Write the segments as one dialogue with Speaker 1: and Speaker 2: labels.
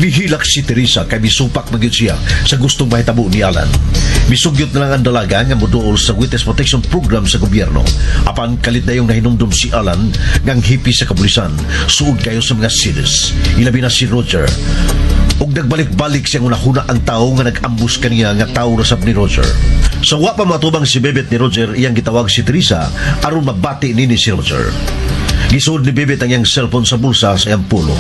Speaker 1: Mihilak si Teresa kay misupak man gyud siya sa gustong mahitabo ni Alan. Misugyot na lang ang dalaga nga moduol sa Witness Protection Program sa gobyerno. Apan kalit dayong nahinumdum si Alan ngang hipi sa kabulisan. Suod kayo sa mga sides. Ilabi na si Roger. Ug nagbalik-balik siyang unahuna ang tao nga nag-ambus kaniya nga tao ra sab ni Roger. Sa wa pa matubang si Bebet ni Roger, iyang gitawag si Teresa aron mabati nini si Roger. Gisuod ni Bebet ang iyang cellphone sa bulsa sa iyang pulo.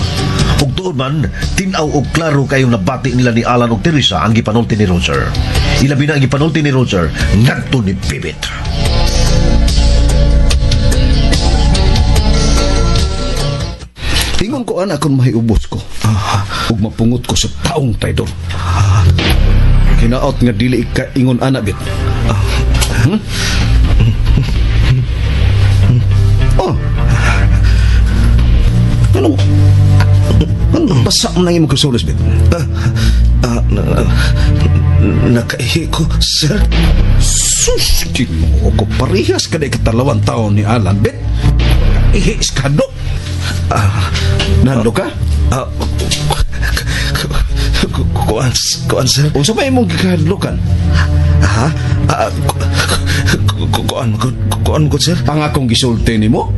Speaker 1: Ug tuod man, tin-aw og klaro kayong nabati nila ni Alan ug Teresa ang gipanulti ni Roger. Ilabi na ang gipanulti ni Roger ngadto ni Bebet.
Speaker 2: Ingon ko ana kung mahiubos ko. Ug mapungot ko sa taong traidor. Hinaot nga dili ka ingon ana bit. Hmm? Oh. Anong ano basa mo nang imong kasulis bit?
Speaker 3: Nakaihi ko, sir.
Speaker 2: Sus, Ginoo ko parehas ka na ikatalawang taon ni Alan bit. Ihi iskado. Nando ka?
Speaker 3: Kuan, sir.
Speaker 2: Unsa ba imong gikahadlokan?
Speaker 3: Ha? Kuan ko, sir.
Speaker 2: Ang akong gisulti nimo?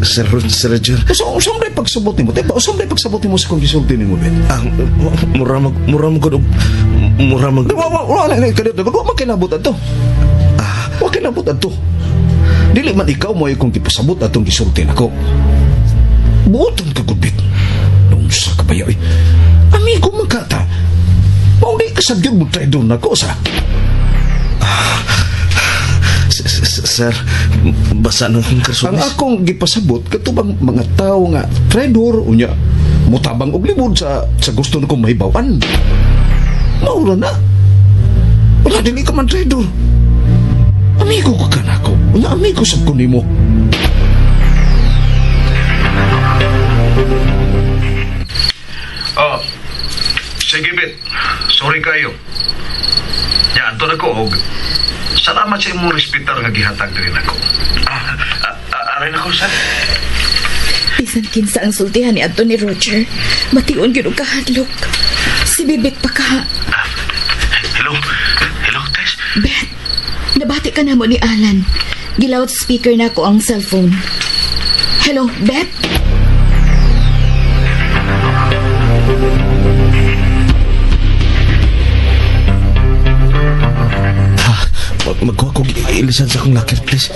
Speaker 3: Sir, Sir Roger.
Speaker 2: Unsa man pagsabot nimo? Diba, unsa man pagsabot nimo sa akong gisulti nimo, Ben?
Speaker 3: Mura mag
Speaker 2: Wa wa na kadto. Wa man kinabot adto. Wa kinabot adto. Dili man ikaw mo akong gipasabot atong gisulti nako. Buoton ka gubit. Unsa ka ba eh? Amigo man ka ta. Mao di ka sa gyud mo traidor nako sa.
Speaker 3: Sir, basa ng akong karsunis.
Speaker 2: Ang akong gipasabot katubang mga tao nga traidor unya mutabang og libod sa gusto nako mahibaw-an. Maura na. Wala dili ka man traidor. Amigo ka nako. Unya amigo sab ko nimo.
Speaker 3: Oh, sige bit. Sorry kayo. Ya, anto na ko og salamat sa imong respetar nga gihatag diri nako. Aray nako, sir.
Speaker 4: Bisan kinsa ang sultihan ni adto ni Roger, mation gyud og kahadlok. Si Bibit pa ka.
Speaker 3: Hello. Hello, Tess.
Speaker 4: Bet, nabati ka na mo ni Alan. Gi-loud speaker na ko ang cellphone. Hello, Bet?
Speaker 3: Magkuha ko ilisan sa akong locker, please.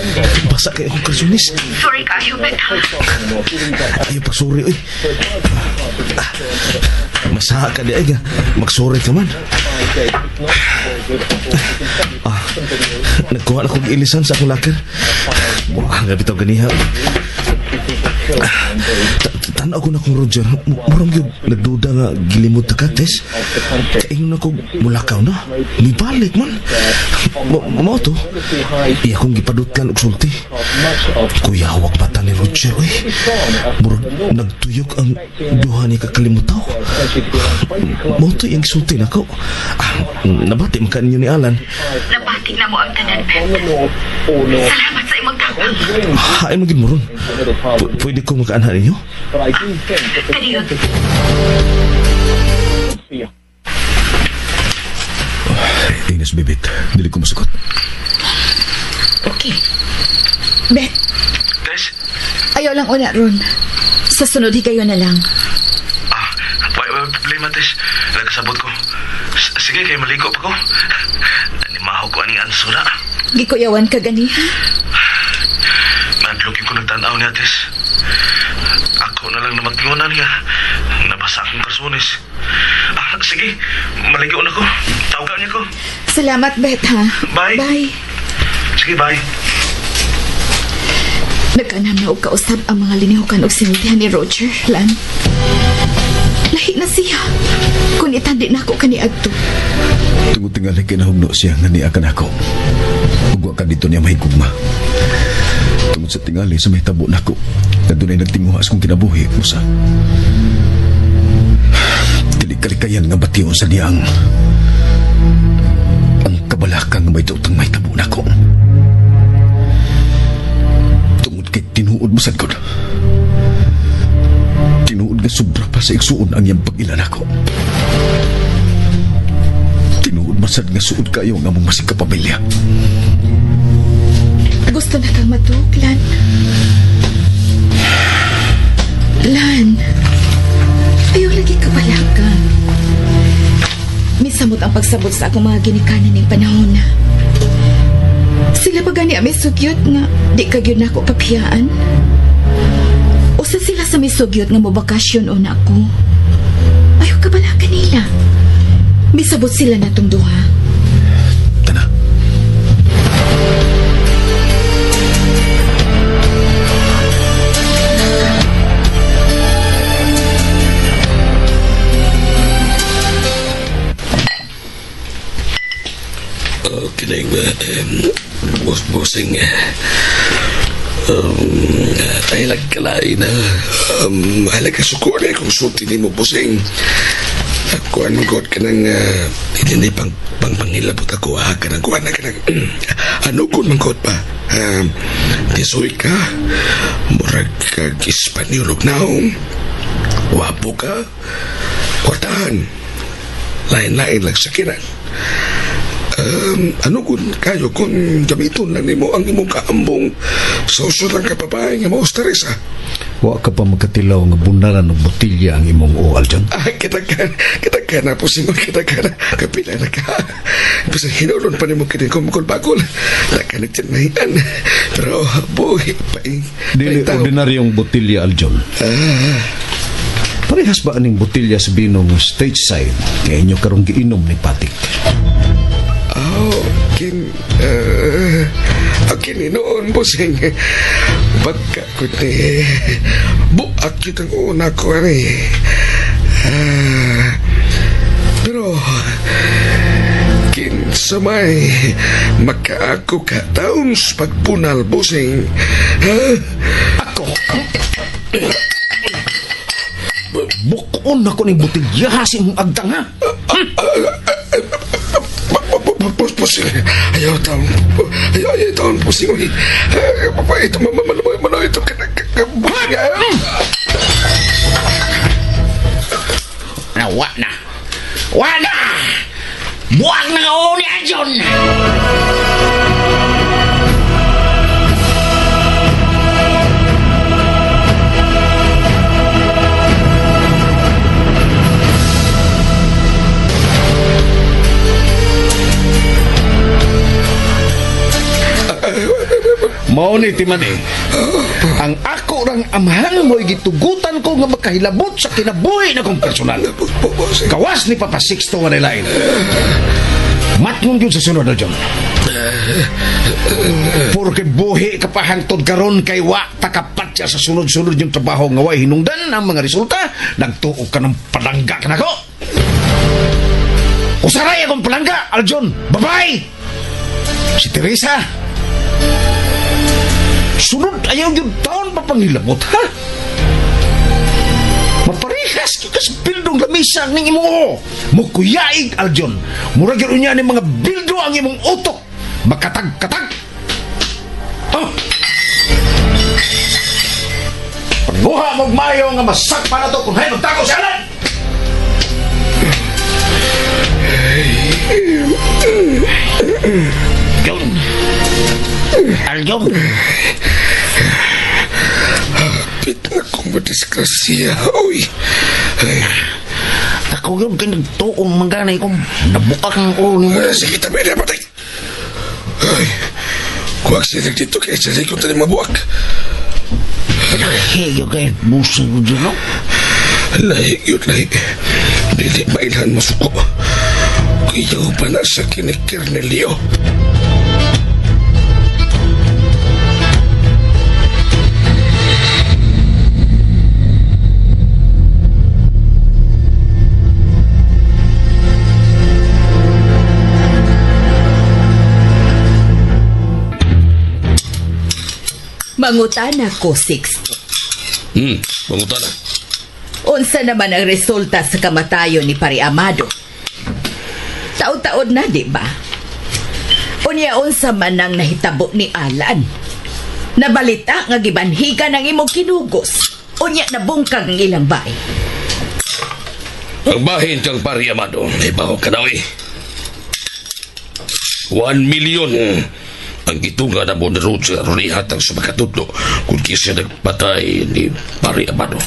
Speaker 3: Basa kayo akong karsunis.
Speaker 4: Sorry kayo, Bet.
Speaker 3: Ayaw pagsuri, oy. Masaha ka di ay nga. Magsuri ka man. Nagkuha na kong ilisan sa akong locker. Wah, gabi to ganiha. Tanaw ko na kong Roger. Murang yun, nagduda nga gilimod ta ka, Tess. Kaingon na ko mulakaw na. Mibalik man. Mao to. Iya kong gipadutlan og sulti. Kuya, hawak mata ni Roger, oy. Murag nagtuyok ang duha ni kakalimutaw. Mao to iyang sulti nako. Nabati man ka ninyo ni Alan.
Speaker 4: Nabati na mo ang tanan, Bet. Salamat sa imong tabang.
Speaker 3: Hain magin mo ron. Pwede ko makaanha ninyo?
Speaker 4: Kaniyon.
Speaker 2: Ines Bibit, dili ko masugot.
Speaker 4: Okay. Bet.
Speaker 3: Tess?
Speaker 4: Ayaw lang una ron. Sa sunod, higayon na lang.
Speaker 3: Wala problema, Tess. Nagkasabot ko. Sige, kay maligo pa ko. Nanimaho ko aning ansura.
Speaker 4: Gikuyawan ka ganiha?
Speaker 3: Nadlugin ko nagtanaw niya, Tess. Ako na lang namatngunan niya. Nabasa akong karsunis. Sige, maligo na ko. Tawagan niya ko.
Speaker 4: Salamat, Bet, ha?
Speaker 3: Bye.
Speaker 4: Bye.
Speaker 3: Sige, bye.
Speaker 4: Nagkanam na og kausab ang mga linihukan og sinultihan ni Roger, Lan. Lahi na siya. Kung itandi na ako kaniadto.
Speaker 2: Tungod tingali kinahugno siya nga niya kanako. Ug wa ka dito niya mahigugma. Tungod sa tingali sa mahitabo nako, na dunay nagtinguha sa kong kinabuhi, usa. Dili kalikayan nga bation sa niya ang kabalakang nga may daotang mahitabo nako. Tungod kay tinuod mo sad gud. Tinuod Tinuod nga sobra pa sa igsuon ang iyang pag-ila nako. Tinuod masad nga suod kayo nga among masig kapamilya.
Speaker 4: Gusto na kang matuok, Lan. Lan, ayaw lagi ka balaka. Misamot ang pagsabot sa akong mga ginikanan ning panahon na. Sila pa gani ang misugyot nga di ka gyud nako papiyaan. Usa sila sa misugyot nga mobakasyon o na ako. Ayaw ka balaka nila. Misabot sila na tong duha.
Speaker 2: Tana.
Speaker 5: Kining busing ay nagkalain na halaga suko na kung sulti ni mo busing. Kuan mo god ka ng hindi pang pangilabot ako ha ka ng kuan na ka ng ano kun man god pa tisoy ka murag kag Espanyol og naong wapo ka kwartahan lain-lain lang sakiran. Ano kun kayo kung gamiton lang nimo ang imong kaambong sa usod lang kababae nga mao Teresa?
Speaker 2: Wa ka pa magkatilaw nga bunaran og botilya ang imong ual dyan?
Speaker 5: Ay, kita ka na po singon, kita ka na. Kapila na ka. Basta hinulon pa nimo kini kumukul-bakul. Nakanagtinahian. Pero buhi pa.
Speaker 2: Dili ordinaryong botilya, Aljon. Parehas ba aning botilya sa bino nga stateside kaya inyo karong giinom ni Patik?
Speaker 5: Oh, kininoon, busing. Pagka kuti, buak yun ang una ko, ani. Pero, kinsamay, makaako ka taon sa pagpunal, busing. Ha?
Speaker 2: Ako? Bukon ako ng botilya sa imong agtang, ha?
Speaker 5: Pusing, ayaw taon, ayaw taon, pusing, ito, mamalo, ito,
Speaker 6: na, wa na, wa na, buwag na ka ni Aljon.
Speaker 2: Mao ni Timani. Ang ako rang amahan mo'y gitugutan ko nga makahilabot sa kinabuhi na kong personal. Gawas ni Papa Sixto nga nilain. Matngon yun sa sunod na John. Porque buhi ka pa hangtod karon kay wa takapat siya sa sunod-sunod yung trabaho nga way hinungdan ang mga resulta, nagtuo ka ng palangga ka nako. Usaray akong palangga, Aljon. Bye-bye! Si Teresa. Sunod ayaw yung taon pa panghilabot, ha? Maparihas ka sa bildong lamisa ng imo. Mukuyaig, Aljon. Murag yun niya ni mga bildo ang imong utok. Makatag-katag. Oh! Pagbuha mo'g mayo nga masakpa na to kung hay magtago si Alan!
Speaker 6: Aljon. Aljon.
Speaker 5: Hapit na kong madisgrasya. Uy.
Speaker 6: Ako yun kay nagtuong mangganay kong nabuak ang ulo ni mo.
Speaker 5: Sige, tabi na, patay. Ay, kuwag sinig dito kaya sa likod na mabuak.
Speaker 6: Hiyo kay busang ko dyan, no?
Speaker 5: Lahi yun, lahi. Dili mailhan masuko. Kuyaw pa na sa kinikir ni Leo.
Speaker 7: Mangutana ko, Sixto.
Speaker 5: Mangutana.
Speaker 7: Unsa naman ang resulta sa kamatayon ni Pare Amado? Taon-taon na, di ba? Unya unsa man ang nahitabo ni Alan? Nabalita nga gibanhigan ang imong kinugos. Unya nabungkag ang ilang bae.
Speaker 5: Ang bahin kang pari Amado, ibaw ka na, oy. 1 million ang gitunga na mo ni Roger aron ihatag sa makatudlo kung kisa nagpatay ni pari Amado.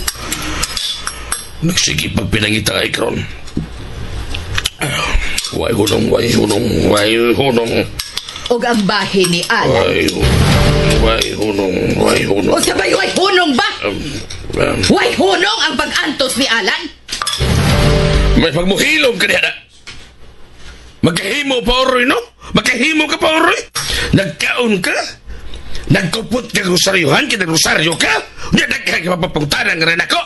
Speaker 5: Nagsige pagpinangita ay karon. Way hunong, way hunong, way hunong.
Speaker 7: Og ang bahin ni Alan.
Speaker 5: Way hunong, way hunong, way hunong.
Speaker 7: O sabay, way hunong ba? Way hunong ang pag-antos ni Alan?
Speaker 5: May pagmuhilom ka niya na. Magkahimo pa oroy, no? Magkahimo ka pa oroy? Nagkaon ka? Nagkupot ka rosaryohan? Kinag-rosaryo ka? Hindi, nagkakapapungtanan nga rin ako.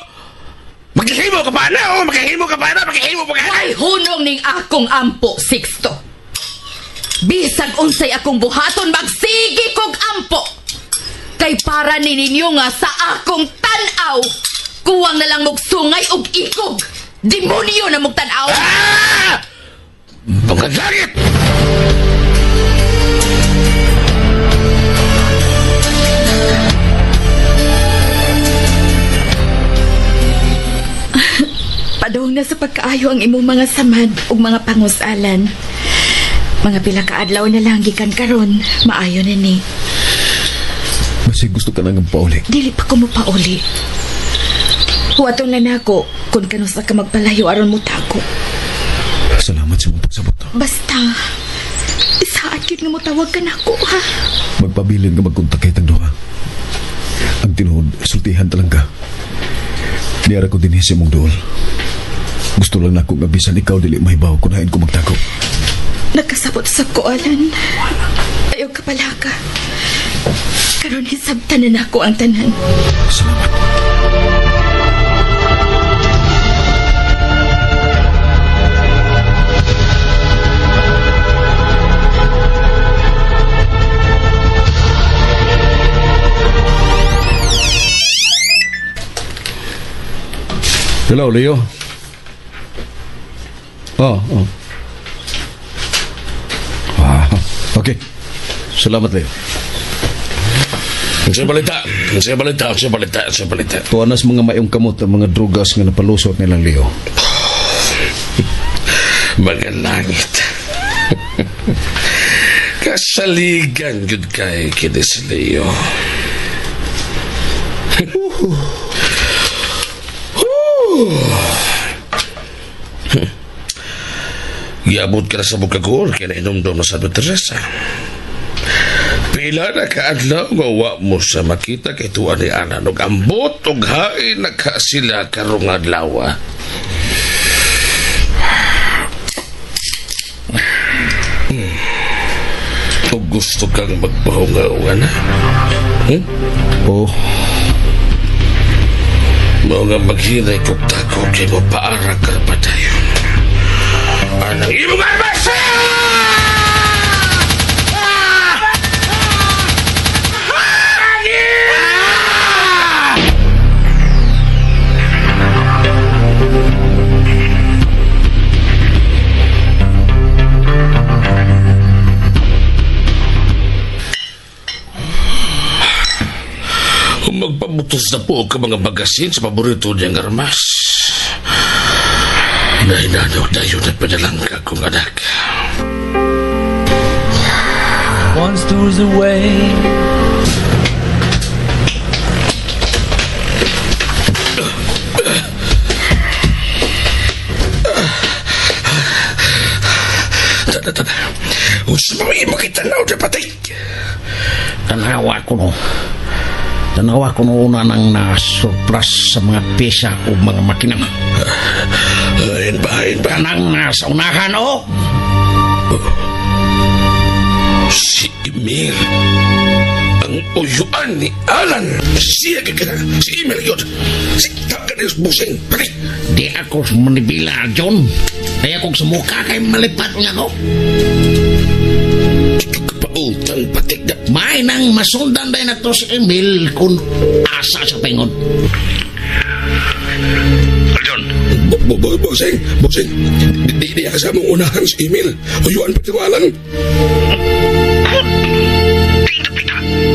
Speaker 5: Magkahimo ka pa na, oh! Magkahimo ka pa na! Magkahimo pa ka na!
Speaker 7: Ay hunong ning akong ampo, Sixto. Bisag unsay akong buhaton, magsigi kog ampo. Kay para ni ninyo nga sa akong tan-aw, kuwang na lang mugsungay og ikog. Demonyo na mugtan-aw!
Speaker 5: Ah! Pagkagangit!
Speaker 4: Padung na sa pagkaayo ang imong mga samad ug mga pangusalan. Mga pila ka adlaw na lang gikan karon, maayo na ni.
Speaker 2: Basig gusto ka nang pauli.
Speaker 4: Dili pa ko mopauli. Huwaton lang nako kung kanusa ka magpalayo aron mo tako.
Speaker 2: Salamat sa mong pagsabot.
Speaker 4: Basta, isaad gyud nga motawag ka nako, ha?
Speaker 2: Magpabilin nga magkontak kay tang duha. Ang tinuod, sultihan talang ka. Niara ko dinhi sa imong duol. Gusto lang nako nga bisan ikaw dili mahibaw kun hain ko magtago.
Speaker 4: Nagkasabot sa ko, Alan. Ayaw ka palaka. Karon hisabtan na nako ang tanan.
Speaker 2: Salamat. Hello, Leo. Oh, oh. Ah, okay. Salamat, Leo.
Speaker 5: Sa balita, sa balita, sa balita, sa balita.
Speaker 2: Tuwa nas mga mayong kamot ang mga drugas nga napalusot nilang Leo.
Speaker 5: Mga langit. Kasaligan gud kay kini si Leo. Giabot ka na sa bukagor kaya nainomdom na sa Teresa. Pila na kaadlaw nga wa mo sa makita kay tuwa ni Ana nog ambot og hain na ka sila karong adlaw. Og gusto kang magpahungaw na? Hmm?
Speaker 2: Oh.
Speaker 5: Mao nga maghinay kog tako kay mo paara ka pa tayo. Anang imong armas! Magpabutos na po ka mga bagasin sa paborito niyang armas. Nahinanok tayo na pinalangka kong anak.
Speaker 8: Once doors away.
Speaker 5: Tada, tada. Unsa may makitanaw na patay?
Speaker 6: Tanawa ko no. Tanawa ko no una nang na-surplus sa mga pesa o mga makina.
Speaker 5: Ayun ba, ayun ba?
Speaker 6: Kanang nasa unahan, oh!
Speaker 5: Si Emil. Ang uyuan ni Alan. Siya ka na. Si Emil yun. Si Taganis Busing. Pati.
Speaker 6: Di ako manibila, John. Kaya kung sumuka kay malipat niya ko.
Speaker 5: Kapautang patik na.
Speaker 6: May nang masundan din na to si Emil kung asa sa pingon.
Speaker 5: John. Busing, Busing. Di ka sa mong unahan si Emil. Uyuan pati ko, Alan.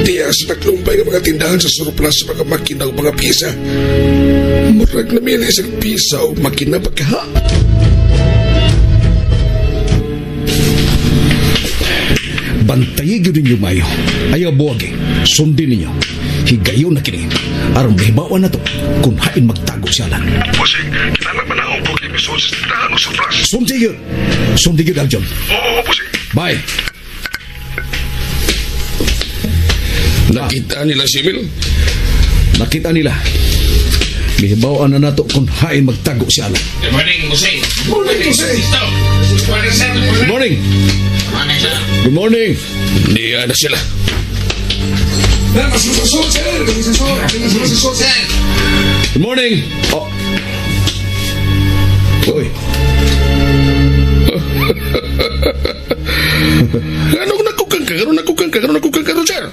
Speaker 5: Diya sa naglumpay ng mga tindahan sa surplus sa mga makina o mga pisa. Murag namili sa pisa o makina pagkaha.
Speaker 2: Bantayi gyud ninyo mayo. Ayaw buwagi. Sundin ninyo. Higayon na kini. Aron mahibawan na to kung hain magtago si Alan.
Speaker 5: Bossing, kinahanglan man akong bukid misod sa tindahan o surplus.
Speaker 2: Sundi gyud. Sundi gyud, Aljon.
Speaker 5: Oo, bossing.
Speaker 2: Bye.
Speaker 5: Nakita nila si Emil?
Speaker 2: Nakita nila. Mihibawan na nato kung hain magtago si Alan.
Speaker 6: Good morning, Bossing.
Speaker 5: Morning, bossing.
Speaker 6: Good morning, sir.
Speaker 2: Good morning.
Speaker 6: Good morning, sir.
Speaker 2: Good morning.
Speaker 5: Diya na sila.
Speaker 2: Good morning. Oh. Uy.
Speaker 5: Anong nakukang ka? Anong nakukang ka? Anong nakukang ka, Roger?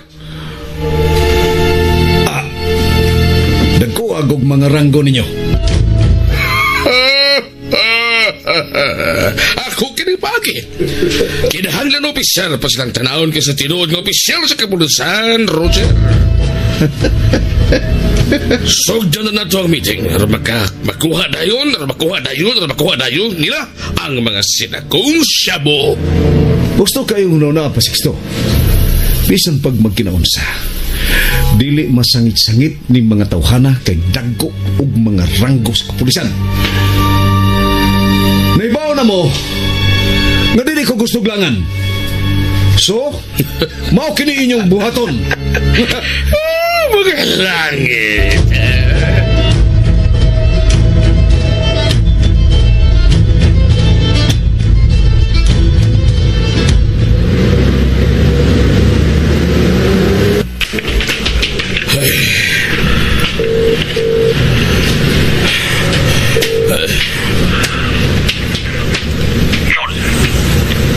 Speaker 2: Dagko agog mga ranggo ninyo.
Speaker 5: Ako kini pagi. Kinahanglan opisyal pa silang tanawon kaysa tinuod nga opisyal sa kapulisan, Roger. Sugdan na nato ang meeting. Aron makuha dayon, aron makuha dayon, aron makuha dayon nila ang mga sinakong shabu.
Speaker 2: Gusto kayong una pa, Sixto. Bisan pag magkinaunsa, dili masangit-sangit ning mga tawhana kay dagko ug mga ranggo sa kapulisan. Naibaw na mo nga dili ko gusto glangan. So, mao kini inyong buhaton.
Speaker 5: Mga langit.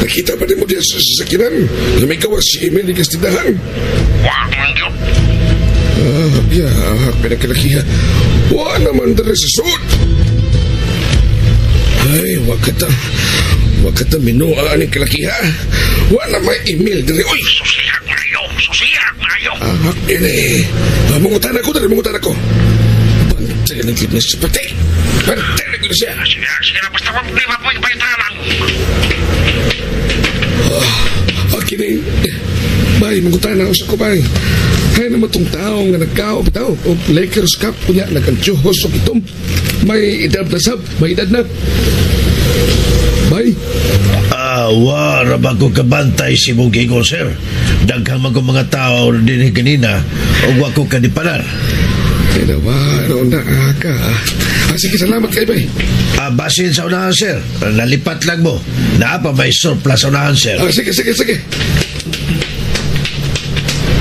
Speaker 5: Nakita pa din mo diyan sa sasakyanan na may gawas si Emil ni Kastindahan. Ah, biyak, pinagkalakiha. Wa naman dere sa sud. Ay, wag ka ta minua aning kalakiha. Wa na may Emil dere. Uy!
Speaker 6: Susiyak maayo, susiyak maayo.
Speaker 5: Ah, ini. Mangutan ako dere, mangutan ako. Bantay ng kidney sa pati. Bantay ng kidney siya.
Speaker 6: Sige, sige na, basta wag di mapoy-paytanan.
Speaker 5: Kini. Bay, mangutan ako sa kubay. Kaya naman itong tao nga nagkao, bitaw, o Lakers Cup, kunya, nagkantyuhos o itom. May edad na sab, may edad na. Bay.
Speaker 1: Wara ba ko kabantay si mong gigon, sir? Daghang man kong mga tao din kanina, o wa ko kanipalar.
Speaker 5: Ay, nawa, na ka. Sige, salamat kay bay.
Speaker 1: Basin sa unahan, sir. Nalipat lang mo. Naa pa may surplus sa unahan, sir.
Speaker 5: Sige, sige, sige.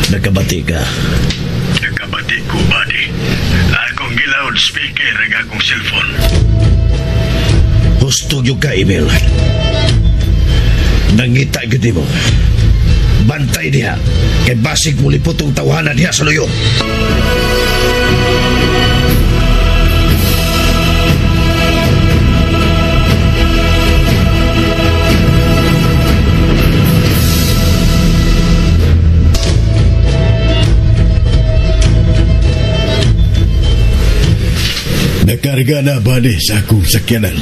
Speaker 1: Nagkabati ka.
Speaker 9: Nagkabati ko, buddy. Akong giloud speaker ang akong cellphone.
Speaker 1: Husto yun ka, Emil. Nangita gyud mo. Bantay diha. Kay basig muli putong tawanan diha sa luyo.
Speaker 9: Nakarga na ba ni sa akong sakyanan?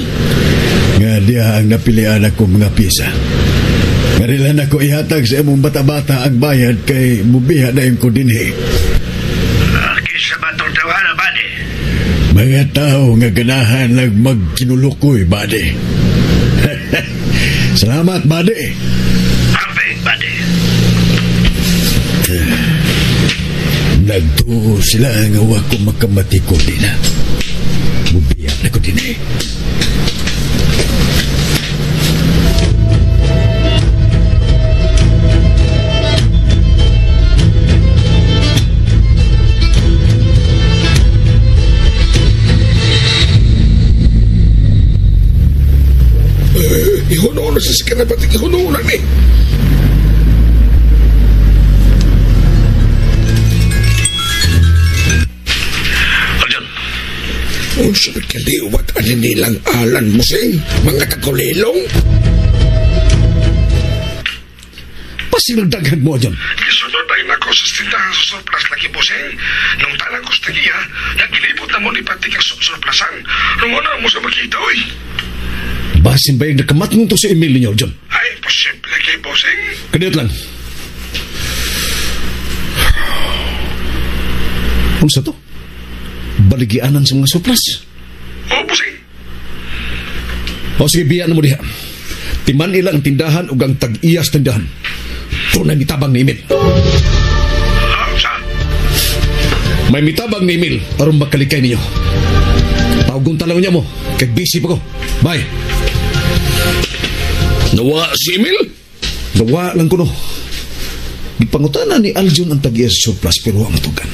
Speaker 9: Nga diha ang napilian akong mga pisa. Ngarilan ako ihatag sa imong bata-bata ang bayad kay mubiha na yung ko dinhi.
Speaker 1: Kinsa ba itong tawana, bade?
Speaker 9: Mga tao nga ganahan lang magkinulukoy, bade. Salamat, bade.
Speaker 1: Amping, bade.
Speaker 9: Nagtuo sila nga wa ko makamati ko din na. Mubiya na ko din eh.
Speaker 5: Ihuno na sa sikanapatik, ihuno na ni. Unsa kaliwat ani nilang alan mo sing mga tagulilong?
Speaker 2: Pasinagdaghan mo dyan.
Speaker 5: Gisunod ay nako ko sa tindahan sa surplus lagi, bossing. Nung tanang ko sa tagiya, nagilibot na mo ni Patik ang surplusan. Nung una mo sa makita, oy.
Speaker 2: Basin ba yung nakamat nung to si Emil ninyo, John?
Speaker 5: Ay, posible kay bossing.
Speaker 2: Kadiyot lang. Unsa to? Baligianan sa mga surplus.
Speaker 5: Oh, bossing.
Speaker 2: O sige, biya na mo diha. Timan ila ang tindahan ug ang tag-iyas tindahan. Tunay mitabang ni Emil.
Speaker 5: Sa?
Speaker 2: May mitabang ni Emil aron makalikay ninyo. Tawgon talaw niya mo. Kay busy pa ko. Bye.
Speaker 5: Nawa si Emil?
Speaker 2: Nawa lang ko no. Gipangutana ni Aljon ang tag-iyas surplus pero wa matugan.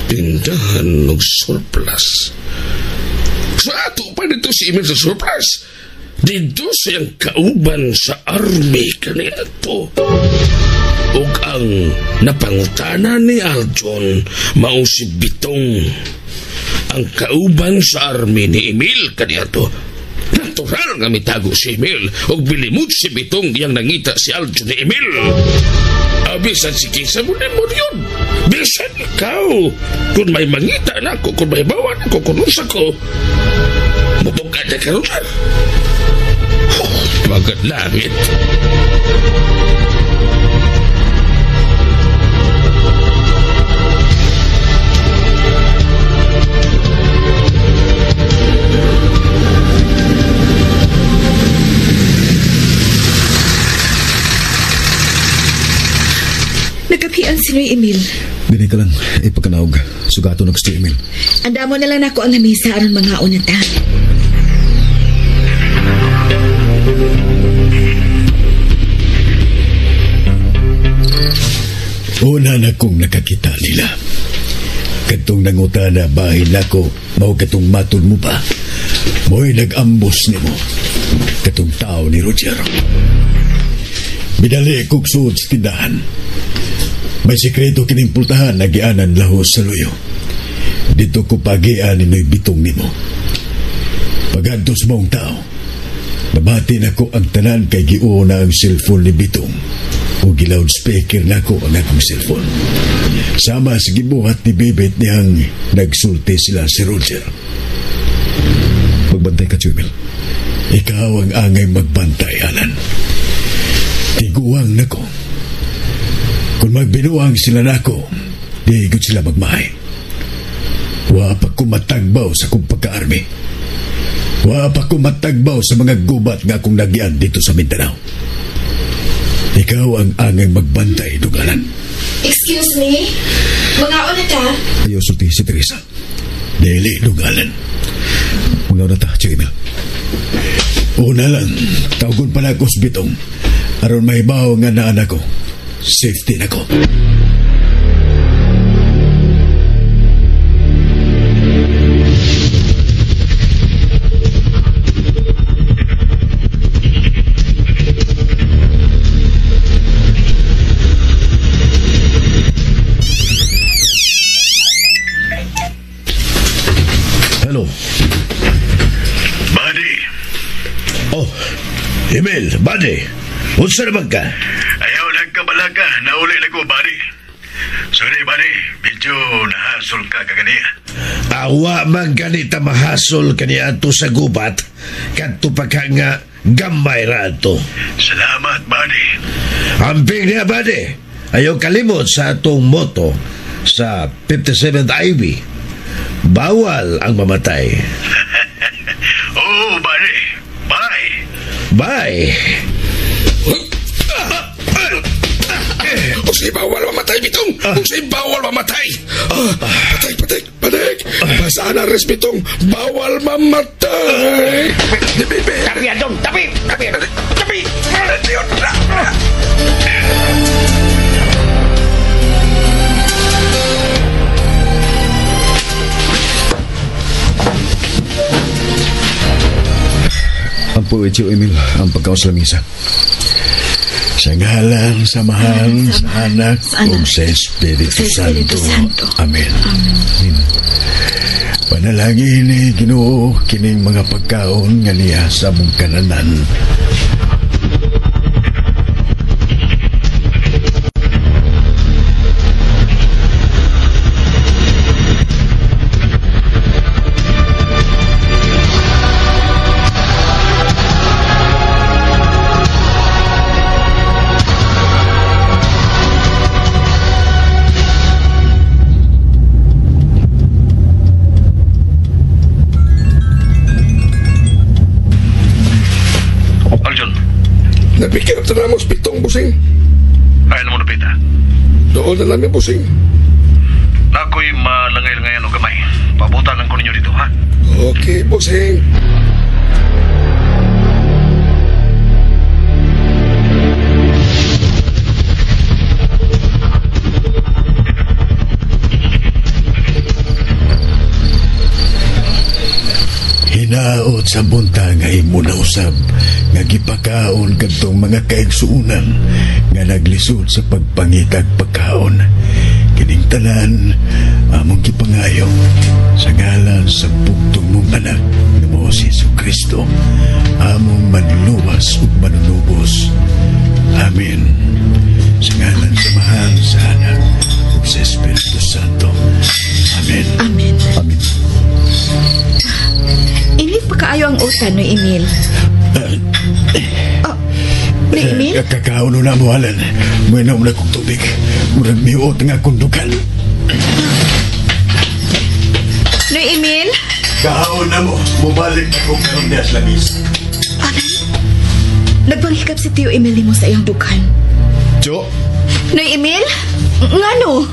Speaker 5: Tindahan og surplus. Sa ato pa dito si Emil sa surplus. Dito siyang kauban sa army kaniadto. Ug ang napangutana ni Aljon mao si Bitong, ang kauban sa army ni Emil kaniadto. Natural nga mitago si Emil ug bilimot si Bitong iyang nangita si Aljon ni Emil. Bisan si kinsa mo ni yun. Bisan ikaw. Kung may mangita na ako, kung may bawa na ako, kung unsa ko, mutugad na karon. Magad langit.
Speaker 4: Nagkapian si Noy Emil.
Speaker 2: Dili ka lang, ipagkanaog. Sugato na gusto Emil.
Speaker 4: Andamo na lang nako ang lamesa aron mga una ta.
Speaker 9: Una na kong nakakita nila. Katong nangutana bahin nako, mao katong matod mo pa. Mo'y nag-ambos nimo. Katong tao ni Roger. Bidali kog suod sa tindahan. May sikreto kining pultahan na gianan lahos sa luyo. Dito ko pagian ni Noy Bitong nimo. Pagadtos mong tao, nabati nako ang tanan kay giuna ang cellphone ni Bitong. O gi-loudspeaker nako ang akong cellphone. Sama sa gibuhat ni Bibit niyang nagsulti sila si Roger.
Speaker 2: Magbantay ka, Emil.
Speaker 9: Ikaw ang angay magbantay, Alan. Tiguang nako. Kung magbinuang sila nako, di higit sila magmahay. Wa pa ko matagbaw sa kong pagka-army. Wa pa ko matagbaw sa mga gubat nga akong nagyan dito sa Mindanao. Ikaw ang angay magbantay, Dugalan.
Speaker 4: Excuse me? Mga una ta?
Speaker 2: Ayaw sulti si Teresa.
Speaker 9: Dili, Dugalan.
Speaker 2: Mga una ta, Emil.
Speaker 9: Una lang, tawagon pa na ako sa Bitong. Aron mahibaw nga naan ako. Safety na ko.
Speaker 1: Hello.
Speaker 9: Buddy.
Speaker 1: Oh, Emil, buddy. Unsa naman ka?
Speaker 9: Ayaw lang kabalaga. Nauli na ko, buddy. Sorry, buddy. Medyo nahasol ka kaganiya.
Speaker 1: Awa man ganita mahasol kaniya ato sa gubat. Kadto pa ka nga gamay ra ato.
Speaker 9: Salamat, buddy.
Speaker 1: Amping niya, buddy. Ayaw kalimot sa atong moto sa 57th IV. Bawal ang mamatay.
Speaker 9: Oh, buddy. Bye.
Speaker 1: Bye.
Speaker 5: Unsay bawal mamatay, Bitong! Unsay bawal mamatay! Patek, patek, patek! Basaan ang res, Bitong! Bawal mamatay!
Speaker 6: Tabi, Adon! Tabi! Tabi! Tabi!
Speaker 2: Ang po, Tio Emil, ang pagkaon sa lamisa.
Speaker 9: Sa ngalan, sa mahal, sa anak, ug sa Espiritu Santo. Amen.
Speaker 2: Amen.
Speaker 9: Panalangin ni Ginoo kining mga pagkaon nga niya sa among kananan.
Speaker 5: Pick up na mo, pitong busing.
Speaker 1: Ay, na mo napita.
Speaker 5: Doon na lang yung busing.
Speaker 1: Ako'y malangay-langayan o gamay. Pabutan lang ko ninyo dito, ha?
Speaker 5: Okay, busing.
Speaker 9: Hinaot sa bunta nga imo na usab nga gipakaon kadtong mga kaigsuonan nga naglisod sa pagpangitag pagkaon. Kining tanan among gipangayo sa ngalan sa bugtong mong anak nga mao si Jesucristo, among manluwas ug manunubos. Amen. Sa ngalan sa Amahan, sa Anak ug sa Espiritu Santo. Amen.
Speaker 4: Amen.
Speaker 9: Amen.
Speaker 4: Init pa kaayo ang utan, Noy Emil. Noy Emil?
Speaker 9: Kakaon na mo, Alan. Muinom na kong tubig. Murag miuot nga akong dukan.
Speaker 4: Noy Emil?
Speaker 9: Kaon na mo. Mubalik na kong karon diya sa labis.
Speaker 4: Alan, nagpanghikap si Tio Emil nimo sa iyang dukhan.
Speaker 9: Jo?
Speaker 4: Noy Emil? Ngano?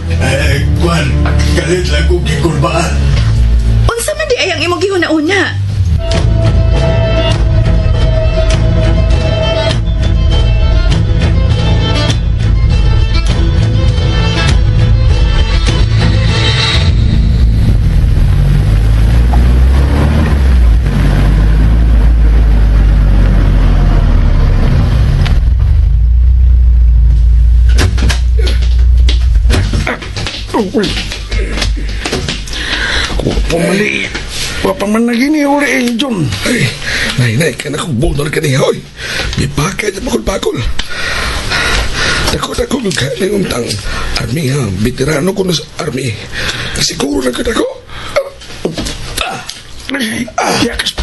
Speaker 9: Kwan, kalit lang kong gikurbaan.
Speaker 4: Unsa man di ay ang imong gihuna-una?
Speaker 6: Pumali. Wapaman na gini uli eh, John.
Speaker 5: Ay, nay, kaya na kong bunol ka niya, oy. May pakay na bakol-bakol. Dako-dako yung kaya na yung tang army, ha. Veterano ko na sa army. Siguro na kita ko.
Speaker 6: Yakas.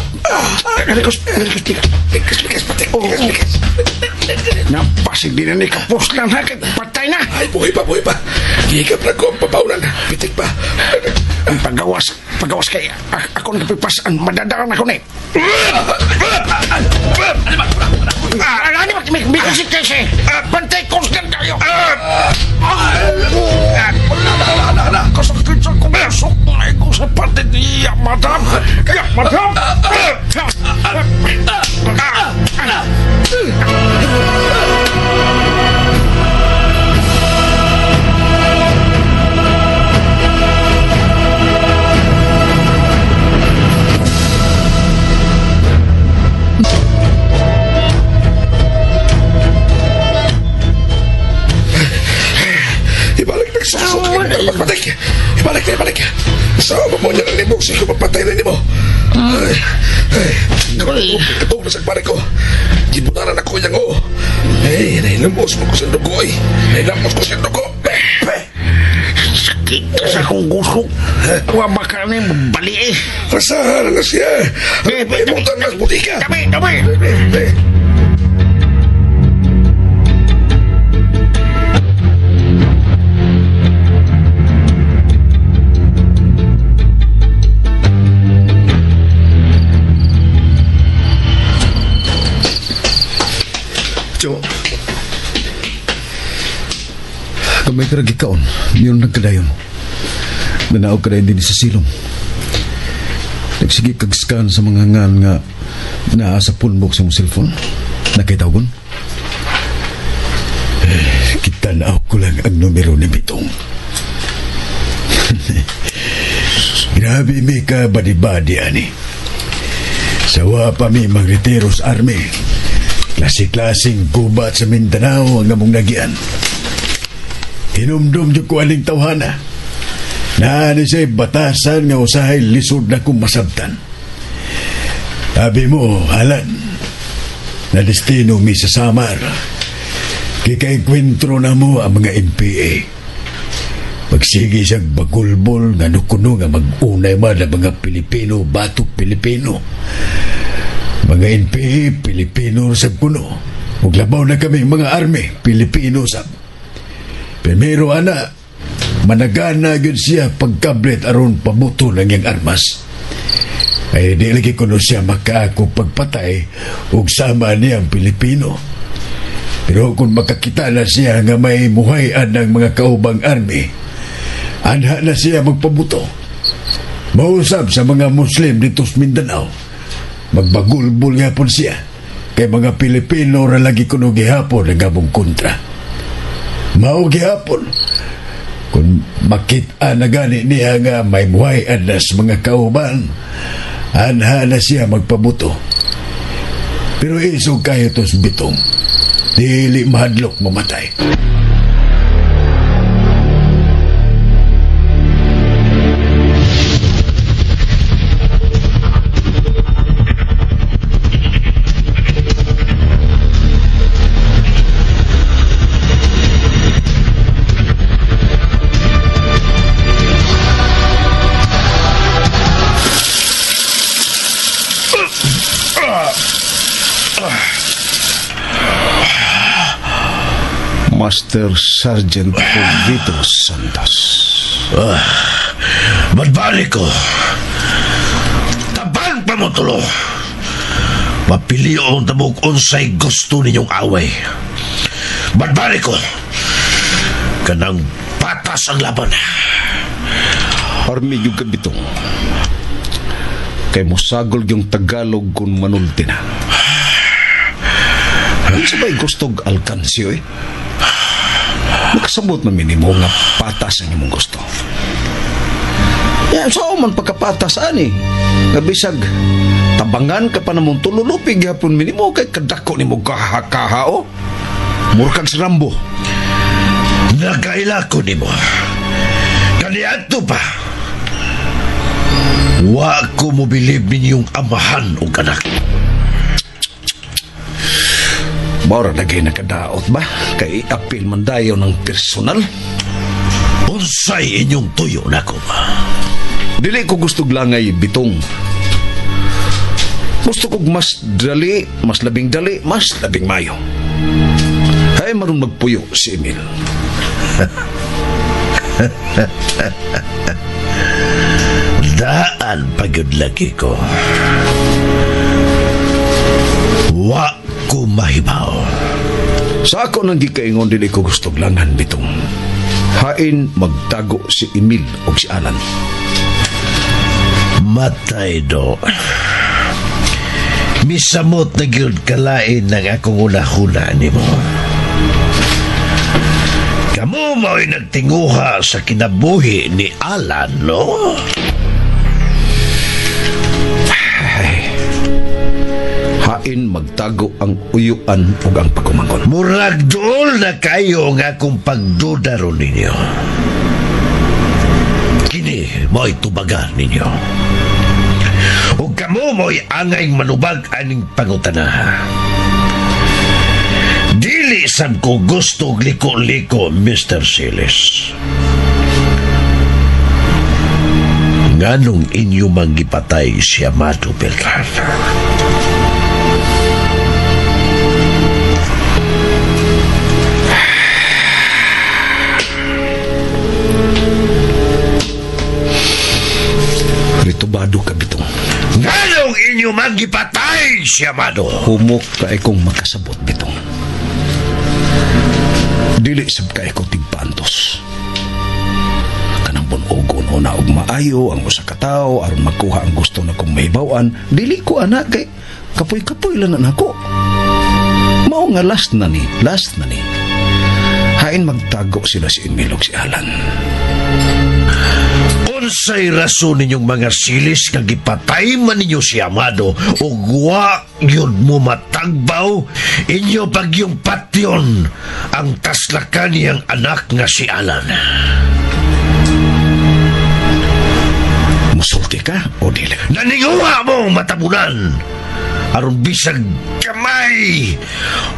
Speaker 6: Likas, likas, likas.
Speaker 5: Likas, likas, patik. Likas, likas.
Speaker 6: Napasig din na ni Kapos lang, ha. Patay na.
Speaker 5: Ay, buhay pa, buhay pa. Hikap na ko ang papaunan. Pitik pa.
Speaker 6: Ang pagawas, pagawas kay ako nagpipas, ang madadaan ako ni. Ano ba? May kasi kasi. Bantay konstan kayo. Kasakit sa kumusok na ikaw sa pati niya, madam. Kaya, madam.
Speaker 5: Ibalik na susok. Ibalik. Ibalik na, ibalik. Sama mo niya ng libog. Sige, mapatay na nimo. Ay, ay. Katog na sa pare ko. Gibunaran ako niyang o. Ay, nailamos mo ko sa dugo ay. Nailamos ko sa dugo.
Speaker 6: Sakit sa akong gusto. Wa baka ni bali eh.
Speaker 5: Rasahan na siya. Ibutan mas butika.
Speaker 6: Dami, dami.
Speaker 2: Jo. Kamay ka ragikaon, yun nagkadayon. Nanaog ka din sa silong. Nagsige kag scan sa mga ngan nga naa sa phone box sa mong cellphone. Nakita ko? Eh, kita na ko lang ang numero ni Bitong. Grabe mi ka badi-badi ani. Sawa pa mi magretiro sa army. Klase-klaseng gubat sa Mindanao ang among nagian. Hinumdum niyo ko aning tawhana. Naani siya'y batasan nga usahay lisod na kong masabtan. Sabi mo, Alan, na destino mi sa Samar. Kikainkwentro na mo ang mga NPA. Magsige siyang bagulbol nga nukuno nga mag-unay man ang mga Pilipino, batok Pilipino. Mga NPA, Pilipino sab kuno. Ug labaw na kami mga army, Pilipino sab. Primero ana, managana gyud siya pagkablet aron pabuto ng iyang armas. Ay di lagi kuno siya makaako pagpatay ug sama niyang Pilipino.
Speaker 9: Pero kung makakita na siya nga may muhayan ng mga kaubang army, anha na siya magpabuto. Mausap sa mga Muslim dito sa Mindanao. Magbagulbul nga pon siya. Kay mga Pilipino ra lagi kuno gihapon ang among kontra. Mao gihapon. Kung makita na gani niya nga may muhayan na sa mga kauban, anha na siya magpabuto. Pero isog kayo tos bitong. Dili mahadlok mamatay.
Speaker 2: Master Sergeant Jovito Santos.
Speaker 1: Badbalik ko. Tabang pa mo tulo. Mapilion tabog unsay gusto ninyong away. Badbalik ko. Kanang patas ang laban.
Speaker 2: Army yung kabitong. Kay mosagol yung Tagalog kung manulti na. Unsa ba'y gustog alkansyo eh? Makasabot na minimo nga patas ang imong gusto. Yan, so man pagkapatas ani. Nga bisag tabangan ka pa namong tululupig gihapon minimo kay kadako nimo kaha-kaha o. Murkag si Rambo.
Speaker 1: Nakaila ko nimo. Kaniadto pa. Wa ko mobilib ninyong amahan og anak.
Speaker 2: Mora lagi nakadaot ba? Kay apil man dayo ng personal.
Speaker 1: Unsay inyong tuyo nako ba?
Speaker 2: Dili ko gusto langay bitong. Gusto kog mas dali, mas labing dali, mas labing mayo. Ay marun magpuyo si Emil.
Speaker 1: Daan pagod lagi ko. Wa ko mahibaw.
Speaker 2: Sa ako nang gikaingon dili ko gusto langan bitong. Hain magtago si Emil og si Alan.
Speaker 1: Matay do. Misamot na gyud kalain ng akong unahuna nimo. Kamu mao'y nagtinguha sa kinabuhi ni Alan, no?
Speaker 2: Hain magtago ang uyuan ug ang pagumangkon.
Speaker 1: Murag duol na kayo nga akong pagduda ron ninyo. Kini mo'y tubagan ninyo. Ug kamo mo'y angay manubag aning pangutana. Dili sab ko gusto og liko-liko, Mr. Siles. Nganong inyo manggipatay si Amado Beltran?
Speaker 2: Ritubado ka bitong.
Speaker 1: Nganong inyo manggipatay si Amado?
Speaker 2: Humok ka ikong makasabot bitong. Dili sab ka ikong tigpantos. Kanang bunogon o na og maayo ang usa ka tawo aron makuha ang gusto na kong mahibaw-an, dili ko ana kay kapoy-kapoy lang na nako. Mao nga last na ni, last na ni. Hain magtago sila si Emil ug si Alan.
Speaker 1: Unsay rason ninyong mga silis nga gipatay man ninyo si Amado ug wa gyud mo matagbaw inyo pagyong patyon ang taslakan niyang anak nga si Alan?
Speaker 2: Musulti ka o dili?
Speaker 1: Naninguha mo matabunan aron bisag kamay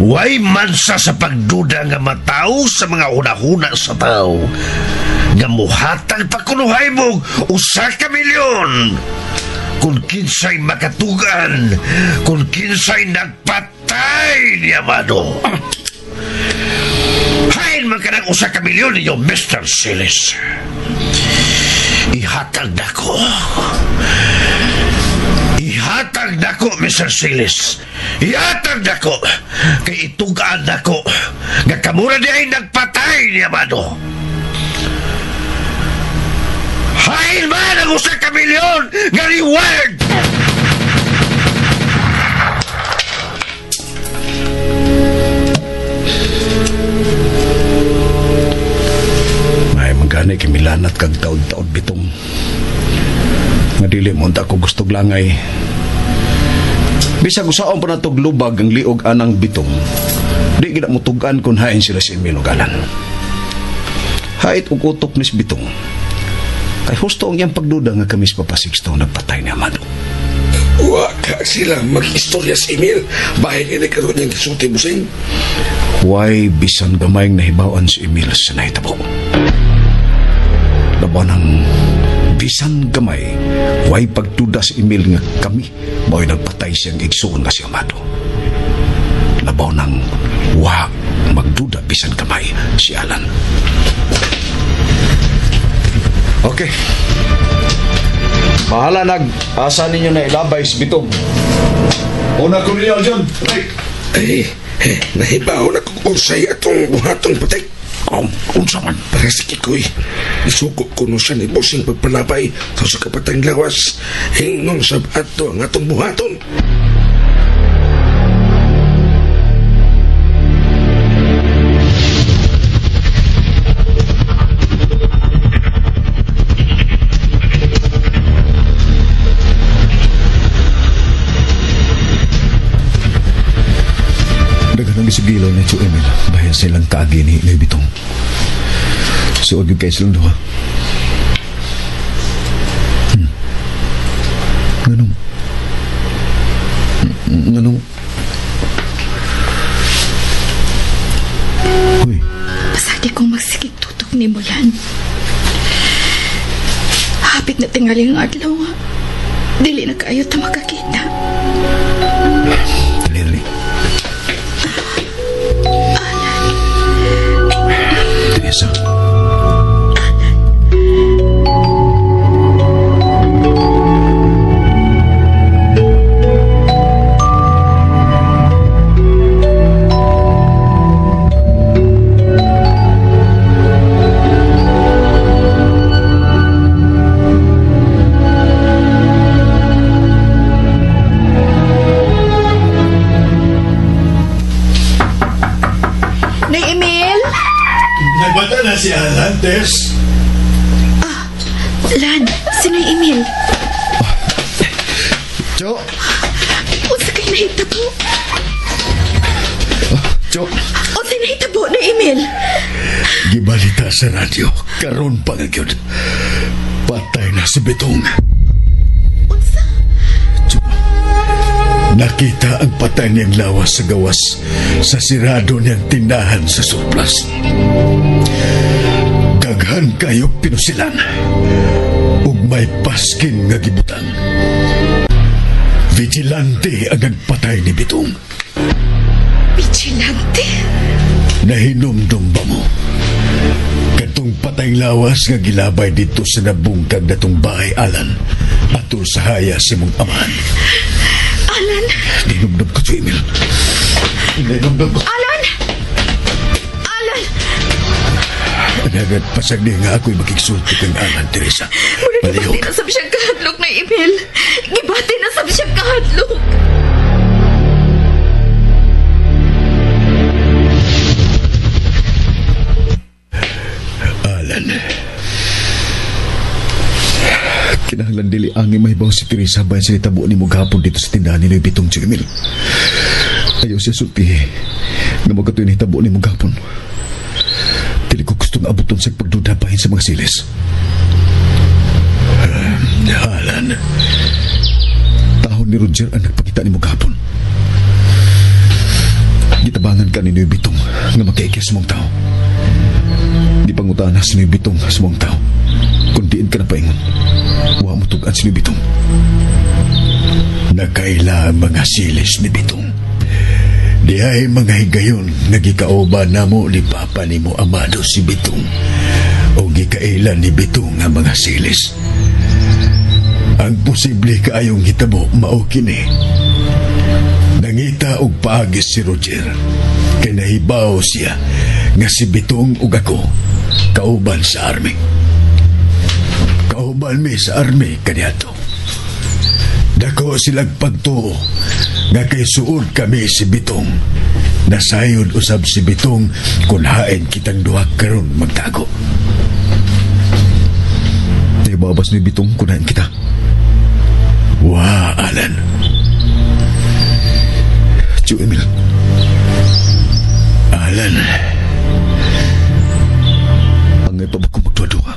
Speaker 1: way mansa sa pagduda nga mataw sa mga hunahuna sa tao nga muhatag pa kunuhay mo 1 milyon kung kinsay makatugan, kung kinsay nagpatay ni Amado. Hain man ka ng 1 milyon ninyo, Mr. Siles. Ihatag na ko. Ihatag nako, Mr. Siles. Ihatag nako. Kay itugaan nako nga kamura di ay nagpatay ni Amado. Hain man ang 1 ka milyon nga reward!
Speaker 2: May magani kay milanat kag taod-taod bitong. Nga dili mo unta ko gustog langay. Bisag usaon pa natog lubag ang liog anang bitong. Di gid mo tug-an kun hain sila si Emil ug Alan. Hait og utok nis bitong. Kay husto ang iyang pagduda nga kami sa Papa Sixto nagpatay ni Amado.
Speaker 5: Wa ka sila mag-istorya si Emil. Bahin ini karon niyang gisulti busing.
Speaker 2: Way bisan gamayng nahibaw-an si Emil sa nahitabo. Laban ang bisan gamay, way pagduda si Emil nga kami mao'y nagpatay siyang igsuon nga si Amado. Labaw nang wa magduda bisan gamay si Alan. Okay. Bahala nag asa ninyo na ilabay si Bitong.
Speaker 9: Una ko ninyo, John.
Speaker 5: Ay, nahibaw na kung unsay atong buhatong patek.
Speaker 6: Unsa man?
Speaker 5: Para sa Kikoy, isuko ko no siya ni Busing pagpalabay sa kapatang lawas. Hingnon sa ato ang atong buhaton.
Speaker 9: Daghan ang gisugilaw ni Tio Emil dahil silang kaagi ni Noy Bitong. Suod gyud kay silang duha. Nganong? Nganong? Uy.
Speaker 4: Pasagi kong magsigig tutok ni Mulan. Hapit na tingali ang adlaw nga. Dili na kaayo ta makakita.
Speaker 9: Dali, dali.
Speaker 4: Alan.
Speaker 9: Teresa. Si Alan, Tess.
Speaker 4: Lan, sino'y Emil?
Speaker 9: Jo.
Speaker 4: Unsa kay nahitabo?
Speaker 9: Jo.
Speaker 4: Unsa nahitabo na Emil?
Speaker 9: Gibalita sa radyo, karon pa gyud. Patay na si Bitong.
Speaker 4: Unsa?
Speaker 9: Jo. Nakita ang patay niyang lawas sa gawas sa sirado niyang tindahan sa surplus. Daghan kayo pinusilan ug may paskin nga gibutang. Vigilante ang nagpatay ni Bitong.
Speaker 4: Vigilante?
Speaker 9: Nahinumdum ba mo? Katong patay lawas nga gilabay dito sa nabungkag natong bahay Alan atol sa haya si mong amahan.
Speaker 4: Alan!
Speaker 9: Nahinumdum ko, Emil. Nahinumdum ko.
Speaker 4: Alan! Alan!
Speaker 9: Nagad pasag niya nga ako'y makiksulti kang Alan, Teresa.
Speaker 4: Mura gibati na sab siyang kahadlok na Emil. Gibati na sab siyang kahadlok.
Speaker 9: Alan, kinahanglan dili ang mahibaw si Teresa bayan sa itabo ni mo gahapon dito sa tindahan ni Noy Bitong, Tio Emil. Ayaw siya sulti nga magkatuloy na itabo ni mo gahapon. Dili ko gustong abuton sa pagduda bahin sa mga silis. Alan, tahon ni Roger ang nagpakita ni mo gahapon. Gitabangan ka ni Noy Bitong nga makaikis mong tao. Di pangutana si Noy Bitong sa mong tao. Kung diin ka na paingon, wa mo tugan si Noy Bitong. Nakaila ang mga silis ni Bitong. Di ay mga higayon nagikauban na mo ni Papa ni mo amado si Bitong o gikaila ni Bitong ang mga silis. Ang posible kaayong hitabo mao kini. Nangita og paagi si Roger. Kay nahibaw siya nga si Bitong ug ako kauban sa army. Kauban mi sa army kaniadto. Dako silang pagtuo nga kay suod kami si Bitong. Nasayod usab si Bitong kung hain kitang duha karon magtago.
Speaker 2: Naibabas ni Bitong kung hain kita.
Speaker 9: Wa, Alan.
Speaker 2: Tio Emil.
Speaker 9: Alan.
Speaker 2: Angay pa ba kung magduha-duha?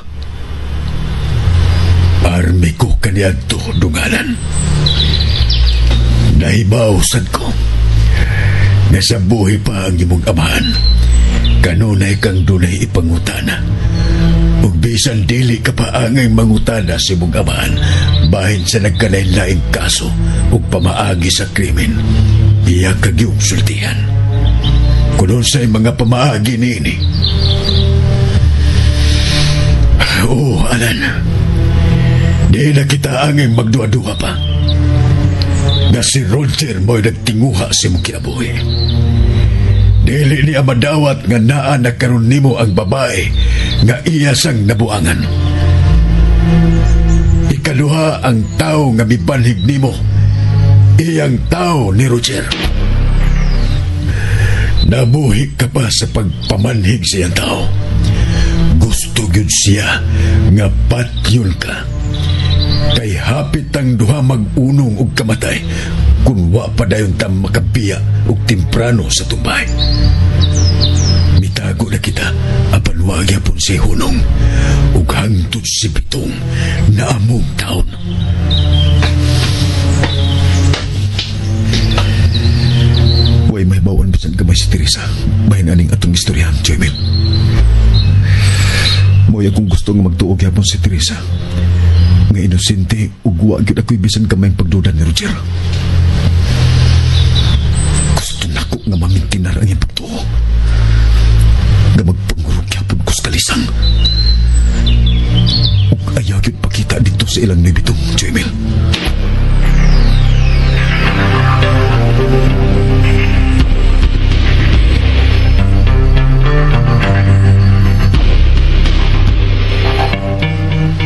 Speaker 9: Army ko kaniadto, dungalan. Nahibaw sad ko. Nga sa buhi pa ang imong amahan. Kanunay kang dunay ipangutana. Ug bisan dili ka pa angay mangutana sa imong amahan, bahin sa nagkalain-laing kaso ug pamaagi sa krimen, iya ka gyud sultihan. Kun unsay mga pamaagi niini. Oh, Alan. Di na kita angay magduha-duha pa. Nga si Roger mo'y nagtinguha sa imong kinabuhi. Dili niya madawat nga naa na karon nimo ang babae nga iya sang nabuangan. Ikaduha ang tao nga mibanhig nimo, iyang tao ni Roger. Nabuhi ka pa sa pagpamanhig sa iyang tao. Gusto gyud siya nga patyon ka. Kay hapit ang duha mag-unong og kamatay kung wa pa dayon ta makabiya og temprano sa tumbay. Mitago na kita apan wa gyapon si hunong ug hangtod si Bitong na among taon.
Speaker 2: Way may bawan bisan gamay si Teresa. Bahin aning atong istoryahan, Tio Emil. Mo'y akong gusto nga magtuo gyapon si Teresa. Nga inosente ug wa gyud ako'y bisan gamay pagduda ni Roger. Gusto nako nga mamintinar ang iyang pagtuo. Nga magpangurog gyapon ko sa kalisang. Ug ayaw gyud pakita dito sa ilang ni Bitong, Tio Emil.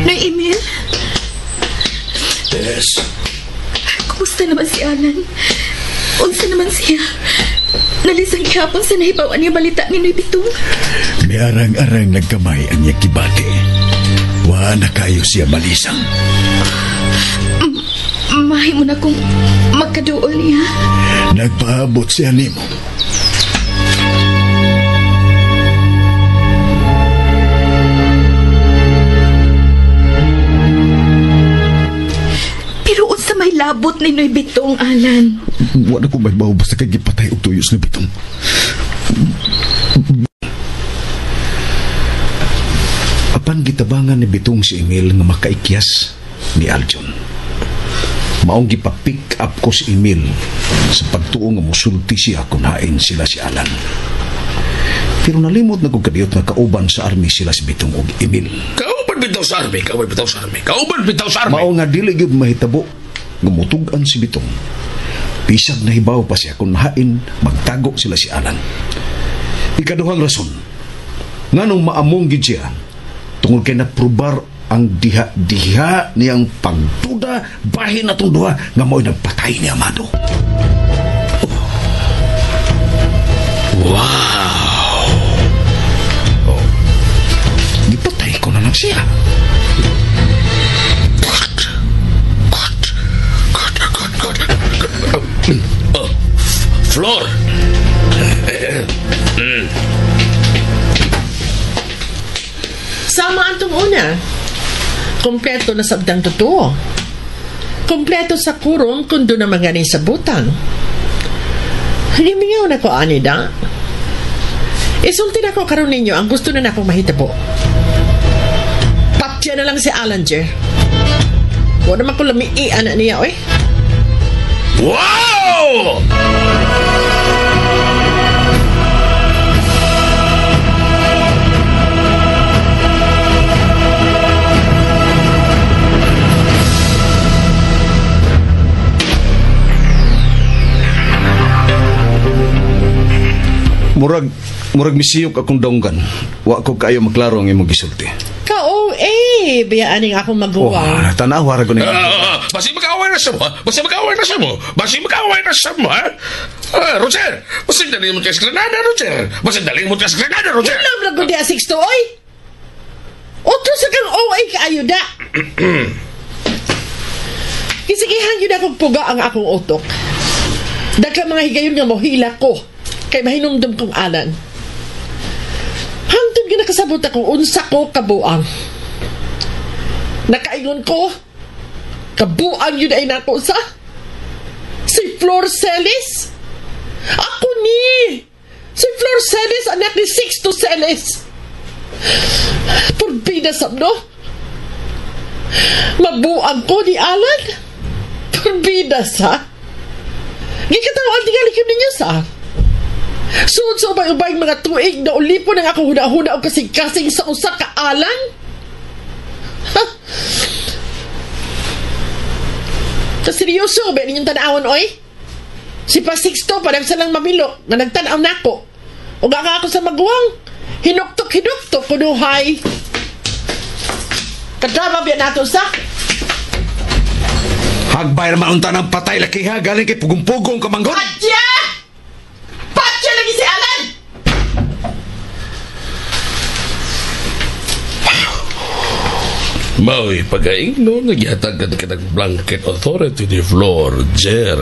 Speaker 4: Noy Emil?
Speaker 9: Tess.
Speaker 4: Kumusta naman si Alan? Unsa naman siya? Nalisang gihapon sa nahibaw niya balita ni Noy Bitong.
Speaker 9: Miarang-arang nagkamay ang iyang kibati. Wa na kayo siya malisang.
Speaker 4: Mahimo na kung magkaduol niya.
Speaker 9: Nagpaabot siya nimo.
Speaker 4: Pero unsa may labot ni Noy Bitong, Alan?
Speaker 2: Wa na ko may bawo basta kay gipatay og tuyos ni Bitong. Apan gitabangan ni Bitong si Emil nga makaikyas ni Aljon. Maong gipa-pick up ko si Emil sa pagtuo nga musulti siya kung hain sila si Alan. Pero nalimot na kong kadiyot nga kauban sa army sila si Bitong og Emil.
Speaker 5: Kauban bitaw sa army, kauban bitaw sa army, kauban bitaw sa army.
Speaker 2: Mao nga dili gyud mahitabo nga mutug-an si Bitong. Bisag nahibaw pa siya kung hain magtago sila si Alan. Ikaduhang rason, nganong maamong gid siya tungod kay naprobar ang diha-diha niyang pagduda bahin atong duha nga mao'y nagpatay ni Amado.
Speaker 5: Oh. Wow!
Speaker 2: Oh. Gipatay ko na lang siya.
Speaker 5: God! God! God! God! God! God! Oh, Flor!
Speaker 10: Sama antong una. Kompleto na sabdang totoo. Kompleto sa kurong kung doon naman ganing sa butang. Limingaw na ko, ani da. Isulti na ko karon ninyo ang gusto na nakong mahitabo. Patya na lang si Alan, Jer. Wala naman ko lamii, anak niya, oy.
Speaker 5: Wow!
Speaker 2: Murag misiyok akong donggan. Wa ko kaayo maklaro ang imong gisulti.
Speaker 10: Ka-OA, bayaaning akong maguwang.
Speaker 2: Oh, tanawa ra ko ni.
Speaker 5: Basi mag-away na siya mo, ha? Basi mag-away na siya mo. Basi mag-away na siya mo, ha? Roger! Basi dali mo ka sa Granada, Roger! Basi dali mo ka sa Granada, Roger!
Speaker 10: Alam na ko diya, Sixto, oy! Otro sa kang OA kaayo da! Kisigihan yun akong puga ang akong utok. Dagka mga higayon nga mohila ko kay mahinumdum kong Alan. Hangtod nga nakasabot akong unsa ko kabuang. Nakaingon ko, kabuang yun ay nako sa si Flor Celis. Ako ni! Si Flor Celis, anak ni Sixto Celis. Purbida sabno. Mabuang ko ni Alan. Purbida sa. Gikatawan tingali ko ninyo sa. Suod sa ubay-ubay mga tuig na ulipo ng akong huna-huna o kasing-kasing sa usa ka Alan. Ha? Kaseryoso ba ninyong tanawon, oy? Si Pa Sixto parang sa lang mamilo na nagtanaw nako. O nga ako sa maguwang. Hinuktok-hinuktok kunuhay. Kadrama biya nato sa?
Speaker 2: Hagbay naman unta ng patay laki ha. Galing kay pugong-pugong kamanggod.
Speaker 10: Patya! Patya lagi si Alan!
Speaker 5: Mao'y pagaingno, nagyatagan ka ng blanket authority ni Flor, Jer.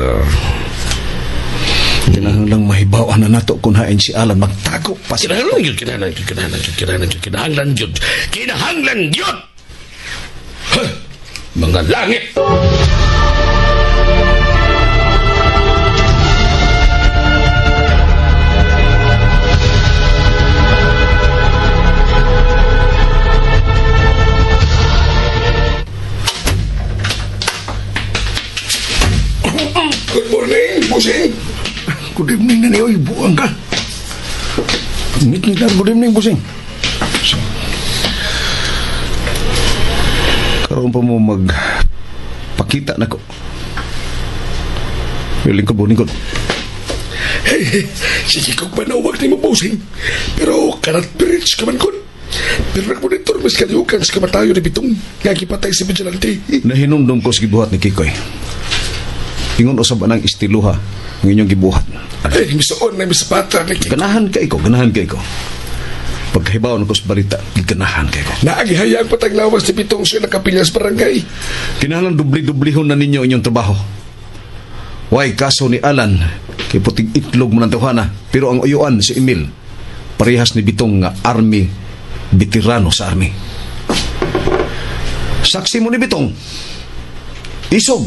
Speaker 2: Kinahanglang mahibaw na nato kung hain si Alan magtago pa sa...
Speaker 5: Kinahanglan yun, kinahanglan yun, kinahanglan yun, kinahanglan yun, kinahanglan yun, kinahanglan yun! Huh! Mga langit! Good morning, Busing.
Speaker 9: Good evening na niyo, buang ka. Ngit-ngit na, good evening, Busing.
Speaker 2: Karoon pa mo magpakita na ko. Lingkod, lingkod.
Speaker 5: Hey, sige kong panawag ni mo, Busing. Pero kanat bridge ka man kon. Pero nagmonitor mas kaliukan sa kamatayo ni Bitong. Nga gipatay si Vigilante.
Speaker 2: Nahinumdum ko sa gibuhat ni Kikoy. Ingon usab anang estiluha ang inyong gibuhat.
Speaker 5: Ay, misoon na misapata ni Kikoy.
Speaker 2: Ganahan ka iko, ganahan ka iko. Pagkahibaw ko sa balita, ganahan ka iko.
Speaker 5: Naagihayang pataglawas ni Bitong siya nakapilya sa barangay.
Speaker 2: Kinahanglan dubli-dublihon na ninyo inyong trabaho. Way, kaso ni Alan, kay puting itlog mo ng tawhana, pero ang uyuan si Emil, parehas ni Bitong nga army, veterano sa army. Saksi mo ni Bitong, isog.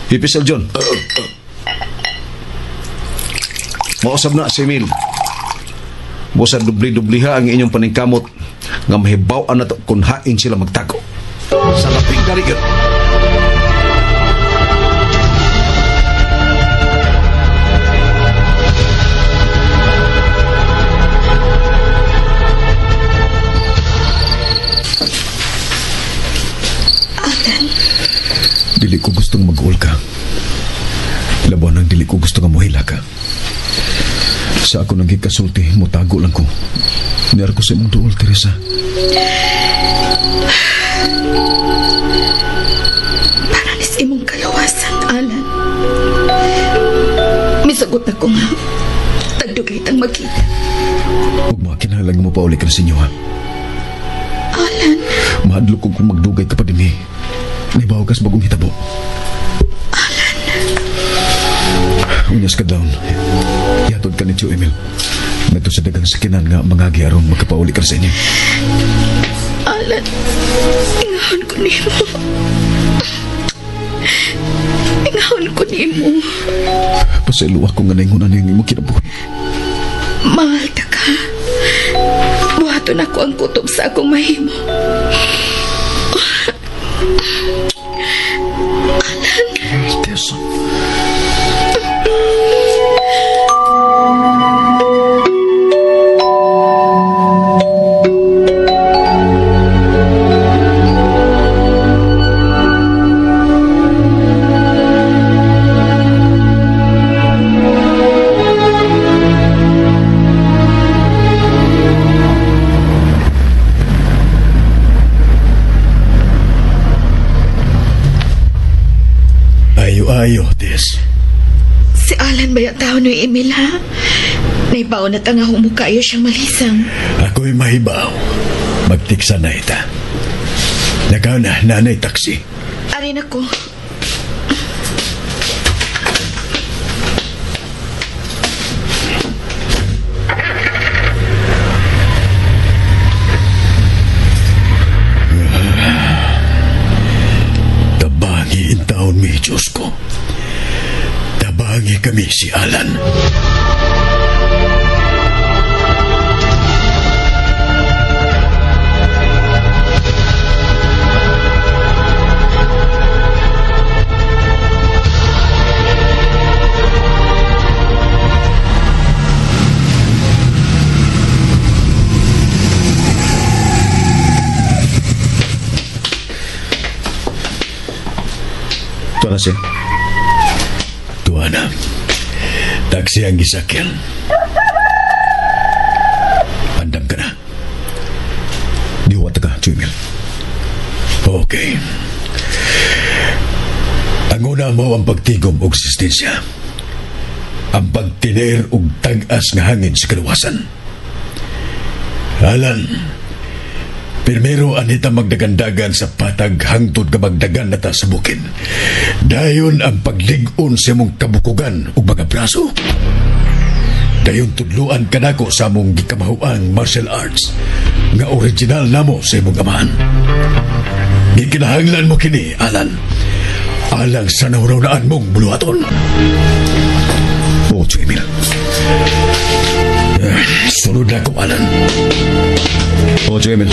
Speaker 2: Ipisal John. Mausap na si Emil. Busa dubli-dubliha ang inyong paningkamot nga mahibaw-an na to kung hain sila magtago. Sa laping darigan.
Speaker 4: Alan.
Speaker 9: Dili ko gustong mag-uol ka. Labuan ang dili ko gusto nga mohila ka. Sa ako nang gikasulti, mutago lang ko. Niyar ko sa imong duol, Teresa.
Speaker 4: Para nis imong kalawasan, Alan. Misagot na ko nga. Tagdugay tang magkita.
Speaker 9: Huwag mo kinahanglan mo pauli ka na sa inyo, ha?
Speaker 4: Alan.
Speaker 9: Mahadlok ko kung magdugay ka pa din, eh. Naibaw kas bagong hitabo.
Speaker 4: Alan.
Speaker 9: Unyas ka down. Yatod ka ni Tio Emil. Nagto sa dagang sakinan nga mga giaron magkapauli ka sa inyo.
Speaker 4: Alan, ingahon ko nimo. Ingahon ko nimo.
Speaker 9: Pasaylo ako nga naingunan niyang imong kinabuhi.
Speaker 4: Mahal ta ka. Buhaton ako ang kutob sa akong mahimo. Alan.
Speaker 9: Tessa. Tess.
Speaker 4: Si Alan ba yung tao ni Emil, ha? Naibaw na tanga humukayo siyang malisang.
Speaker 9: Ako'y mahibaw. Magtiksa na ita. Nakaw na, nanay taksi.
Speaker 4: Arin ako.
Speaker 9: Tabangi in taon mi, Diyos ko. Tabangi kami si Alan.
Speaker 3: Tuwa na siya.
Speaker 9: Tuwa na. Taksi ang gisakyan. Andam ka na.
Speaker 3: Diwa ta ka, Chuimil.
Speaker 9: Okay. Ang una mo ang pagtigom og resistensya. Ang pagtiner og tag-as nga hangin sa kaluwasan. Alan, primero anita magdagandagan sa patag hangtod ka magdagan na ta sa bukid. Dayon ang paglig-on sa imong kabukugan ug mga braso. Dayon tudluan kanako sa among gikamahuang martial arts nga original namo sa imong amahan. Gikinahanglan mo kini, Alan. Alang sa nahunaunaan mong buluhaton. O, Emil. Sunod na ko, Alan.
Speaker 3: O, Emil.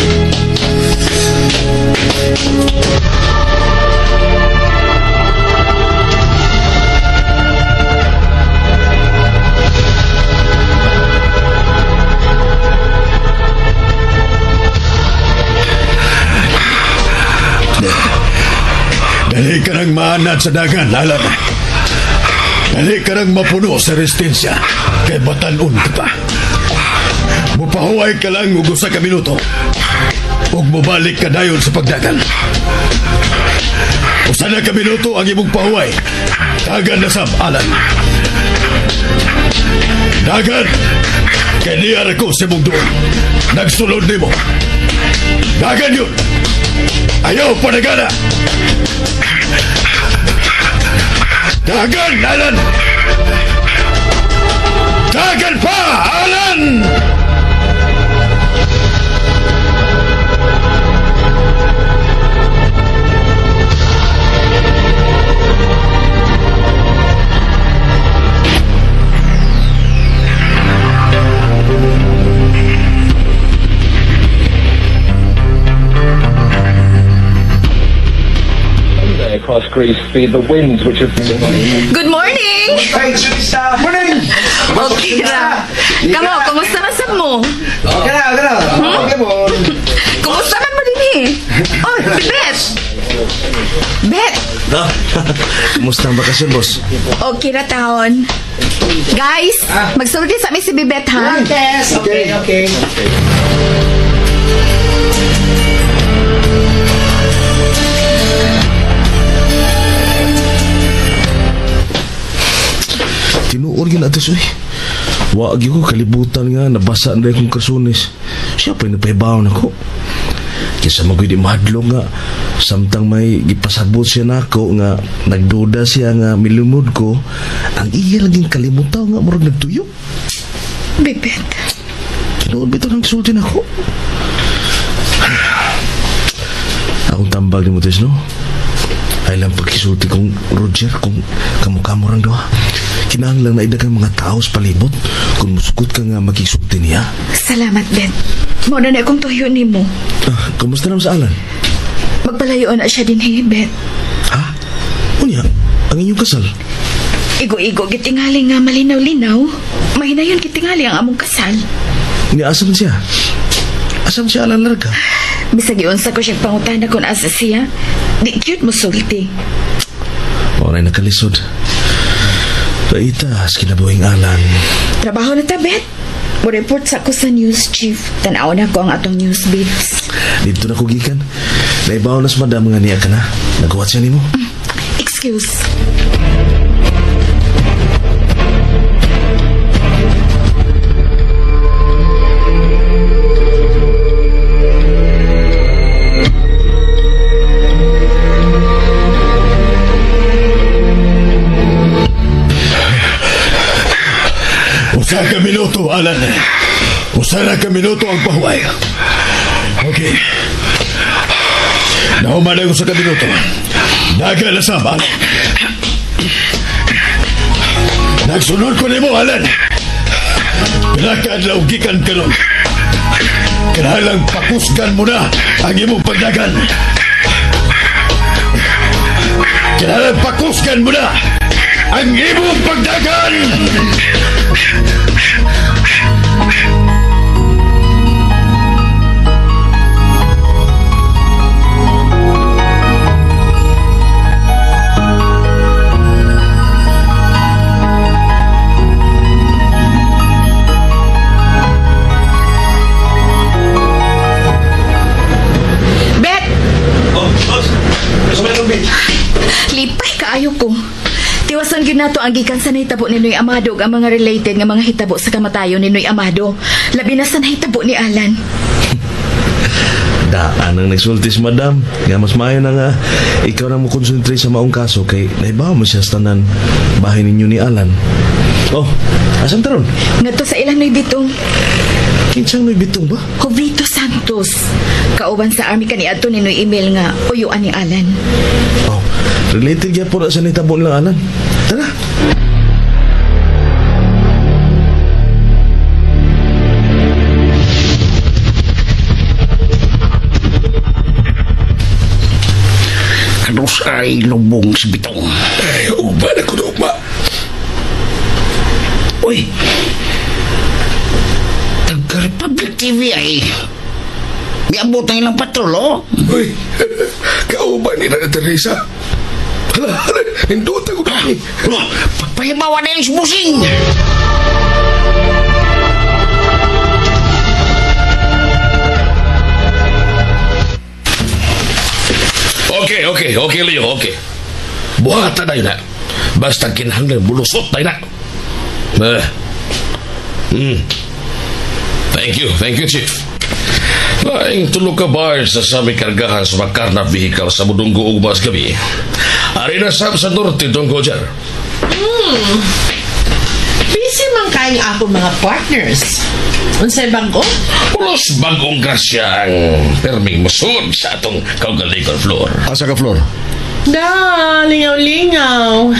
Speaker 9: Dali ka nang maanad sa dagan, Alan. Dali ka nang mapuno sa resistensya kay batanon ka pa. Mupahuway ka lang og usa ka minuto ug mobalik ka dayon sa pagdagan. Usa na ka minuto ang imong pahuway. Dagan na sab, Alan. Dagan! Kay niya ko sa imong doon. Nagsulod nimo. Dagan yun! Ayaw panagana! Dagan, Alan! Dagan pa, Alan!
Speaker 11: Across Greece, the winds which have...
Speaker 7: Good morning!
Speaker 12: Hey, Julissa! Morning!
Speaker 7: Okay ra. Kamo, kumusta man sa mo?
Speaker 12: Okay na, okay na. Okay mo.
Speaker 7: Kumusta man mo din eh? Oh, si Beth! Beth!
Speaker 3: Kumusta ang bakasyon, boss?
Speaker 7: Okay ra taon. Guys, magsulti sa amin si Bibet, ha?
Speaker 12: Yes, okay, okay.
Speaker 3: Tinuor yun atos, uy. Wag ko kalibutan nga, nabasa na akong kasunis. Siya pa'y napahibaw na ko. Kisa magoy di mahadlong nga, samtang may gipasabot siya nako nga, nagduda siya nga, milimod ko, ang iya laging kalimutaw nga, murag nagtuyo.
Speaker 4: Bibet.
Speaker 3: Tinuod bitaw ng sulti nako. Akong tambag ni mo, Tess, no? Ay lang pagkisulti kong Roger, kung kamukha mo rang doha. Kinahanglan na idagang mga tao sa palibot kung musugot ka nga magkisulti niya.
Speaker 4: Salamat, Ben. Muna na akong tuyo ni mo.
Speaker 3: Ah, kumusta naman sa Alan?
Speaker 4: Magpalayo na siya din, hey, Ben.
Speaker 3: Ha? Unya, ang inyong kasal?
Speaker 4: Igo-igo, gitingali nga malinaw-linaw. Mahinayon gitingali ang among kasal.
Speaker 3: Ni asa man siya? Asa man siya, Alan Larga?
Speaker 4: Bisag iunsa ko siyang pangutana kung asa siya. Di cute mo sulti.
Speaker 3: Oray nakalisod. Paita, kinabuhing Alan.
Speaker 4: Trabaho na ta, Bet. Mo-report sa ako sa news chief. Tanaw na ko ang atong news beats.
Speaker 3: Dito na ko gikan. Naibaw na sa madam nga niya ka na. Nagawa siya nimo.
Speaker 4: Excuse.
Speaker 9: minuto, Alan. Usa ra ka minuto ang pahuway. Okay. Nahuman ang usa ka minuto. Daga na sab, Alan. Nagsunod ko nimo, Alan. Pila ka adlaw gikan karon. Kinahanglang pakusgan mo na ang imong pagdagan. Kinahanglang pakusgan mo na ang imong pagdagan!
Speaker 4: Bet!
Speaker 3: Oh, boss.
Speaker 4: Lipay kaayo ko. Tiwason gyud nato ang gikan sa nahitabo ni Noy Amado ug ang mga related nga mga hitabo sa kamatayon ni Noy Amado. Labi na sa nahitabo ni Alan.
Speaker 3: Daan ang nagsultis, madam. Nga mas maayo na nga ikaw na mo konsentrate sa maong kaso kay naibaw mo siya sa tanan bahay ninyo ni Alan. Oh, asan taron?
Speaker 4: Ngadto sa ilang Noy Bitong.
Speaker 3: Kinsang Noy Bitong ba?
Speaker 4: Jovito Santos. Kauban sa army kaniadto ni Noy Emil nga uyuan ni Alan.
Speaker 3: Oh, related gyapon na sa nahitabo nilang Alan. Tara.
Speaker 6: Kanus ay lubong si Bitong.
Speaker 5: Ay, ugma na ko ugma.
Speaker 6: Uy! Taga Republic TV ay miabot ang ilang patrol, oh.
Speaker 5: Uy, kauban nila na Teresa. Hala, hala, hinduta ko kami.
Speaker 6: Pahibawa na yung busing!
Speaker 5: Okay, okay, okay, Leo, okay. Buhatan na yun na. Basta kinahanglan bulusot na yun na. Thank you, Chief. Laing tulog ka bar sa sami kargahan sa makarna vehicle sa Mudunggo ug mas gabi. Ari na sab sa norte Donggo jar.
Speaker 10: Busy man kayong ako mga partners. Unsay bag-o?
Speaker 5: Pulos bagong grasya ang perming musod sa atong kaugalingon floor.
Speaker 2: Asa ka, Flor?
Speaker 10: Da, lingaw-lingaw.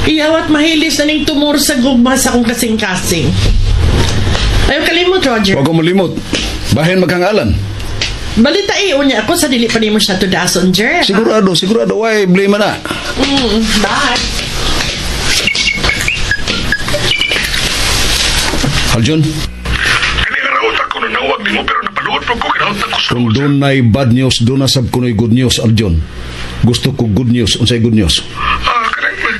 Speaker 10: Iyawat mahilis na ning tumor sa gugma sa akong kasing-kasing. Ayaw kalimot, Roger.
Speaker 2: Huwag ko malimot. Bahin magkangalan.
Speaker 10: Balita iyon niya ako sa dili pa nimo siya tudason, Jer.
Speaker 2: Sigurado, sigurado. Why blame na?
Speaker 10: Bye.
Speaker 2: Aljun, kung doon na'y bad news, doon na sab kuno'y good news, Aljun. Gusto ko good news. Unsay good news?
Speaker 5: Kanang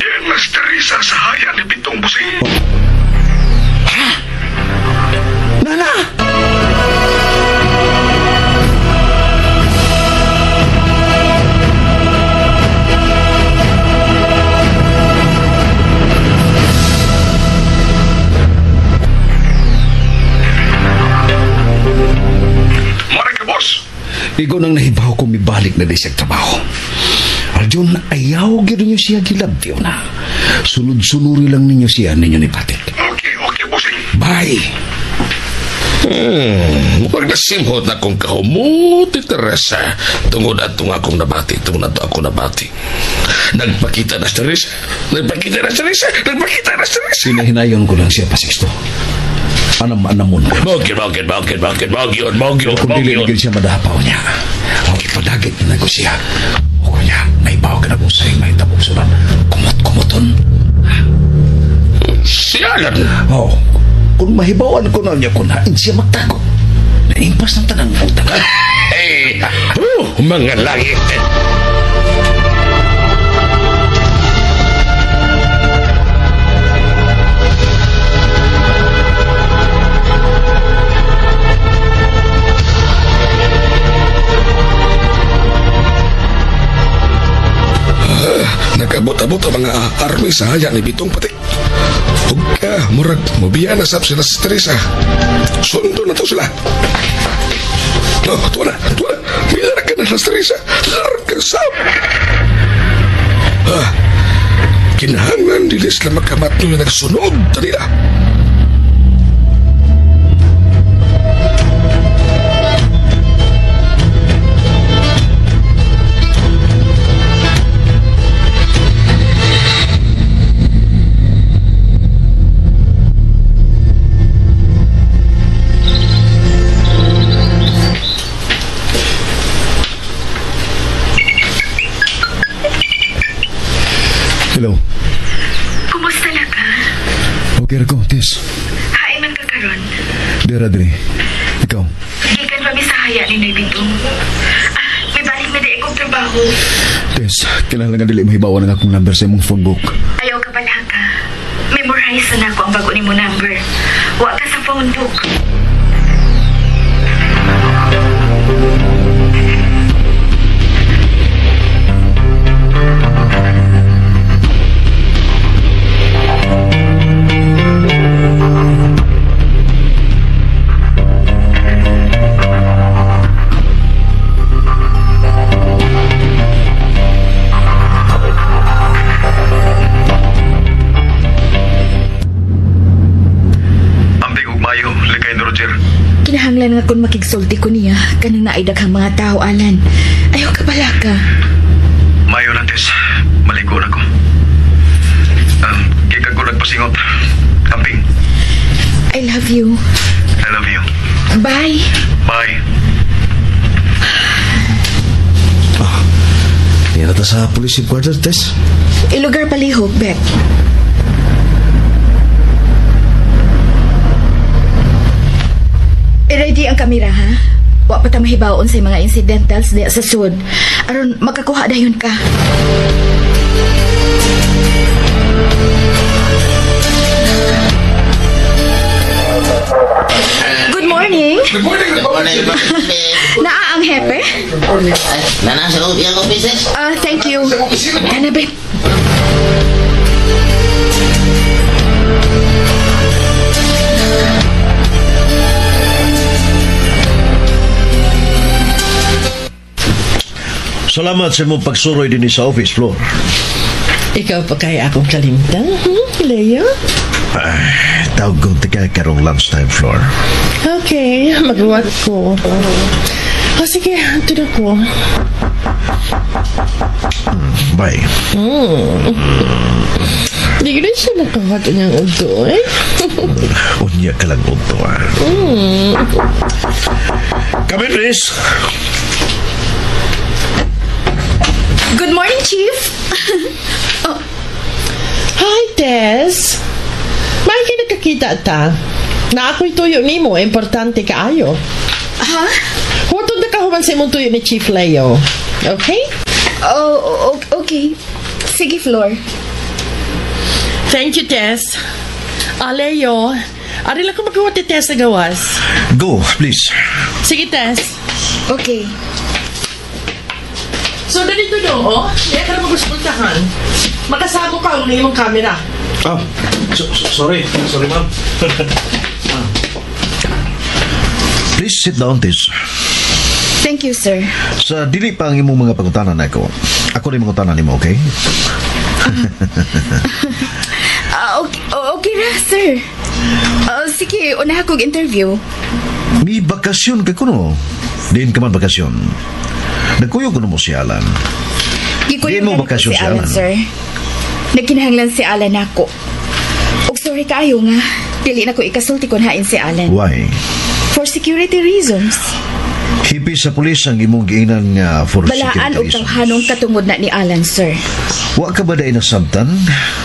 Speaker 5: diyan na si Teresa sa haya ni Bitong Busing.
Speaker 2: Ha? Nana! Igo nang nahibaw ko mibalik na di siyang trabaho. Aljun, ayaw gyud ninyo siya gilabyo na. Sunod-sunuri lang ninyo siya ninyo ni Patik.
Speaker 5: Okay, okay, bossing.
Speaker 2: Bye!
Speaker 5: Mukhang nasimhot na akong kahumuti, Teresa. Tungod atong akong nabati, tungod ato akong nabati. Nagpakita na si Teresa. Nagpakita na si Teresa. Nagpakita na si Teresa.
Speaker 2: Sinahinayon ko lang siya, Pasixto. Anam-anamon ko.
Speaker 5: Bogyo.
Speaker 2: Kung dili na siya madapaw niya. Okay, padagit na ko siya. O kunya, naibaw ka na kung sa'yo may tabuksuran. Kumot-kumoton.
Speaker 5: Siya lang.
Speaker 2: Oo. Kung mahibawan ko na niya kung hain siya magtago. Naimpas ng tanang butang.
Speaker 5: Hey! Mga langit! Nag-abot-abot ang mga army sa haya ni Bitong Patik. Huwag ka, murag, mubiya na sab sila sa Teresa. Sundo na to sila. No, tuwa na, tuwa na. Milarga na sa Teresa. Larga sab. Kinahanglan dili sila makamat nyo nagsunod tanila.
Speaker 9: Mira diri. Ikaw?
Speaker 4: Gikan pa mi sa haya ni Noy Bidong. May balik na di akong trabaho.
Speaker 9: Tess, kinahanglan nga dili mahibawan ang akong number sa imong phone book.
Speaker 4: Ayaw ka balaka. Memorize na ako ang bago nimo number. Wa ka sa phone book. Kinahanglan nga kung makigsulti ko niya kanang naay daghang mga tao, Alan. Ayaw ka balaka.
Speaker 5: Mayo na, Tess. Maligo na ko. Gikan ko nagpasingot. Amping.
Speaker 4: I love you.
Speaker 5: I love you.
Speaker 4: Bye.
Speaker 5: Bye.
Speaker 3: Niya na ta sa police headquarters, Tess.
Speaker 4: Ilugar palihog, Beth. I-ready ang kamera, ha? Wa pa ta mahibaon sa mga incidentals diya sa sud. Aron makakuha dayon ka. Good morning.
Speaker 5: Good morning. Good morning.
Speaker 4: Naa ang hepe?
Speaker 13: Nana sa iyang offices.
Speaker 4: Thank you. Ana, babe.
Speaker 1: Salamat sa imong pagsuroy din sa office, Flor.
Speaker 10: Ikaw pa kaya akong kalimtan, Leo?
Speaker 1: Tawag kong tiga karong lunchtime, Flor.
Speaker 10: Okay, magluwat ko. O sige, ito na ko.
Speaker 1: Bye.
Speaker 10: Di ko rin siya nakawat niyang udto, eh.
Speaker 1: Unya ka lang udto, ah. Come in, please.
Speaker 4: Good morning, Chief.
Speaker 10: Oh. Hi, Tess. May kinakakita ta. Na ako'y tuyo nimo, importante kaayo.
Speaker 4: Ha?
Speaker 10: Huwag na kahuman sa imong tuyo ni Chief Leo. Okay?
Speaker 4: Oh, okay. Sige, Flor.
Speaker 10: Thank you, Tess. Leo, ari lang ko magawa ti Tess sa gawas.
Speaker 1: Go, please.
Speaker 10: Sige, Tess.
Speaker 4: Okay.
Speaker 10: So, ganito no, oh. Kaya ka na mag-uspultahan. Makasama ka ang iyong camera.
Speaker 3: Oh, sorry. Sorry, ma'am.
Speaker 1: Please sit down, Tess.
Speaker 4: Thank you, sir.
Speaker 1: Sa dili pa ang imong mga pangutanan ako. Ako rin mangutanan nimo, okay?
Speaker 4: Okay, okay ra, sir. Sige, una akong interview.
Speaker 1: May bakasyon ka kuno. Diin ka man bakasyon. Nagkuyog ko na mo si Alan.
Speaker 4: Gikuyog
Speaker 1: Diin mo
Speaker 4: na
Speaker 1: bakasyon
Speaker 4: si Alan, sir. Nagkinahanglan si Alan ako. Og sorry kaayo nga, dili na ko ikasulti kon hain si Alan.
Speaker 1: Why?
Speaker 4: For security reasons.
Speaker 1: Hipi sa pulis ang imong giinan nga for
Speaker 4: Balaan
Speaker 1: security
Speaker 4: og
Speaker 1: reasons.
Speaker 4: tawhanong katungod na ni Alan, sir.
Speaker 1: Wa ka ba dahil nasabtan?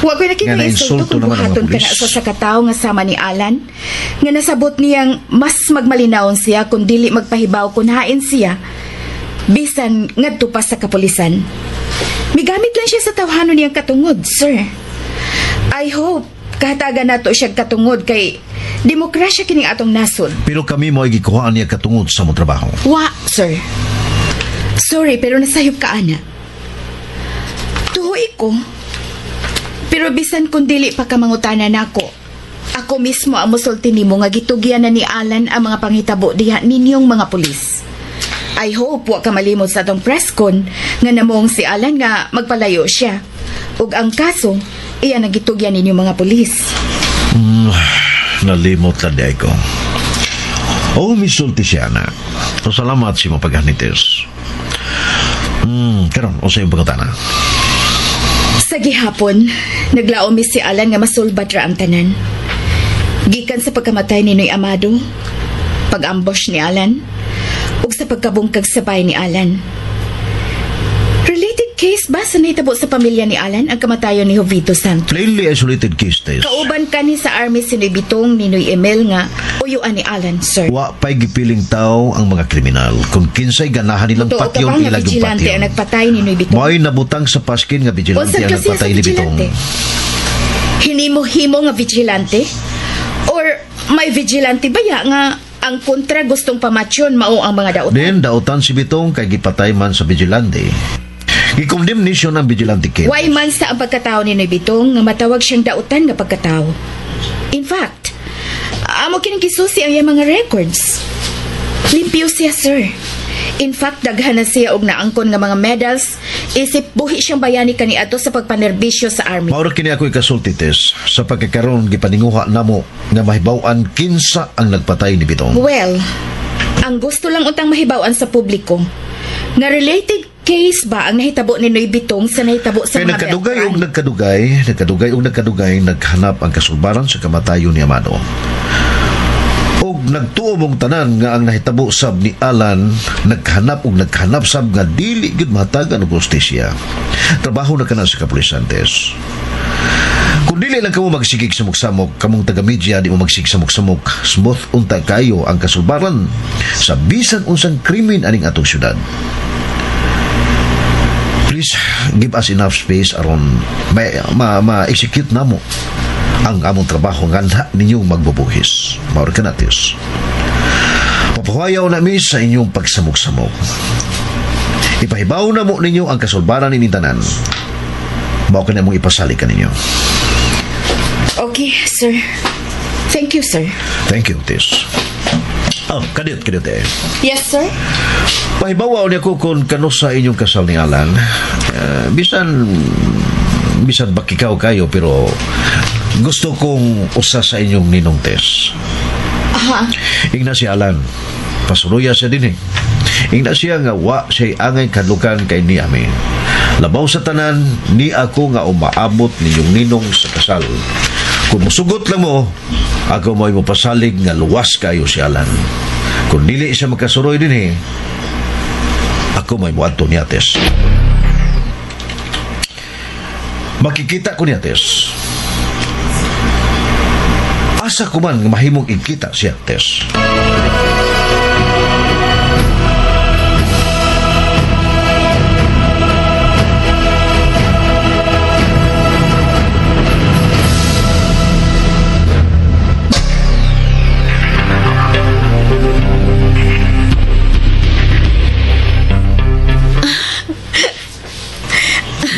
Speaker 4: Wa ko'y nakita
Speaker 1: Nga
Speaker 4: insulto
Speaker 1: nainsulto
Speaker 4: kung
Speaker 1: naman ang mga
Speaker 4: buhaton ka
Speaker 1: pulis.
Speaker 4: na sa katawo nga sama ni Alan. Nga nasabot niyang mas magmalinawon siya kung dili magpahibaw kung hain siya. Bisan ngadto pa sa kapulisan. Migamit lang siya sa tawhanon niyang katungod, sir. I hope kahatagan nato siya katungod kay demokrasya kining atong nasod.
Speaker 1: Pero kami mo ay gikuhaan niya katungod sa mong trabaho.
Speaker 4: Wa, sir. Sorry, pero nasayop ka, ana. Tuhoy ko. Pero bisan kung dili pa ka mangutana nako, ako mismo ang musulti nimo nga gitugyan na ni Alan ang mga panghitabo diha ninyong mga pulis. I hope wa ka malimot sa atong press con nga namong si Alan nga magpalayo siya. Ug ang kaso, iya ang gitugyan ninyong mga pulis.
Speaker 1: Nalimot lang di ko. Oh, misulti siya na. So, salamat si mapagahnitis. Karon, o sa iyong pagkatana?
Speaker 4: Sa gihapon, naglaom mi si Alan nga masulbad ra ang tanan. Gikan sa pagkamatay ni Noy Amado, pag-ambush ni Alan, ug sa pagkabungkag sa bahay ni Alan. Related Isolated case ba sa nahitabo sa pamilya ni Alan ang kamatayon ni Jovito Santos?
Speaker 1: Plainly isolated case, Tess.
Speaker 4: Kauban kani sa army si Noy Bitong ni Noy Emil nga uyuan ni Alan, sir.
Speaker 1: Wa pa'y gipiling tao ang mga kriminal. Kung kinsay ganahan nilang
Speaker 4: Totoo ka
Speaker 1: patyon,
Speaker 4: ba nga
Speaker 1: ilag yung
Speaker 4: vigilante
Speaker 1: patyon.
Speaker 4: ang nagpatay ni Noy Bitong?
Speaker 1: Mao'y nabutang sa paskin nga vigilante
Speaker 4: Unsang
Speaker 1: ang
Speaker 4: klase
Speaker 1: nagpatay
Speaker 4: sa
Speaker 1: ni Bitong.
Speaker 4: vigilante? Hinimo-himo nga vigilante? Or may vigilante ba ya nga ang kontra gustong pamatyon mao ang mga dautan?
Speaker 1: Then, dautan si Bitong kay gipatay man sa vigilante. Gi-condemnation ang vigilante killers.
Speaker 4: Why man sa ang pagkatao ni Noy Bitong nga matawag siyang dautan nga pagkatao? In fact, amo kining gisusi ang iyang mga records. Limpyo siya, sir. In fact, daghan na siya og naangkon nga mga medals isip buhi siyang bayani kaniadto sa pagpanerbisyo sa army.
Speaker 1: Maura kini ako ikasulti, Tess, sa pagkakaroon gipaninguha namo nga mahibaw-an kinsa ang nagpatay ni Bitong.
Speaker 4: Well, ang gusto lang untang mahibaw-an sa publiko nga related case ba ang nahitabo ni Noy Bitong sa nahitabo sa
Speaker 1: Kaya
Speaker 4: mga
Speaker 1: nagkadugay
Speaker 4: Beltran?
Speaker 1: og nagkadugay, nagkadugay og nagkadugay, naghanap ang kasulbaran sa kamatayon ni Amado. Og nagtuo mong tanan nga ang nahitabo sab ni Alan, naghanap og naghanap sab nga dili gyud mahatagan og hustisya. Trabaho na kana sa kapulisan, Tess. Kung dili lang kamo magsigig samok-samok, kamong taga-media di mo magsigig samok-samok, smooth unta kayo ang kasulbaran sa bisan unsang krimen aning atong syudad. Please give us enough space aron ma-execute namo ang among trabaho nga na ninyong magbubuhis. Maor ka na, Tess. Papahuayaw na mi sa inyong pagsamok-samok. Ipahibaw na mo ninyo ang kasulbaran nining tanan. Mao ka na mong ipasali ka ninyo.
Speaker 4: Okay, sir. Thank you, sir.
Speaker 1: Thank you, Tess. Oh, kadiyot eh.
Speaker 4: Yes, sir.
Speaker 1: Pahibaw niya ko kung kano sa inyong kasal ni Alan. Bisan bakikaw kayo, pero gusto kong usa sa inyong ninong, Tess.
Speaker 4: Aha.
Speaker 1: Ingna si Alan. Pasuruya siya din eh. Ingna siya nga wa siya'y angay kadlukan kay ni ami. Labaw sa tanan, ni ako nga umaabot ninyong ninong sa kasal. Kung musugot lang mo, ako mo'y mupasalig nga luwas kayo si Alan. Kung dili siya makasuroy din eh, ako mo'y muadto ni Ates. Makikita ko ni Ates. Asa ko man nga mahimong igkita siya, Tess.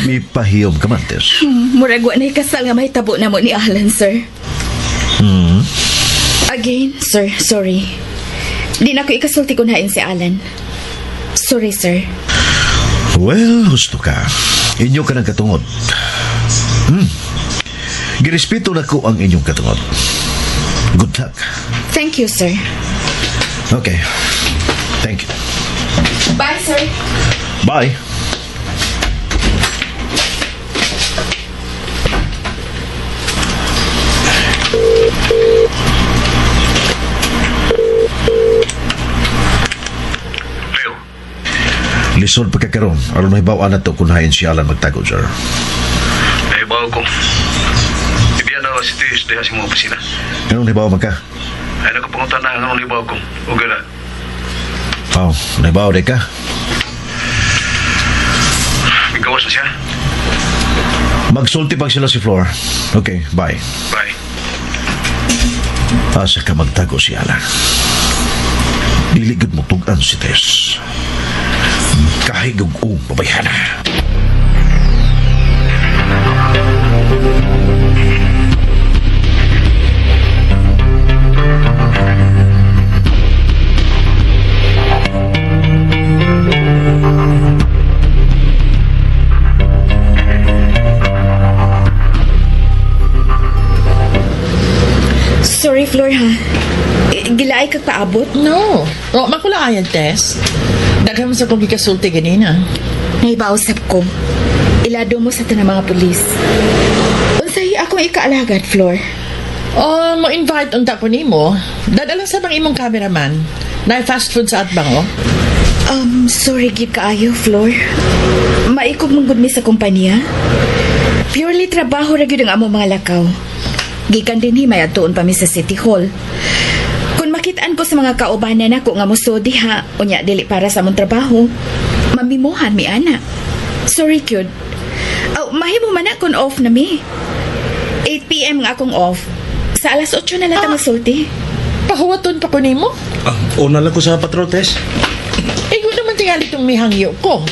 Speaker 1: May pahiyom ka man, Tess.
Speaker 4: Murag wa na'y kasal nga mahitabo na mo ni Alan, sir. Again, sir, sorry. Di na ko ikasulti kung hain si Alan. Sorry, sir.
Speaker 1: Well, husto ka. Inyo ka ng katungod. Girespeto na ko ang inyong katungod. Good luck.
Speaker 4: Thank you, sir.
Speaker 1: Okay. Thank you.
Speaker 4: Bye, sir.
Speaker 1: Bye. Lisod pagkakaroon. Aron mahibaw na to kung hain si Alan magtago, sir.
Speaker 14: Nahibaw ko. Ibiyan na si Tiis diha sa mga opisina.
Speaker 1: Anong nahibaw man ka?
Speaker 14: Ay nakapangutan na anong nahibaw ko. Okay na.
Speaker 1: Oh, nahibaw di ka?
Speaker 14: Gawas na siya.
Speaker 1: Magsulti pag sila si Flor. Okay, bye.
Speaker 14: Bye.
Speaker 1: Asa ka magtago si Alan. Dili gud mo tug-an si Tess. Kahigug-ung babayhana.
Speaker 4: Sorry, Flor, ha? Gilaay kag paabot?
Speaker 10: No. O, makulaayan, Tess. Daghan mo sa kong gikasulti ganina.
Speaker 4: Naibausap ko. Ilado mo sa tanang mga pulis. Unsay akong ikaalagad, Flor?
Speaker 10: Oh, mo-invite unta ko nimo. Dadala sa bang imong cameraman. Na fast food sa atbang, oh.
Speaker 4: Sorry gyud kaayo, Flor. Maikog man gud mi sa kompanya. Purely trabaho ra gyud ang among mga lakaw. Gikan dinhi may adtuon pa mi sa City Hall. Kung makitaan ko sa mga kaubanan nako nga moso diha, unya dili para sa among trabaho, mamimuhan mi ana. Sorry gyud. Oh, mahimo man na kung off na mi. 8 p.m. nga akong off. Sa alas 8 na lang ta masulti.
Speaker 10: Pahuwaton pa ko nimo?
Speaker 3: Una lang ko sa patrol, Tess.
Speaker 10: Igo naman tingali itong mihangyo ko.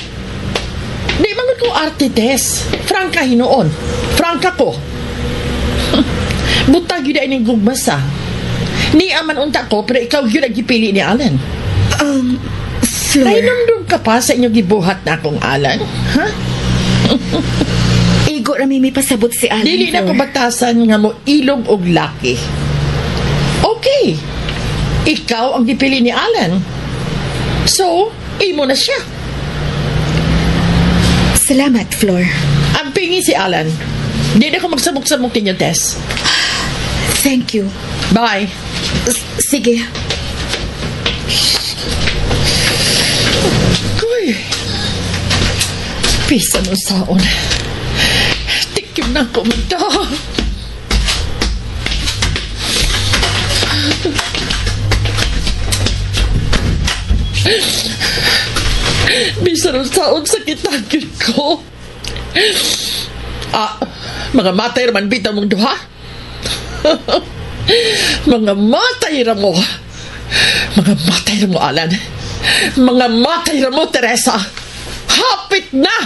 Speaker 10: Di man ko arte, Tess. Franka hinuon. Franka ko. Butag yun ay ning gugmasa. Ni aman unta ko, pero ikaw yun ang gipili ni Alan.
Speaker 4: Flor.
Speaker 10: Nahinumdum ka pa sa inyong gibuhat na akong Alan? Ha?
Speaker 4: Igo rami may pasabot si Alan,
Speaker 10: Dili na ko
Speaker 4: Flor.
Speaker 10: batasan nga mo ilog og laki. Okay. Ikaw ang gipili ni Alan. So, imo na siya.
Speaker 4: Salamat, Flor.
Speaker 10: Ang pingi si Alan. Di na ko magsabok-sabok ninyo, Tess.
Speaker 4: Thank you.
Speaker 10: Bye.
Speaker 4: Sige.
Speaker 10: Kuy. Pisa mo saon. Tikim na ko mata. Bisa mo saon sa kitagin ko. Ah, mga matay raman bitaw mong duha. Mga matay ra mo. Mga matay ra mo, Alan. Mga matay ra mo, Teresa. Hapit na!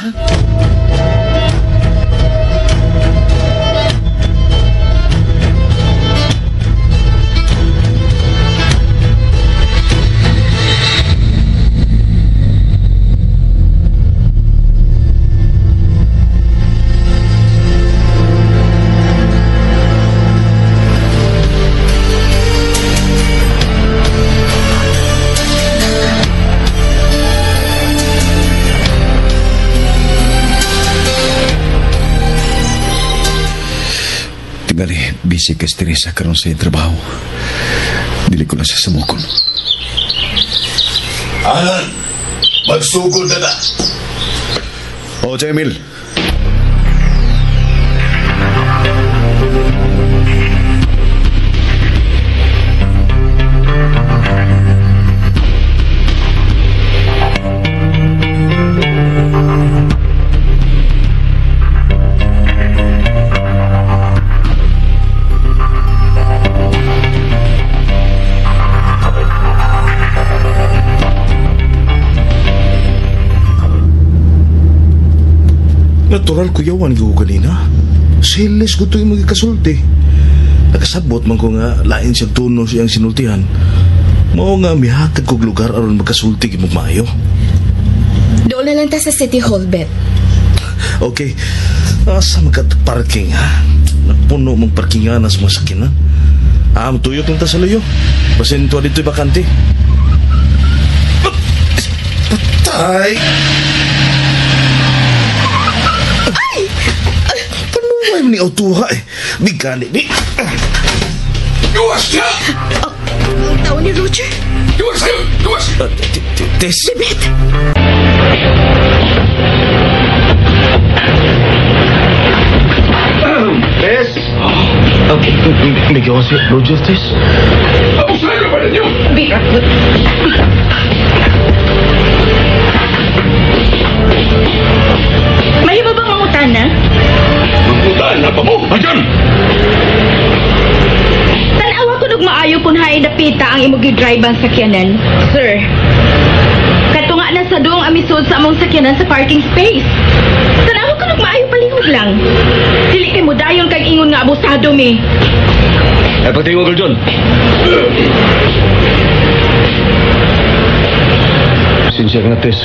Speaker 2: Tingali, busy kay Teresa karon sa iyang trabaho. Dili ko na siya sumukon.
Speaker 9: Alan, magsugod na na.
Speaker 2: Oh, Jamil.
Speaker 3: Natural kuyawan ko kanina. Silis ko ito'y magkasulti. Nakasabot man ko nga lain siyang tono siyang sinultihan. Mao nga mihatag kog lugar aron magkasulti gimong maayo.
Speaker 4: Doon na lang ta sa City Hall, Bet.
Speaker 3: Okay. Asa magkat-parking ha? Napuno mong parkingan sa mga sakinan. Ah, tuyok lang ta sa luyo. Basin tuwa dito'y bakante. Patay! Ay! Panuway mo ni autuha eh. Bigani ni.
Speaker 5: Gawas niya!
Speaker 4: Ang tao ni Roger.
Speaker 5: Gawas kayo! Gawas!
Speaker 3: Tess!
Speaker 4: Bibit!
Speaker 3: Tess! Okay, bigyan ko si Roger, Tess.
Speaker 5: Abusado ba ninyo?
Speaker 7: Mahimo bang mangutan na?
Speaker 5: Mangutan na pa mo! Ayan!
Speaker 7: Tanawa ko nog maayo kung hain napita ang imong gi-drive ang sakyanan, sir. Katunga na sa doong amisod sa among sakyanan sa parking space. Tanawa ko nog maayo palihog lang. Dili kay mo dayon kag ingon nga abusado mi.
Speaker 14: Eh, pagtingog ko dyan. Sinsya ka na, Tess.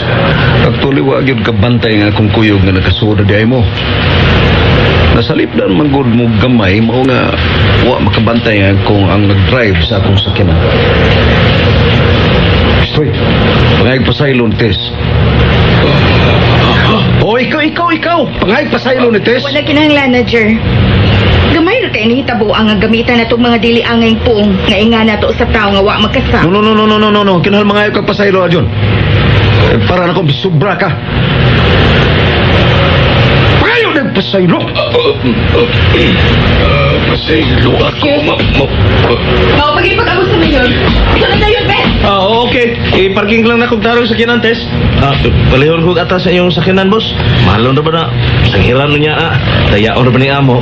Speaker 14: Actually, wa gyud ka bantay nga akong kuyog nga nakasuod na diay mo. Nasalip na man gud mo gamay, mao nga wa makabantay nga kung ang nag-drive sa akong sakyanan. Straight. Pangayag pasaylo ni Tess. Oh, ikaw! Pangayag pasaylo ni Tess.
Speaker 7: Wala kinahanglan na, Jer. Gamay ra kay nihitabo ang gamitan natong mga dili angay puong nga inga nato sa tawo nga wa magkasa.
Speaker 14: No. Kinahal mangayag kag pasaylo, Arjun. Para na kong bisubra ka. Pagayo nagpasaylo.
Speaker 5: Pasaylo ako.
Speaker 7: Maupagipag-abot sa mayor. Sunod na yun, Ben!
Speaker 3: Okay. I-parking lang na kong tarong sa kinantes. Palihon kong atas sa iyong sakinan, boss. Mahalon na ba na? Sanghiran na niya, Dayaon na ba ni amo?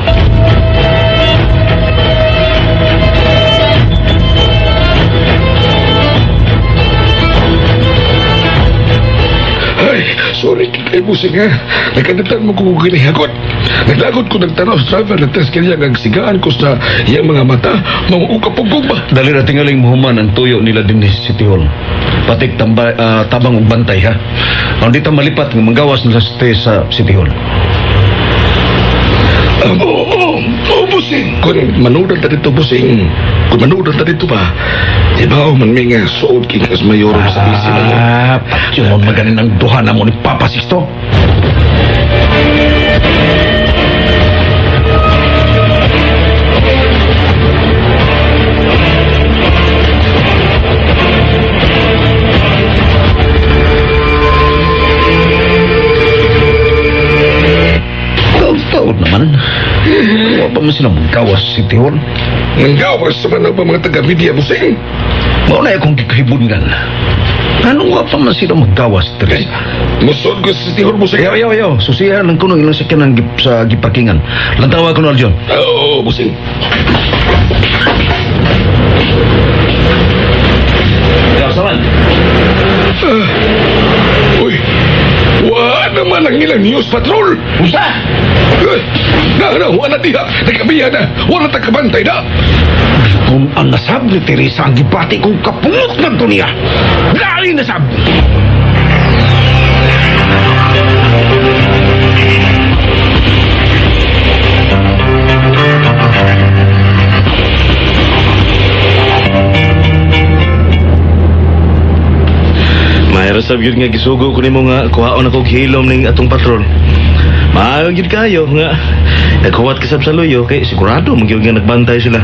Speaker 5: Ay, sorry kay busing ha. Nagkandatan mo kung ginihagot. Naglagot ko nagtanaw sa driver na test kanya nga sigaan ko sa iyang mga mata. Mauukapugog ba?
Speaker 14: Dali na tingaling muhuman ang tuyo nila din sa City Hall. Patik tabang og bantay ha. Ang dito malipat nga manggawas nila sa City Hall.
Speaker 5: Oo, busing. Kung manudan ta dito, busing. Kung manudan ta dito ba, ibaw man may nga suod king as mayor sa busy na mo.
Speaker 14: Patyon maganin ang duha na mo ni Papa Sixto. Taon naman. Wa pa man sila manggawas sa City Hall.
Speaker 5: Manggawas sa man ang mga taga-media, busing.
Speaker 14: Mao na akong gikahibungan. Anong wa pa man sila maggawas, Teresa?
Speaker 5: Musod ko sa City Hall, busing.
Speaker 14: Yaw, yaw. Susihan lang kuno ilang sakyanan sa giparkingan. Lantawa ko na, Aljon.
Speaker 5: Oo, busing.
Speaker 3: Yaw, saman.
Speaker 5: Uy, wa naman ang ilang news patrol.
Speaker 14: Usa!
Speaker 5: Na, wala diha. Nagkabiya na. Wala takabantay na.
Speaker 14: Kung ang nasab ni Teresa ang gibati kong kapungot ng to niya. Dali nasab!
Speaker 3: Mayroon sab yun nga gisugo ko nimo nga kuhaon ako og hilom ning atong patrol. Maayo gyud kayo nga naghuwat ka sab sa luyo kay sigurado man gyud nga nagbantay sila.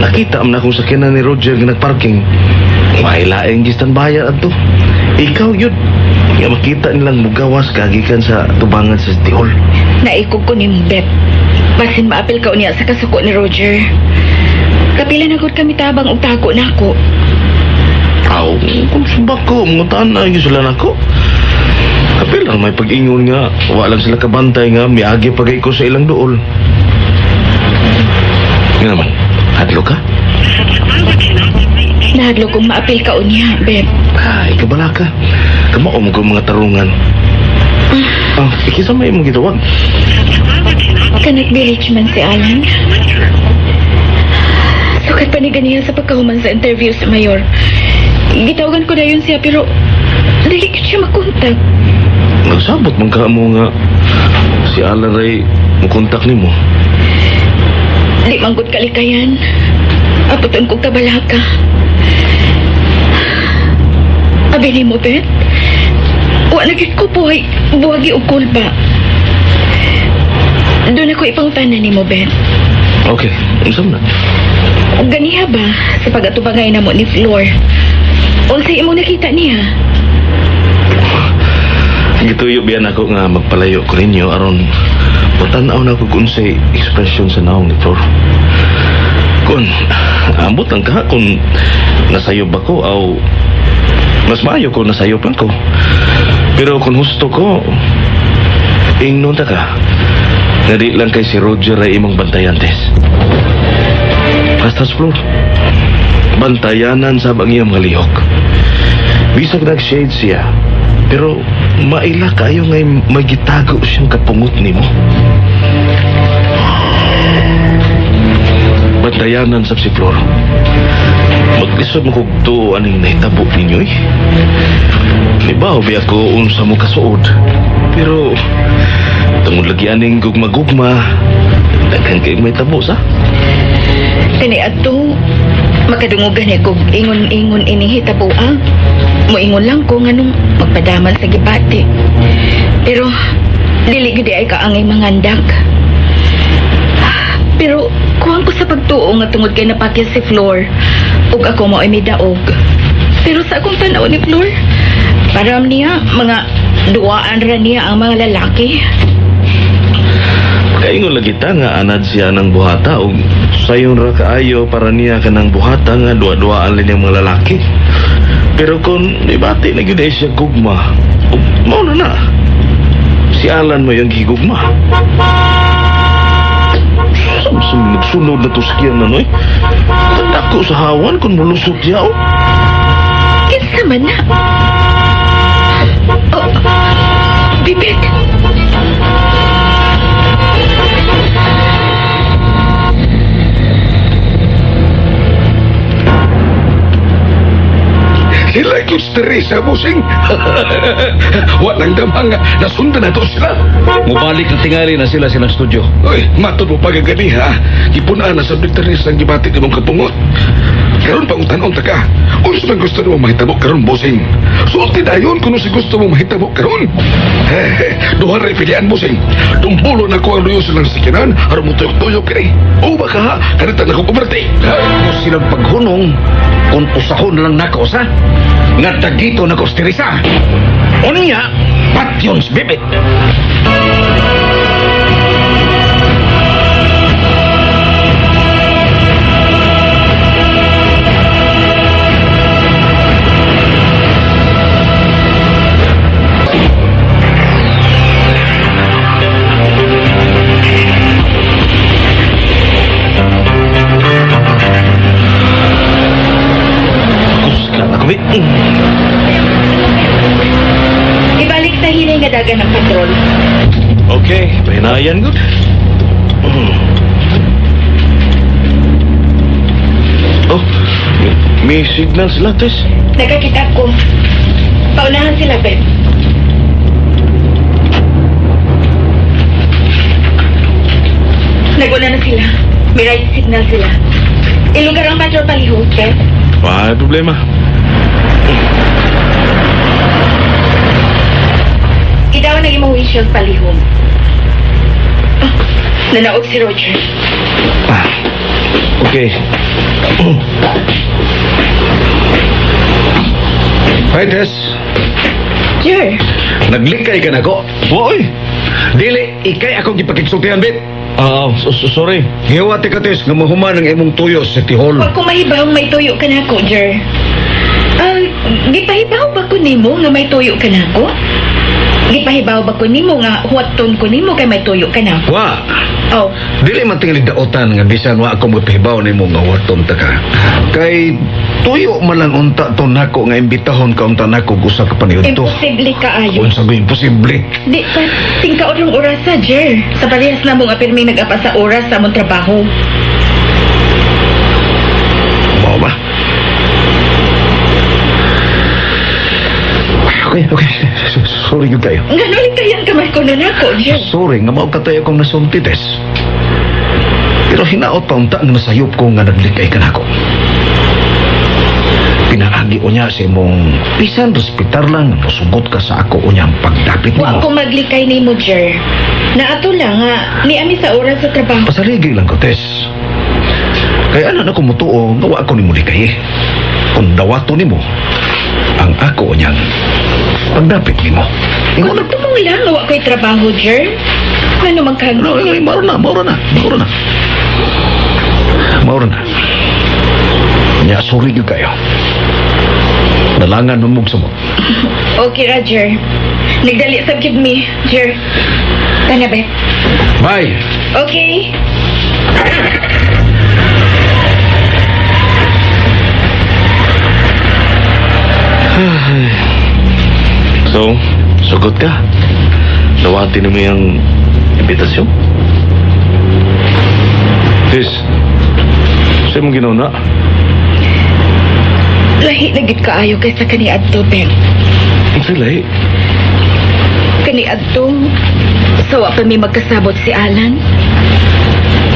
Speaker 3: Nakita man akong sakyanan ni Roger nga nagparking. May laing gistanbayan adto. Ikaw gyud nga makita nilang mugawas kagikan sa tubangan sa City Hall.
Speaker 4: Naikog ko ni Beth. Basin maapil ka unya sa kasuko ni Roger. Kapila na gud kami tabang og tago nako.
Speaker 3: Aw, kung sumba ko, mangutaan na yun sila nako. Kapil lang may pag-ingon nga, wa lang sila kabantay nga, miagi pagay ko sa ilang duol. Nga naman, hadlo ka?
Speaker 4: Nahadlo kong maapil ka unya, Beb.
Speaker 3: Ay, kabala ka. Kamaom ko mga tarungan. Ikisa may imong gitawag.
Speaker 4: Kanag village man si Alan. Sukat pa ni ganiya sa pagkahuman sa interview sa mayor. Gitawagan ko na yun siya pero dili ko siya makontak.
Speaker 3: Nagsabot man ka mo nga si Alan ray mukontak nimo.
Speaker 4: Di manggod kalikayan. Aputon kong kabalaka. Abi nimo, Bet. Wa na gyud ko buhay, buwagi og kulba. Doon ako ipangtanan nimo, Bet.
Speaker 3: Okay, unsa man na?
Speaker 4: Ganiha ba sa pag-atubangay namo ni Flor? Unsay imong nakita niya?
Speaker 3: Gituyo biyan ako nga magpalayo ko ninyo aron matan-aw na ko kung unsay ekspresyon sa naong ni Flor. Kung ambot lang ka kung nasayop ba ko aw mas maayo kung nasayop lang ko. Pero kung husto ko, ingnon ta ka. Nga di lang kay si Roger ay imong bantayan, Tess. Basta Flor, bantayanan sa ang iyang mga lihok. Bisag nag-shade siya, pero maila kayo ngay magitago siyang kapungot nimo. Bantayanan sab si Flor. Maglisod mo kog tuo aning nahitabo ninyo eh. Nibaw bi ako unsa mo kasuod. Pero tungod lagi aning gugma-gugma, daghan kay may tabo sa.
Speaker 4: Kani adto makadungogan ni kog ingon-ingon ini hitaboa. Moingon lang ko nganong magpadaman sa gibati. Pero dili gid ay kaangay mangandak. Pero kuwang ko sa pagtuo nga tungod kay napakya si Flor ug ako mao ay may daog. Pero sa akong tan-aw ni Flor, Para niya, mga duaan ra niya ang mga lalaki.
Speaker 3: Kaingon lagi ta nga anad siya ng buhata og sayon ra kaayo para niya kanang buhata nga duwa-duaan lang niyang mga lalaki. Pero kung ibati na gyud siya gugma, og mao na na. Si Alan mo yung gigugma. Samsung nagsunod na to sa kiyan na noy. Tandako sa hawan kung mulusot siya oh.
Speaker 4: Kinsa man na? Oh, Bibit.
Speaker 5: Sila yung Teresa, busing. Walang damang nasundan na to sila.
Speaker 14: Mubalik na tingali na sila silang studio.
Speaker 5: Oy, matod mo pagagani ha. Gipunaan na sa Teresa ang gibati ni mong kapungot. Karon pang tanong ta ka. Unsa man gusto nimo mahitabo karon, busing? Sulti dayon kung si gusto mo mahitabo karon. Duha ra pilian, busing. Tumbulo na ko ang luyo silang sikinan aron mo tuyok-tuyok kini. O baka ha, kanita na ko kuberte.
Speaker 14: Kung silang paghunong, kung usahon lang nako sa nga tagito na ko si Teresa. Unya, patyon si Bibit.
Speaker 4: Ibalik sa hinay nga dagan ng patrol.
Speaker 3: Okay, pahinayan good. Oh, may signal sila, Tess.
Speaker 4: Nakakita ko. Paunahan sila, Beth. Naguna na sila. May right signal sila. Ilugar ang patrol palihog, Beth.
Speaker 3: Wala problema.
Speaker 4: Idaw na imong windshield palihog. Oh, nanaog si Roger.
Speaker 14: Ah, okay.
Speaker 2: Hi, Tess.
Speaker 4: Jer.
Speaker 2: Naglikay ka na ko.
Speaker 3: Oy!
Speaker 2: Dili, ikay akong gipakigsultihan, Bit.
Speaker 3: Sorry.
Speaker 2: Giwati ka, Tess, nga mahuman ang imong tuyo sa City Hall.
Speaker 4: Huwag ko mahibaw may tuyo ka na ako, Jer. Gipahibaw ba ko nimo nga may tuyo ka na ako? Gipahibaw ba ko nimo nga huwaton ko nimo kay may tuyo ka na?
Speaker 2: Wa.
Speaker 4: Oh.
Speaker 2: Dili man tingali daotan nga bisan wa ako magpahibaw nimo nga huwaton ta ka. Kay tuyo man lang unta to nako nga imbitahon ka unta nako usa ka paniudto.
Speaker 4: Imposible kaayo.
Speaker 2: Unsa ba imposible?
Speaker 4: Di pa tingkaon rong orasa, Jer. Sa parehas na mong apirmi nag-apa sa oras sa among trabaho.
Speaker 2: Mao ba? Okay, okay. Sorry gyud kayo.
Speaker 4: Ngano likayan kamay ko na nako, Jer.
Speaker 2: Sorry nga mao katay akong nasulti, Tess. Pero hinaot pa unta nga nasayop ko nga naglikay ka nako. Pinaagi unya sa imong bisan respitar lang mosugot ka sa ako unya ang pagdapit
Speaker 4: Wa
Speaker 2: nimo.
Speaker 4: ko maglikay nimo, Jer. Naato lang nga niami sa oras sa trabaho.
Speaker 2: Pasaligi lang ko, Tess. Kaya ano na ko mutuo nga wa ako nimo likay. Kung dawato nimo ang ako unyang pagdapit nimo.
Speaker 4: Kung tumong lang wa ko'y trabaho, Jer. Ano man kang...
Speaker 2: No, mauro na, mauro na, mauro na. Mauro na. Nya, sorry gyud kayo. Nalangan mo mong sumot.
Speaker 4: Okay, Roger. Nagdali sa give me, Jer. Tana, Beth.
Speaker 2: Bye.
Speaker 4: Okay.
Speaker 3: So, sugot ka. Nawatin mo yung imbitasyon? Tis, sa'yo mong ginawa na?
Speaker 4: Lahi na gid kaayo kaysa kaniadto, Ben.
Speaker 3: Ang lahi?
Speaker 4: Kaniadto, sawa pa mi magkasabot si Alan.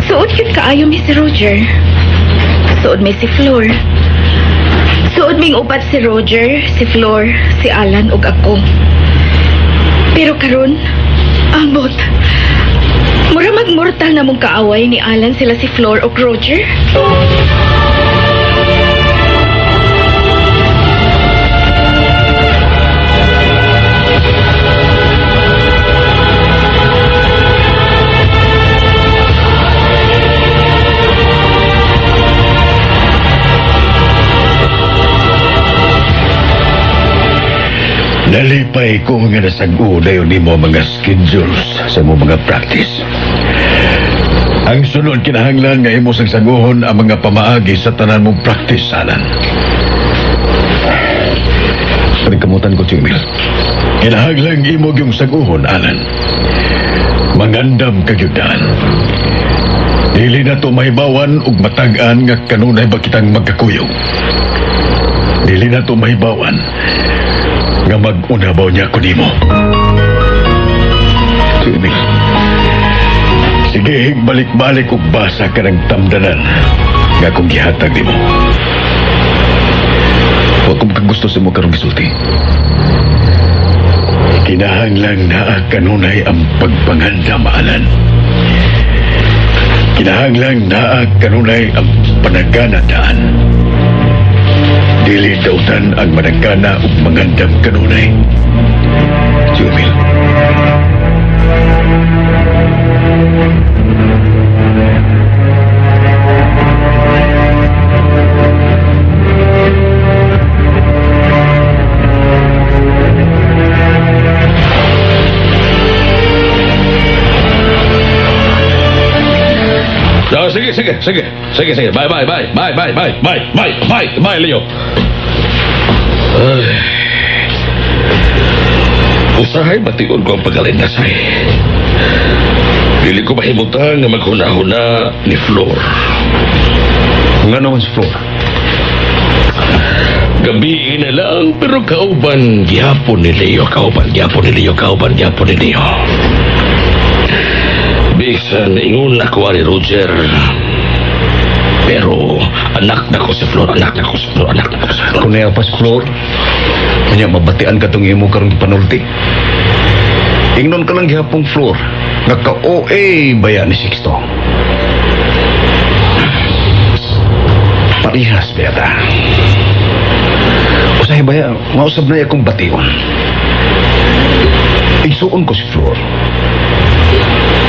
Speaker 4: Suod gyud kaayo mi si Roger. Suod mi si Flor. Suod ming upat si Roger, si Flor, si Alan ug ako. Pero karon, ambot. Mura magmortal na mong kaaway ni Alan sila si Flor ug Roger.
Speaker 14: Nalipay ko nga nasag-o dayon nimo mga schedules sa imong mga practice. Ang sunod kinahanglan nga imo sagsaguhon ang mga pamaagi sa tanan mong practice, Alan. Paningkamutan ko, Tio Emil. Kinahanglan imo yung saguhon, Alan. Mangandam kagyudaan. Dili na to mahibawan ug matag-an nga kanunay ba kitang magkakuyog. Dili na to mahibawan nga mag-unabaw niya ko nimo. Tio Emil, sige, balik-balik ug basa ka ng tamdanan nga akong gihatag nimo. Wa ko makagusto sa imo karong gisulti. Kinahanglan naa kanunay ang pagpangandam, Alan. Kinahanglan naa kanunay ang panagana daan. Dili dautan ang managana ug mangandam kanunay. Tio Emil.
Speaker 5: Sige, sige. Bye, bye, bye, bye, bye, bye, bye, bye, bye, bye, Leo. Ay. Usahay, bation ko ang pagkalindasay. Dili ko mahimutang nga maghuna-huna ni Flor.
Speaker 14: Nga naman si Flor?
Speaker 5: Gabi na lang, pero kauban gihapon ni Leo, kauban gihapon ni Leo, kauban gihapon ni Leo. Bisan, ingon ako ni Roger. Pero anak na ko si Flor, anak na ko si Flor, anak na ko si Flor.
Speaker 14: Kung niya pa si Flor, kanya mabatian ka tong imo karong gipanulti. Ingnon ka lang gihapong Flor, nga ka-OA baya ni Sixto. Parihas ba yata? Usahay baya, mausab na akong bation. Igsuon ko si Flor.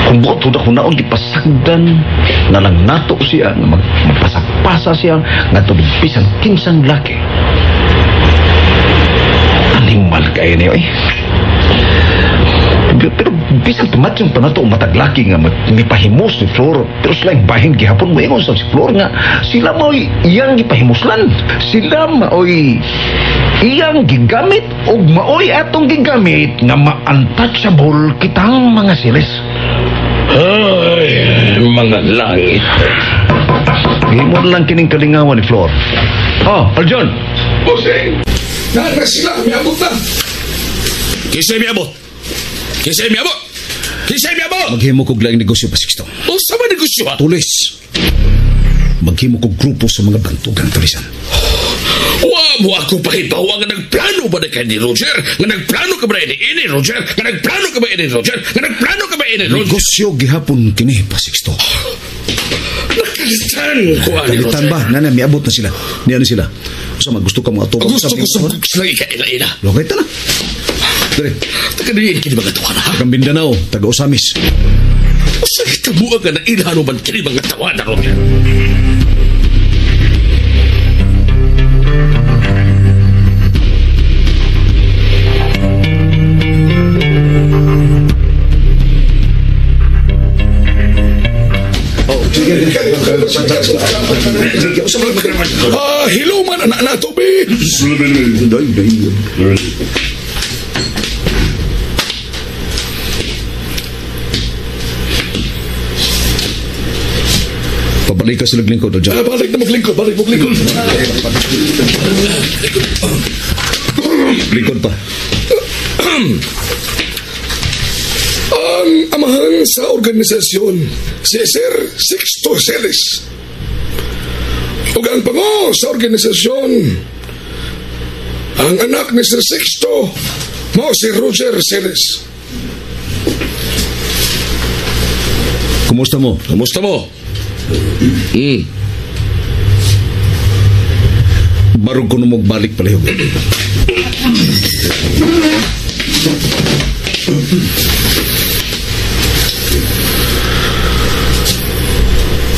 Speaker 14: Kung buot ko naon gipasagdan na lang nato siya nga magpasagpasa siya nga bisan kinsang laki. Animal kayo niyo eh. Pero bisan tumatsyong pa nato mataglaki nga mipahimos ni Flor, pero sila yung bahin gihapon mo ingon sa si Flor nga sila mao'y iyang gipahimuslan, sila mao'y iyang gigamit og mao'y atong gigamit nga ma-untouchable kitang mga silis.
Speaker 5: Ay, mga langit.
Speaker 14: Himon lang kining kalingawan ni Flor. Oh, Aljon!
Speaker 5: Bossing! Nara sila! Miabot na! Kisay miabot! Kisay miabot! Kisay miabot!
Speaker 2: Maghimo kog laing negosyo pa, Sixto.
Speaker 5: O, sama negosyo ha?
Speaker 2: Tulis! Maghimo kog grupo sa mga bantugan, tulisan.
Speaker 5: Wa mo ako pahibawa nga nagplano ba na kay ni Roger? Nga nagplano ka ba ni ini Roger? Nga nagplano ka ba ini Roger? Nga nagplano ka ba ini Roger?
Speaker 2: Negosyo gihapon kini pa, Sixto.
Speaker 5: Nakalitan ko ani Roger.
Speaker 2: Nakalitan ba? Nana, miabot na sila. Niya na sila. Usa man gusto ka mga atubang.
Speaker 5: Gusto ko sa sila ikaila-ila.
Speaker 2: Lokay ta na. Dere.
Speaker 5: Taga diin kini mga tawana ha?
Speaker 2: Taga Mindanao, taga Osamis.
Speaker 5: Usa hitabuan nga nailhano man kini mga tawana, Roger. Hello man anak na to be.
Speaker 2: Pabalik ka sa naglingkod, Roger.
Speaker 5: Balik na maglingkod, balik maglingkod.
Speaker 2: Lingkod pa.
Speaker 5: Ang amahan sa organisasyon, si Sir Sixto Celis. Ug ang pango sa organisasyon, ang anak ni Sir Sixto, mao si Roger Celis.
Speaker 2: Kumusta mo?
Speaker 5: Kumusta mo?
Speaker 2: Barog ko na magbalik palihog.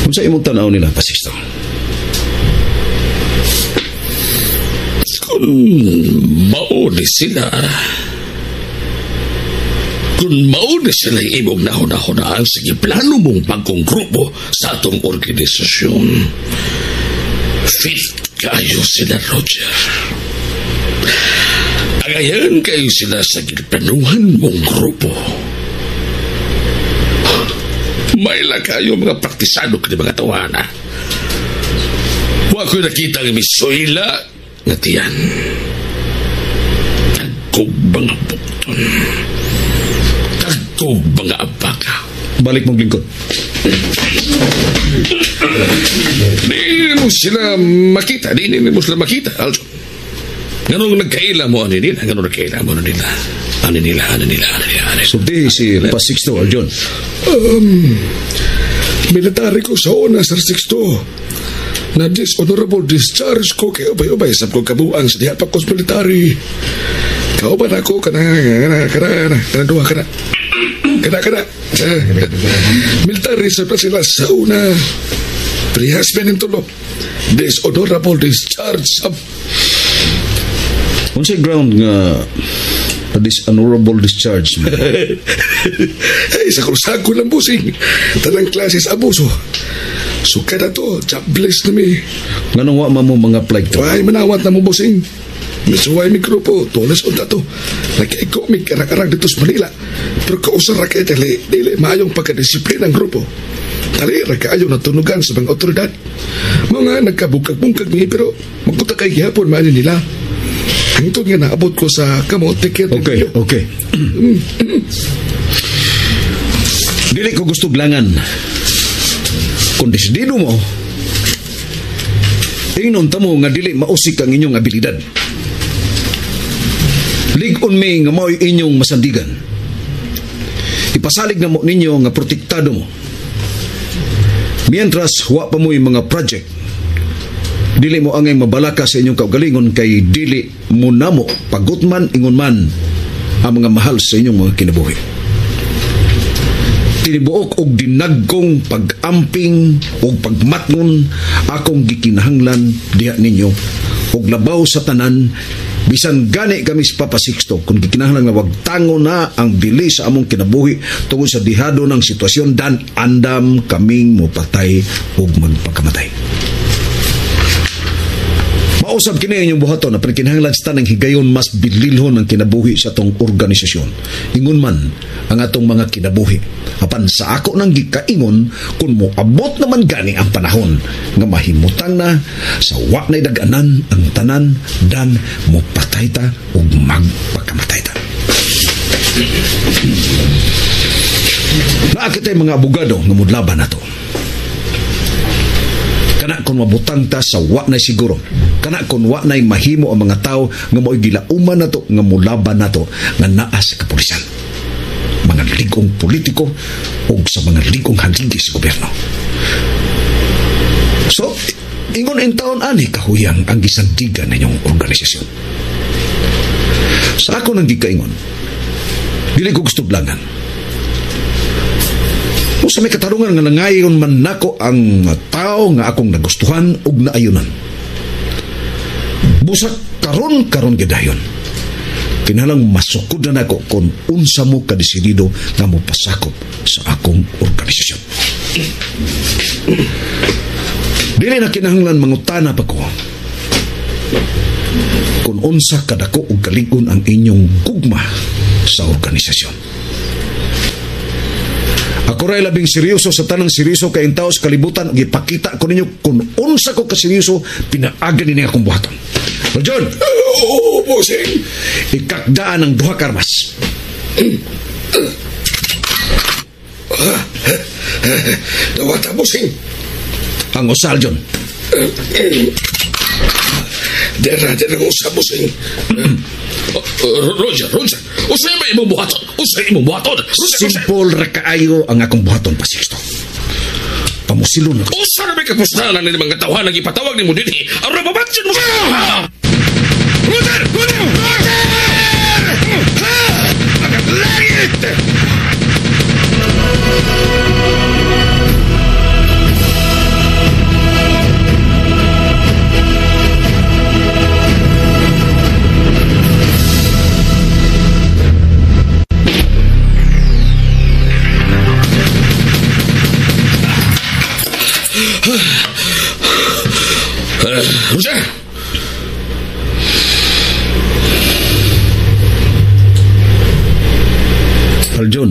Speaker 2: Kung sa imong tanaw nila, Pasixto?
Speaker 5: Kung mauni sila, imong nahuna-hunaan sa giplano mong bagong grupo sa atong organisasyon, fit kayo sila, Roger. Agayan kayo sila sa giplanuhan mong grupo. May lang kayo mga praktisado kini mga tawana. Wa ko nakita ang misuila nga tiyan. Tagkog mga bukton. Tagkog mga abaka.
Speaker 2: Balik mong lingkod.
Speaker 5: Di mo sila makita. Di mo sila makita, Aljo. Ganun nagkaila mo, ano nila? Ganun nagkaila mo, ano nila? Ano nila, ano nila, ano nila, ano nila.
Speaker 2: Sulti si Pasixto, Aljon.
Speaker 5: Military ko sa una, Sir Sixto. Na dishonorable discharge ko kay ubay-ubay sa kong kabuang sa diha pa ko sa military. Kauban ako, kana, duha, kana. Kana. Military sa pa sila sa una. Prihas men tulo. Dishonorable discharge.
Speaker 2: Unsay ground nga dishonorable discharge?
Speaker 5: Ay, sa kursago ng busing. Tanang klase sa abuso. So kada to, jobless na mi.
Speaker 2: Nganong wa man mo mga apply to?
Speaker 5: Ay, manawat na mo busing. Misuway mi grupo, tulis unta to. Nagkaiko mi karang-karang dito sa Manila. Pero kausar ra kay dili, dili maayong pagkadisiplina ng grupo. Dali ra kaayo natunugan sa mga otoridad. Mga nagkabungkag-bungkag mi pero magpunta kay gihapon maayo nila. Hangtod nga naabot ko sa kamo ticket.
Speaker 2: Okay, okay. Dili ko gusto glangan. Kung desidido mo, ingnon ta mo nga dili mausik ang inyong abilidad. Lig-on mi nga mao'y inyong masandigan. Ipasalig na mo ninyo nga protektado mo. Mientras wa pa mo'y mga project, dili mo angay mabalaka sa inyong kaugalingon kay dili mo namo pagot man ingon man ang mga mahal sa inyong mga kinabuhi. Tinibuok og dinagkong pag-amping og pagmatngon akong gikinahanglan diha ninyo og labaw sa tanan bisan gani kami sa Papa Sixto kung gikinahanglan nga wagtango na ang bili sa among kinabuhi tungod sa dihado ng sitwasyon dan andam kaming mopatay og magpakamatay. Mausab kini inyong buhaton na kinahanglan sa tanang higayon mas bililhon ang kinabuhi sa atong organisasyon. Ingon man ang atong mga kinabuhi. Apan sa ako nang gikaingon kung moabot naman gani ang panahon nga mahimutang na sa wa na'y dag-anan ang tanan dan mopatay ta ug magpakamatay ta. Naa kita'y mga abogado nga mudlaban nato. Kana kung mabutang ta sa wa na'y siguro. Kana kung wa na'y mahimo ang mga tao nga mo'y gilauman nato, nga mulaban nato, nga naa sa kapulisan. Mga ligong politiko o sa mga ligong haligi sa gobyerno. So, ingon in taon ani kahuyang ang gisandigan ninyong organisasyon. Sa ako nang gikaingon, dili ko gusto blangan. O sa may katarungan nga nangayon man nako ang tao nga akong nagustuhan ug naayunan. Busak karon gidayon. Kinahanglan masukod na nako kung unsa mo kadesidido nga mopasakop sa akong organisasyon. Dili na kinahanglan mangutana pa ko kung unsa kadako og kalig-on ang inyong gugma sa organisasyon. Ako ray labing seryoso sa tanang seryoso kay tao sa kalibutan ug ipakita ko ninyo kung unsa ko kaseryoso pinaaga ninyo akong buhaton. John!
Speaker 5: Oo, bossing.
Speaker 2: Ikakdaan ang duha ka armas.
Speaker 5: Dawata, bossing.
Speaker 2: Ang usal, John.
Speaker 5: Dera ang usal, bossing. Roger. Usay ba imong buhaton? Usay imong buhaton?
Speaker 2: Simple ra kaayo ang akong buhaton, Pasixto. Pamusilon ako.
Speaker 5: Usa na may kapustanan ni mga tawhan ang ipatawag nimo dinhi. Aron mabatyon mo ka! Roger! Roger! Roger! Langit!
Speaker 2: Aljon.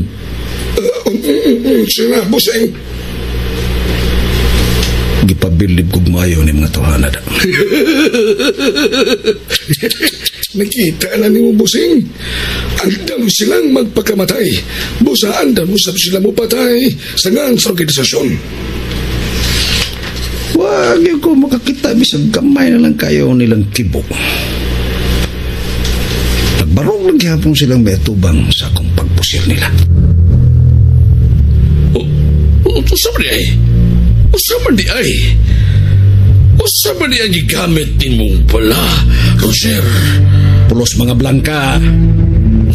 Speaker 5: Sila, buseng.
Speaker 2: Gipabilib kog maayo ni mga tawhana da.
Speaker 5: Nakita na nimo, busing. Andam silang magpakamatay. Busa andam usab sila mo patay sa ngan sa organisasyon.
Speaker 2: Wag yun ko makakita bisag gamay na lang kayo nilang tibok. Nagbarog lang gihapon silang may atubang sa akong pagpusil nila.
Speaker 5: Usa man di ay. Usa man di ay. Usa man di ang gigamit nimong bala, Roger.
Speaker 2: Pulos mga blanka.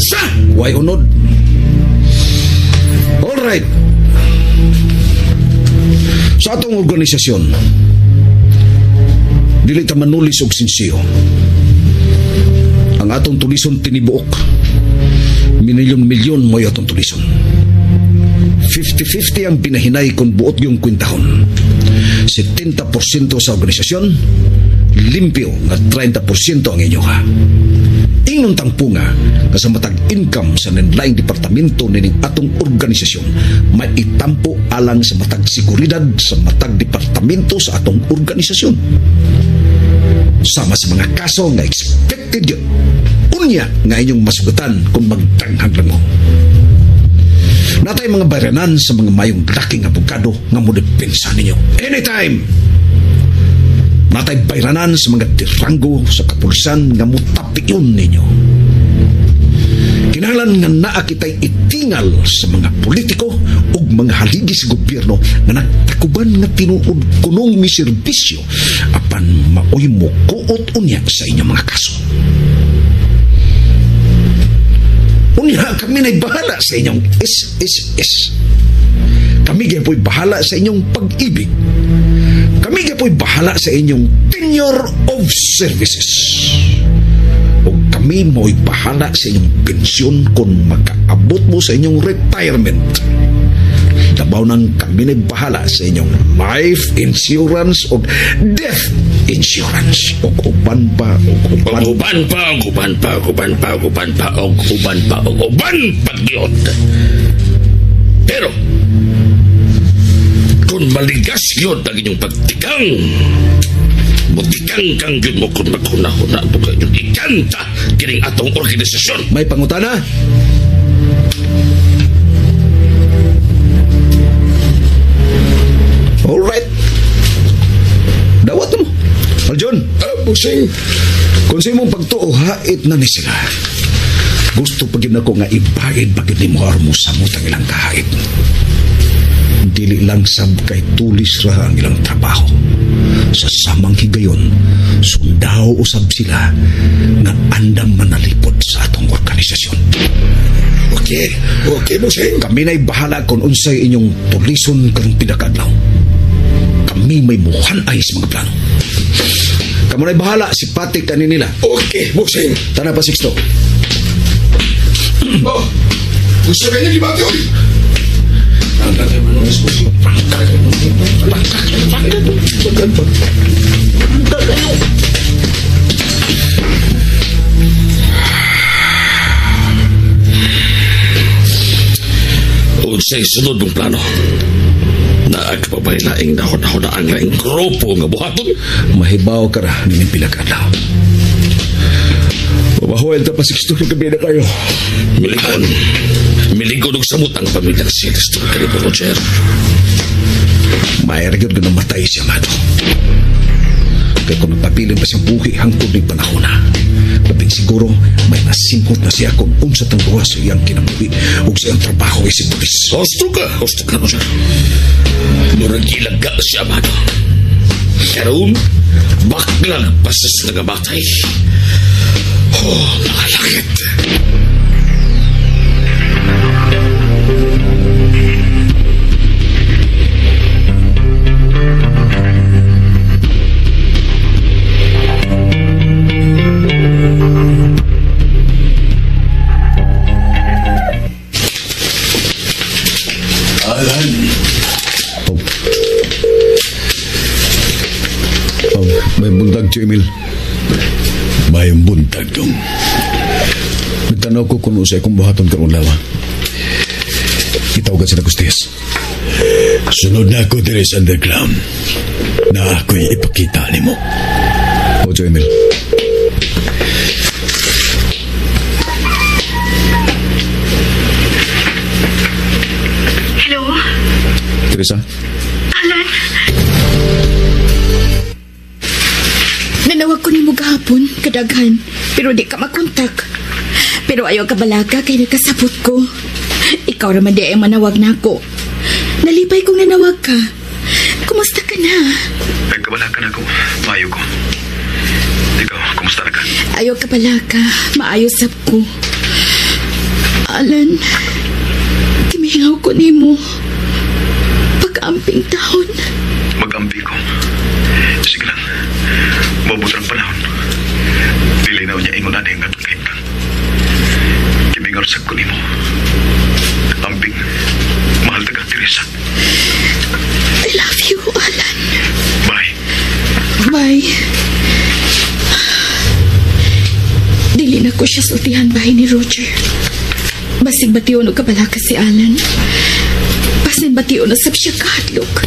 Speaker 5: Sa!
Speaker 2: Way unod. Alright. Sa atong organisasyon, dili ta manulis og sinsiyo. Ang atong tulison tinibuok. Milyon-milyon mo'y atong tulison. 50-50 ang binahinay kung buot yung kwintahon. 70% sa organisasyon, limpyo nga 30% ang inyo ha. Ingnon tangpunga nga sa matag income sa nanlaing departamento nining atong organisasyon, may itampo alang sa matag seguridad sa matag departamento sa atong organisasyon. Sama sa mga kaso nga expected yun. Unya nga inyong masugatan kung magdanghag lang mo. Natay mga bayranan sa mga mayong laking abogado nga mo depensa ninyo. Anytime! Natay bayranan sa mga diranggo sa kapulisan nga mutapiyon ninyo. Kinahanglan nga naa kitay itingal sa mga politiko ug mga haligi sa gobyerno nga nagtakuban nga tinuod kunong miserbisyo apan maoy mokuot unya sa inyong mga kaso. Unya kami na'y bahala sa inyong SSS. Kami gyud bahala sa inyong pag-ibig. Kami gyud bahala sa inyong tenure of services. O kami mo'y bahala sa inyong pensyon kung makaabot mo sa inyong retirement. Labaw nang kami na'y bahala sa inyong life insurance o death insurance. O uban pa, o uban.
Speaker 5: O uban pa, o uban pa, o uban pa, o uban pa, o uban pa, o uban pa gyud. Pero, kung maligas yun ang inyong pagtikang, mutikang kang yun mo kung maghuna-huna mo kayong ikanta kining atong organisasyon.
Speaker 2: May pangutana? Alright. Dawat mo. Aljon.
Speaker 5: Busing.
Speaker 2: Kung sa imong pagtuo, hait na ni sila. Gusto pag yun ako nga ibayad pag yun ni mo armo sa mutang ilang kahait. Dili lang sab kay tulis ra ang ilang trabaho. Sa samang higayon, sundaw usab sila nga andam manalipod sa atong organisasyon.
Speaker 5: Okay, okay, busing.
Speaker 2: Kami na'y bahala kung unsay inyong tulison karong pinakadlaw. Kami may muhan ay sa mga plano. Kamu na'y bahala, si Patik ani nila.
Speaker 5: Okay, busing.
Speaker 2: Tana pa, Sixto.
Speaker 5: Oh, gusto kanya gibati, oy. Unsay sunod mong plano? Naagpabay laing nahon-nahon ang laing grupo nga buhaton?
Speaker 2: Mahibaw ka ra nining pila ka adlaw. Mabahoy ta pa, Sixto, gabi na kayo.
Speaker 5: Milingon. Milingon og samot ang pamilyang Sixto kanibo, Roger.
Speaker 2: May gyud nga namatay siya, Mado. Kaya kung nagpabilin pa siyang buhi hangtod ning panahon na, labing siguro may nasimhot na siya kung unsa tang duha sa iyang kinabuhi ug sa iyang trabaho isip pulis.
Speaker 5: Husto ka, Roger. Murag ilaga siya, Mado. Karon, baklag pasas nagabatay. Oh, mga langit.
Speaker 9: Alan.
Speaker 2: Oh. May buntag, Tio Emil.
Speaker 9: May buntag, dong.
Speaker 2: Nagtanaw ko kung usay kong buhaton karong lawa.
Speaker 9: Gitawagan sa Nagustis. Sunod na ako diri sa underground. Na ako'y ipakita nimo.
Speaker 2: O, Joe Emil.
Speaker 4: Hello?
Speaker 2: Teresa?
Speaker 4: Alan? Nanawag ko nimo gahapon, kadaghan, pero di ka makontak. Pero ayaw ka balaka kay nakasabot ko. Ikaw raman di ay manawag na ako. Nalipay kong nanawag ka. Kumusta ka na?
Speaker 15: Nagkabalaka na ako. Maayo ko. Ikaw, kumusta na ka?
Speaker 4: Ayaw ka balaka. Maayo sab ko. Alan, kimihingaw ko nimo. Pag-amping taon.
Speaker 15: Mag-ampi ko. Sige lang. Mabot ang panahon. Dilinaw niya ingon na ang atong kahimtang. Kimingaw sa ko nimo. Amping, mahal ta ka, Teresa.
Speaker 4: I love you, Alan.
Speaker 15: Bye.
Speaker 4: Bye. Dili na ko siya sultihan bahay ni Roger. Basig bation og kabalaka si Alan. Basin bation na sab siya kahadlok.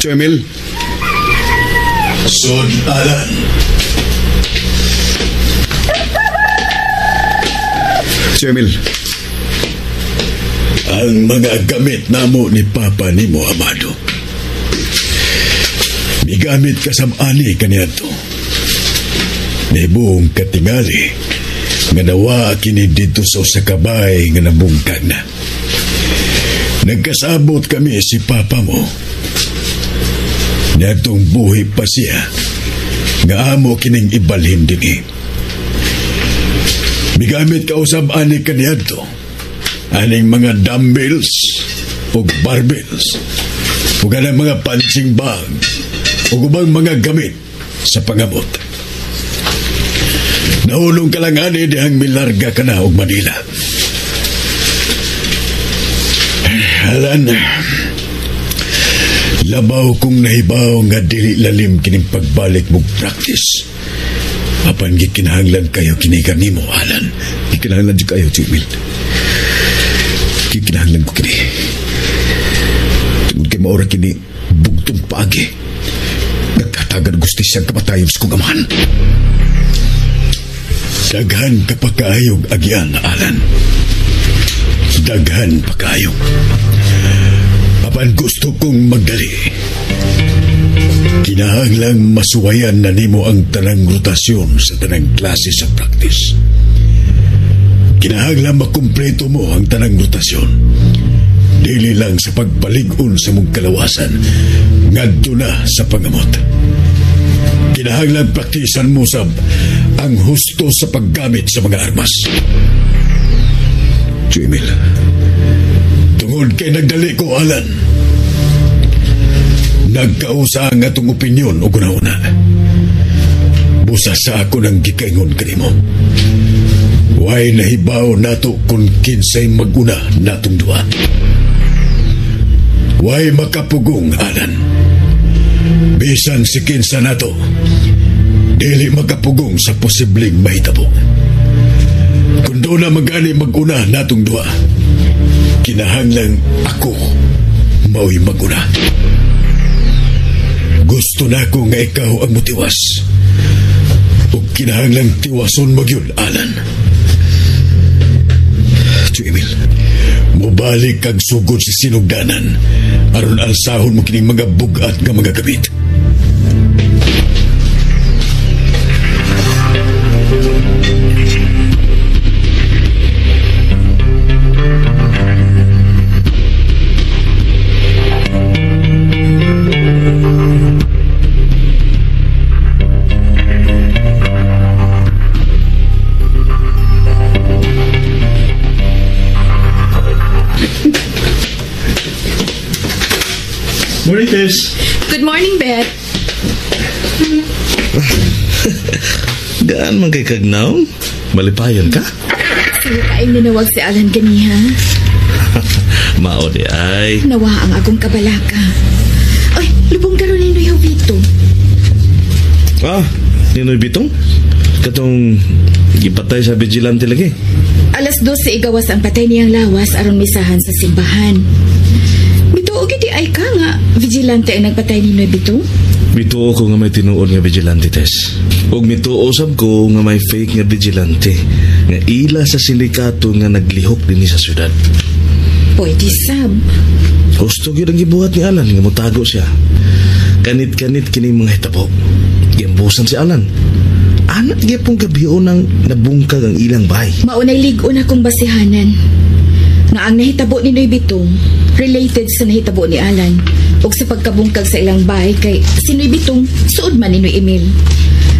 Speaker 5: Joe Emil.
Speaker 9: Sod, Alan.
Speaker 5: Joe Emil.
Speaker 9: Ang mga gamit namo ni Papa nimo, Amado. Migamit ka sa ani kaniadto. Nibuong katingali nga nawa kini dito sa usa ka bahay nga nabungkag na. Nagkasabot kami si Papa mo. Niadtong buhi pa siya nga amo kining ibalhin dinhi. Migamit ka usab ani kaniadto. Aning mga dumbbells ug barbells ug anang mga punching bag ug ubang mga gamit sa pangamot. Nahulong ka lang ani dihang milarga ka na og Manila. Alan, labaw kong nahibaw nga dili lalim kining pagbalik mong practice. Apan gikinahanglan kayo kini kanimo, Alan.
Speaker 2: Gikinahanglan jud kayo, Jimil. Gikinahanglan ko kini. Tungod kay maura kini bugtong paagi. Nagkatagan gusto siyang kamatayon sa kong amahan.
Speaker 9: Daghan ka pa kaayog agian, Alan. Daghan pa kaayog. Apan gusto kong magdali. Kinahanglang masuwayan na nimo ang tanang rotasyon sa tanang klase sa practice. Kinahanglang makumpleto mo ang tanang rotasyon. Dili lang sa pagpalig-on sa mong kalawasan, ngadto na sa pangamot. Kinahanglang praktisan mo sab ang husto sa paggamit sa mga armas. Jimil, tungod kay nagdali ko, Alan, nagkausa ang atong opinyon o guna-una. Busa sa ako ng gikaingon kanimo. Way nahibaw nato kung kinsay maguna natong duha. Way makapugong, Alan. Bisan si kinsa nato, dili makapugong sa posibleng mahitabo. Kung doon na magani maguna natong duha, kinahanglang ako mao'y maguna. Gusto na ko nga ikaw ang mutiwas. O kinahanglang tiwason mo gyud, Alan. Tio Emil, mubalik kag sugod sa sinugdanan aron alsahon mo kining mga bugat nga mga gamit.
Speaker 16: Morning, Tess.
Speaker 4: Good morning, Beth.
Speaker 3: Gaan man kay kagnaw? Malipayon ka?
Speaker 4: Sige kaayong ninawag si Alan ganiha.
Speaker 3: Mao di ay.
Speaker 4: Nawa ang akong kabalaka. Ay, lubong karon ni Jovito.
Speaker 3: Ah, Ninoy Bitong? Katong gipatay sa vigilante lagi.
Speaker 4: Alas 12 igawas ang patay niyang lawas aron misahan sa simbahan. Mituo gid ay ka nga vigilante ang nagpatay ni Noy Bitong?
Speaker 3: Mituo ko nga may tinuod nga vigilante, Tess. Ug mituo sab ko nga may fake nga vigilante nga ila sa sindikato nga naglihok dinhi sa syudad.
Speaker 4: Pwede sab.
Speaker 3: Gusto gyud ang gibuhat ni Alan nga motago siya. Kanit-kanit kini mga hitabo. Giambusan si Alan. Anak gyapon gabion ang nabungkag ang ilang bahay.
Speaker 4: Maunay lig-on akong basihanan nga ang nahitabo ni Noy Bitong related sa nahitabo ni Alan ug sa pagkabungkag sa ilang bahay kay si Noy Bitong suod man ni Noy Emil.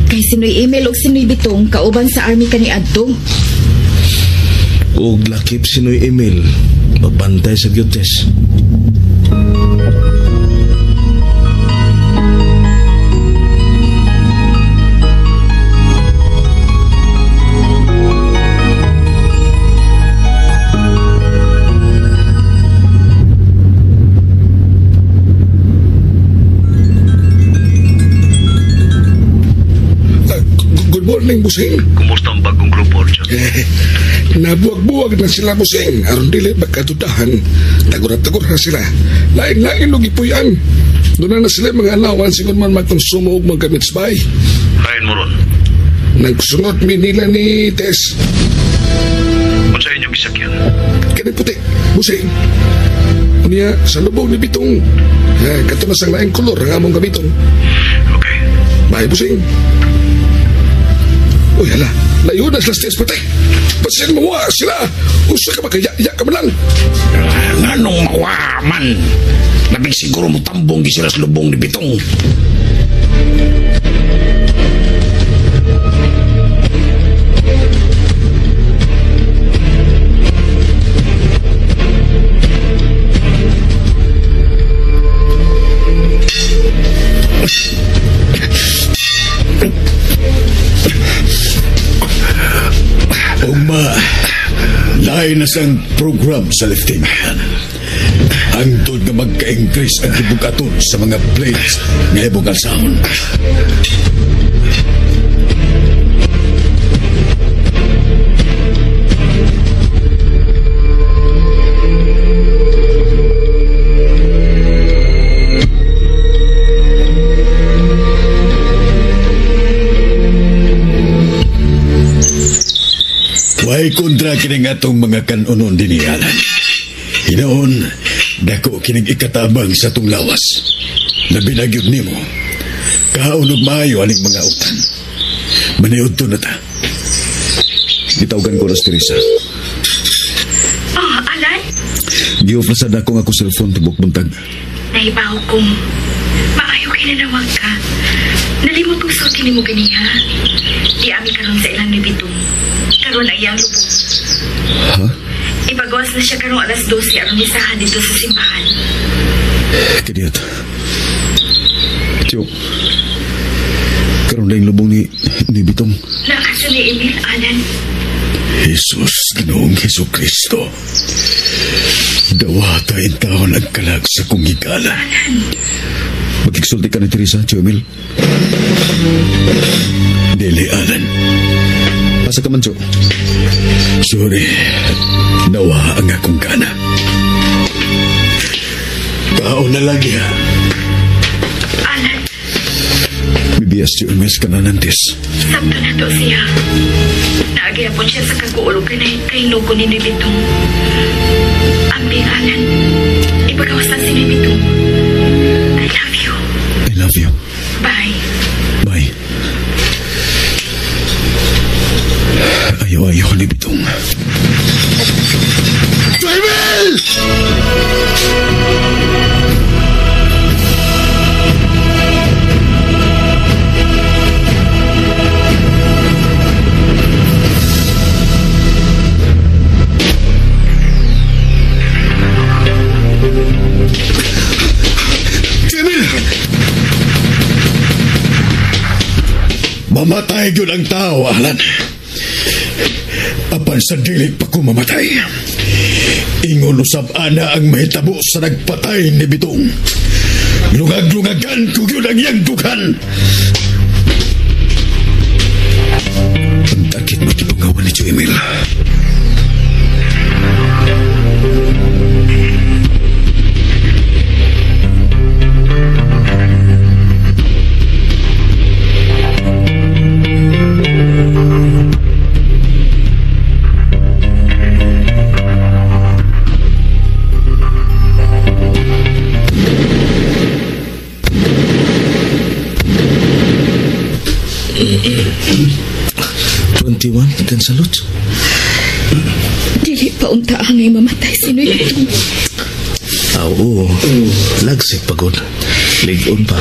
Speaker 4: Kay si Noy Emil ug si Noy Bitong kauban sa army kaniadto.
Speaker 3: Ug lakip si Noy Emil magbantay sa gyud, Tess.
Speaker 5: Good morning, Busing.
Speaker 15: Kumusta ang bagong grupo, Arjun?
Speaker 5: Nabuwag-buwag na sila, Busing. Aron dili magkadudahan. Tagura-tagura na sila. Lain-lain og ipuyan. Doon na sila mga allowance kung man magkonsumo og maggamit sa bahay.
Speaker 15: Hain mo ron.
Speaker 5: Nagsunod mi nila ni Tess.
Speaker 15: Unsa inyong gisakyan?
Speaker 5: Kani puti, Busing. Unya, sa lubong ni Bitong. Kato na sang laing kolor ang among gamiton.
Speaker 15: Okay.
Speaker 5: Bye, Busing. Uy, hala. Layo na sila sa Tess patay. Pasin mo sila. Usa ka makaya-ya ka man lang.
Speaker 6: Nganong mawa man? Labing siguro mo tambong di sila sa lubong ni Bitong.
Speaker 9: Ugma, lain na sang program sa lifting. Hangtod nga magka-increase ang gibugaton sa mga plates nga ibong alsahon. Way kontra kining atong mga kanunon dinhi, Alan. Hinoon, dako kining ikatabang sa atong lawas. Labi na gyud nimo. Kaon og maayo aning mga utan. Maniud to na ta.
Speaker 3: Gitawgan ko na si Teresa.
Speaker 4: Oh, Alan?
Speaker 3: Gi-off na sad ako nga akong cellphone tibok buntag.
Speaker 4: Nahibaw kong maayo kinanawag ka. Nalimot kong sulti nimo ganiha. Di ami karon sa ilang ni Bitong. Karon ay ang lubong.
Speaker 3: Ha?
Speaker 4: Ipagawas na siya karong alas 12 aron misahan dito sa simbahan.
Speaker 3: Kadiyot. Tiyo. Karon na yung lubong ni Bitong.
Speaker 4: Nakasa ni Emil, Alan.
Speaker 9: Jesus, Ginoong Hesus Kristo. Dawata intawon ang kalag sa kong higala.
Speaker 3: Magkiksulti ka ni Teresa, Tiyo Emil.
Speaker 9: Dili, Alan.
Speaker 3: Asa ka man, Tiyo?
Speaker 9: Sorry. Nawa ang akong gana. Tao na lagi, ha?
Speaker 4: Alan.
Speaker 9: Bibiyas, Tiyo Emil, ka na nantis.
Speaker 4: Sakto na to siya. Naagayapon siya sa kaguulog ka na kay Nugo ni Noy Bitong. Ambing, Alan. Ipagawas na si Noy Bitong. I love you.
Speaker 9: I love you.
Speaker 4: Bye.
Speaker 9: Bye. Ayaw-ayaw ni Bitong. Emil! Emil! Mamatay yun ang tao, Alan. Apan sa dili pa ko mamatay. Ingon usab ana ang mahitabo sa nagpatay ni Bitong. Lungag-lungagan ko yun ang iyang dughan.
Speaker 5: ni Tio Emil.
Speaker 3: Kan salute.
Speaker 4: Dili pa unta angay mamatay si Noy Bitong.
Speaker 3: Oo. Lagsik pagod. Ligon pa.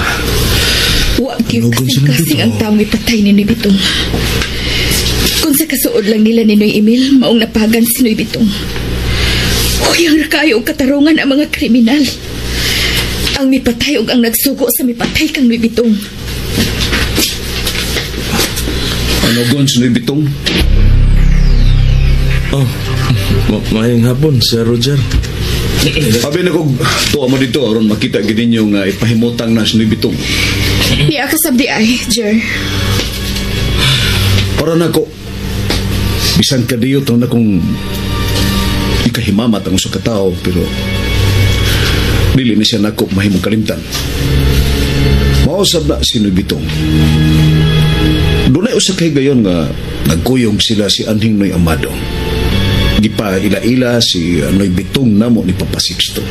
Speaker 4: Wa gyud kasing-kasing ang taong ipatay ni Noy Bitong. Kung sa kasuod lang nila ni Noy Emil, maong napagan si Noy Bitong. Huyang ra kayo og katarungan ang mga kriminal. Ang mipatay og ang nagsugo sa mipatay kang Noy Bitong.
Speaker 2: Ano gon si Noy Bitong?
Speaker 3: Oh, maayong hapon, Sir Roger.
Speaker 2: Sabi na kong tuwa mo dito aron makita gid ninyo nga ipahimutang na si Noy Bitong.
Speaker 4: Niya ka sabdi ay, Jer.
Speaker 2: Para nako bisan kadiyot na kung ikahimamat ang usa ka tawo, pero dili na siya nako mahimong kalimtan. Mausab na si Noy Bitong. Dunay usa ka higayon nga nagkuyog sila si Anhing Noy Amado. Gipa ila-ila si Noy Bitong namo ni Papa Sixto.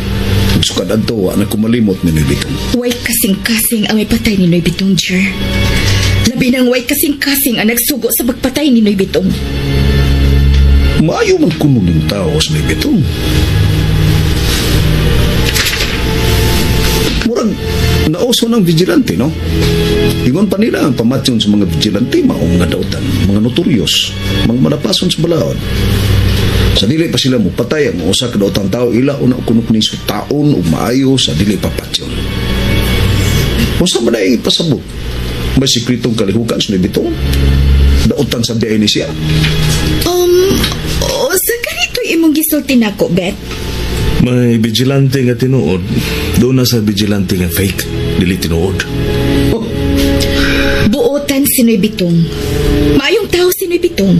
Speaker 2: Sukad adto wa na kumalimot ni Noy Bitong.
Speaker 4: Way kasing-kasing ang mipatay ni Noy Bitong, Jer. Labi nang way kasing-kasing ang nagsugo sa pagpatay ni Noy Bitong.
Speaker 2: Maayo man kuno ning tao sa Noy Bitong. Murag nauso ng vigilante, no? Ingon pa nila ang pamatyon sa mga vigilante, maong mga dautan, mga notorious, mga manapason sa balaod. Sa dili pa sila mo patay ang usa ka daotang tao, ila una kuno ni sa taon ug maayo sa dili pa patyon. Unsa man ay pasabot? May sikretong kalihukan sa Noy Bitong? Daotan sa diay ni siya.
Speaker 4: Sa ganito imong gisulti nako, Bet?
Speaker 3: May vigilante nga tinuod, doon na sa vigilante nga fake, dili tinuod.
Speaker 2: Oh.
Speaker 4: Buotan si Noy Bitong. Maayong tao si Noy Bitong.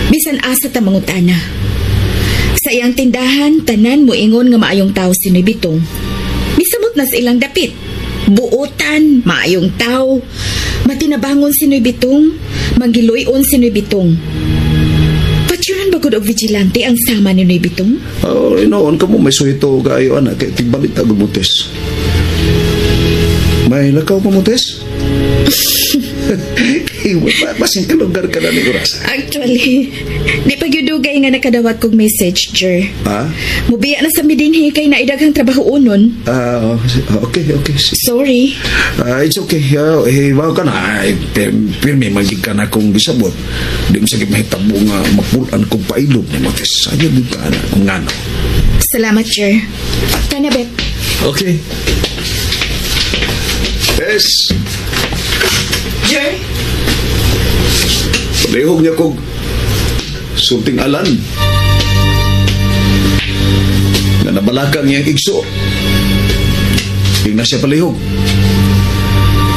Speaker 4: Bisan asa ta mangutana. Sa iyang tindahan, tanan mo ingon nga maayong tao si Noy Bitong. Misamot na sa ilang dapit. Buotan, maayong tao. Matinabangon si Noy Bitong, manggiluyon si Noy Bitong. Patyunan ba gud og vigilante ang sama ni Noy Bitong?
Speaker 2: Oh, inoon ka mo, may suhito kaayo anak, kay tigbalit agad mo, Tess. May lakaw pa mo, Tess? Basin ka lugar ka na ni Urasa.
Speaker 4: Actually, di pa gyud dugay nga nakadawat kog message, Jer.
Speaker 2: Ha?
Speaker 4: Mubiya na sa midinhi kay naidaghang trabaho unon.
Speaker 2: Okay, okay.
Speaker 4: Sorry.
Speaker 2: It's okay. Bawo ka na. Ay, pirmi magig ka na kung gisabot. Di mo sige mahitabo nga mapulan kong pailob ni Motes. Ayaw din ka na kung ngano.
Speaker 4: Salamat, Jer. Tana, Bet.
Speaker 3: Okay.
Speaker 2: Tess!
Speaker 4: Jer?
Speaker 2: Palihog niya kog sulting alan nga nabalakang niyang igso. Yung na siya palihog.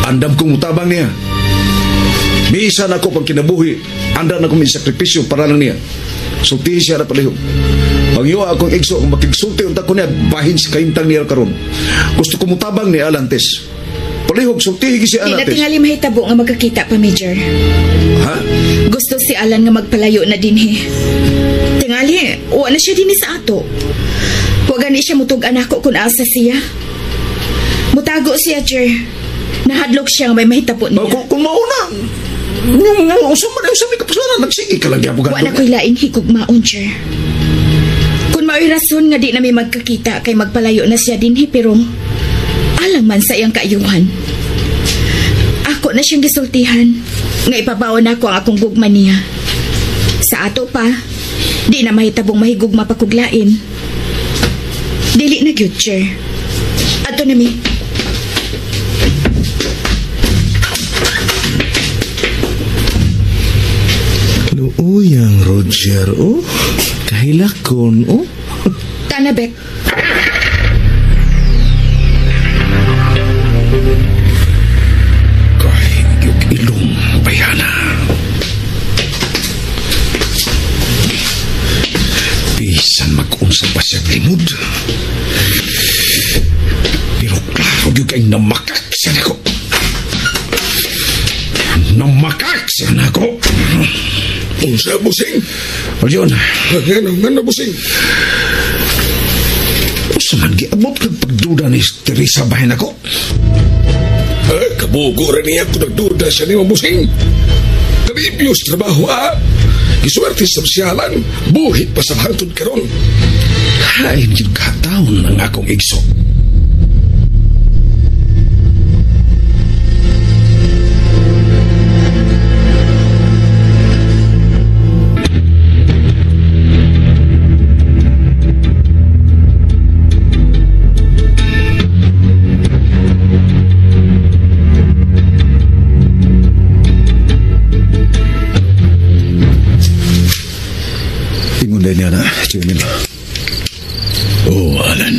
Speaker 2: Andam kong mutabang niya. Bisan ako pang kinabuhi, andam na akong may sakripisyo para lang niya. Sultihi siya na palihog. Pangyo akong igso, kung makigsulti unta ko niya, bahin sa kahimtang niya karon. Gusto ko mutabang ni Alan, Tess. Palihog, sultihi si Alan,
Speaker 4: Di
Speaker 2: Tess.
Speaker 4: na tingali mahitabo nga magkakita pa, Major.
Speaker 2: Ha?
Speaker 4: Gusto si Alan nga magpalayo na dinhi. Tingali, uwa na siya dinhi sa ato. Wa gani siya mutug-an ako kung asa siya. Mutago siya, Jer. Nahadlok siya nga may mahitabo niya.
Speaker 2: Kung mauna, usap man, usap may kapasalanan, nagsige ka lang niya.
Speaker 4: Wa na ko'y laing higugmaon, Jer. Kung mao'y rason nga di na may magkakita kay magpalayo na siya dinhi, pero alang man sa iyang kaayuhan. Ako na siyang gisultihan nga ipabaon nako ang akong gugma niya. Sa ato pa, di na mahitabong mahigugma pa kog lain. Dili na gyud, Jer. Ato na mi.
Speaker 3: Luuyang Roger, oh. Kahilakon, oh.
Speaker 4: Tana, Bet.
Speaker 2: Kahit ilong bayana.
Speaker 5: Murag yun kayong namakak siya nako. Namakak siya nako. Unsa, busing? O yun. Ngano, busing? Unsa man giabot kag pagduda ni Teresa bahin ako? Kabugo rin niya kung nagduda siya ni Mabusing. Karibyo sa trabaho, ah. Gisuwerte sa sosyalan. Buhit pa sa hangtod karon. Hain yun kataon ng akong igso.
Speaker 9: Niya na, Jimmy. Oh, Alan.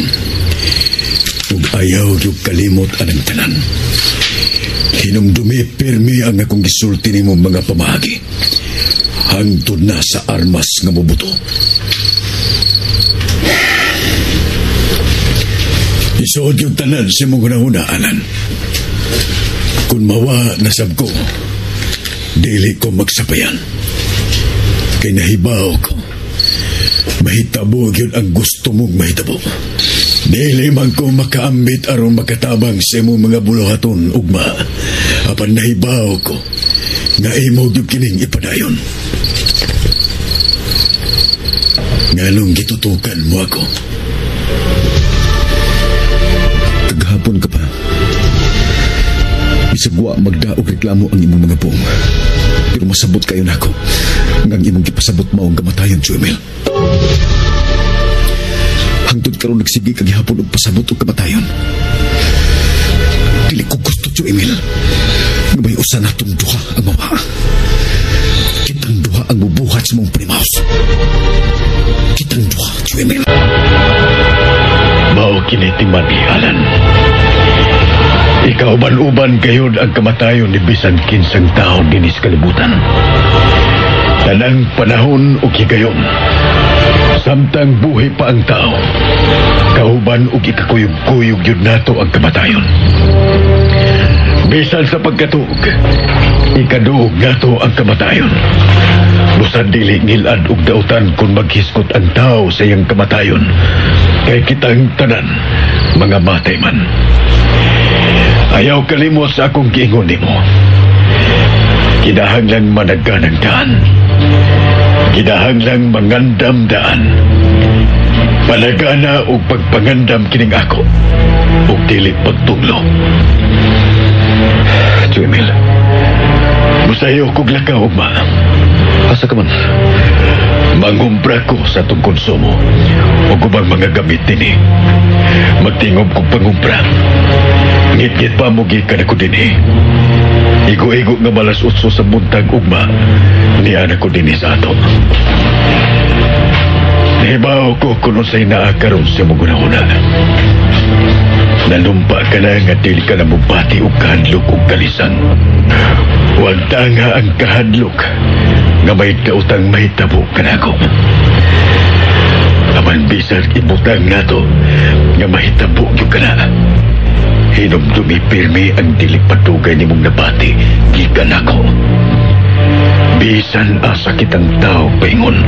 Speaker 9: Ug ayaw yung kalimot anang tanan. Hinumdumi pirmi ang akong gisulti nimo mga pamahagi. Hangtod na sa armas nga mubuto. Isuod yung tanan sa imong hunahuna, Alan. Kung mawa nasab ko, dili ko magsapayan. Kay nahibaw ko. Mahitabo yun ang gusto mong mahitabo. Dili man ko makaambit aron makatabang sa imong mga buluhaton, ugma. Apan nahibaw ko nga imo gyud kining ipadayon. Nganong gitutukan mo ako? Kaghapon ka pa. Bisag wa magdaog reklamo ang imong mga buong. Pero masabot kayo nako ngang imong gipasabot mao ang kamatayon, Jumel. Hangtod karon nagsige kag gihapon og pasabot og kamatayon. Dili ko gusto, Joemil, nga may usa natong duha ang mawa. Kitang duha ang mubuhat sa mong panimaos. Kitang duha, Joemil.
Speaker 14: Mao kini timani, Alan. Ikauban-uban gayud ang kamatayon ni bisan kinsang tao dinhi sa kalibutan. Tanang panahon o higayon, samtang buhi pa ang tao, kauban og ikakuyog-kuyog yun nato ang kamatayon. Bisan sa pagkatuog, ikaduog nato ang kamatayon. Busa dili ngilad og dautan kung maghiskot ang tao sa iyang kamatayon, kay kitang tanan, mga matay man. Ayaw kalimot sa akong giingon nimo. Kinahanglang managanang daan. Kinahanglang mangandam daan. Panagana og pagpangandam kining ako ug dili pagtuglo. Jumil, musayo kog lakaw ugma. Asa ka man? Mangumpra ko sa atong konsumo ug ubang mga gamit dinhi. Magtingob kog pangumpra. Ngit-ngit pa mo gikan ako dinhi. Igo-igo nga malas 8 sa buntag ugma, niana ko dinhi sa ato. Nahibaw ko kung unsay naa karon sa imong hunahuna. Nanumpa ka na nga dili ka na mubati og kahadlok og kalisan. Huwag tanga ang kahadlok nga may daotang mahitabo kanako. Apan bisan ibutang nato nga mahitabo gyud ka na. Hinumdumi pirmi ang dili padugay nimong nabati gikan nako. Bisan asa kitang tao paingon,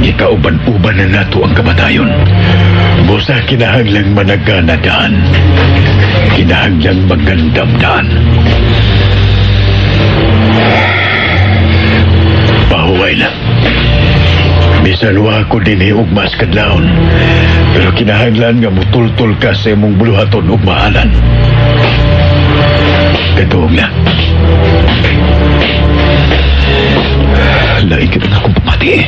Speaker 14: gikauban-uban na nato ang kamatayon. Busa kinahanglang managana daan. Kinahanglang magandam daan. Pahuway na. Bisan wa ko dinhi ugma sa kadlawon, pero kinahanglan nga mutultol ka sa imong buluhaton ug maalan. Katuog na. Laing kita na akong pamati.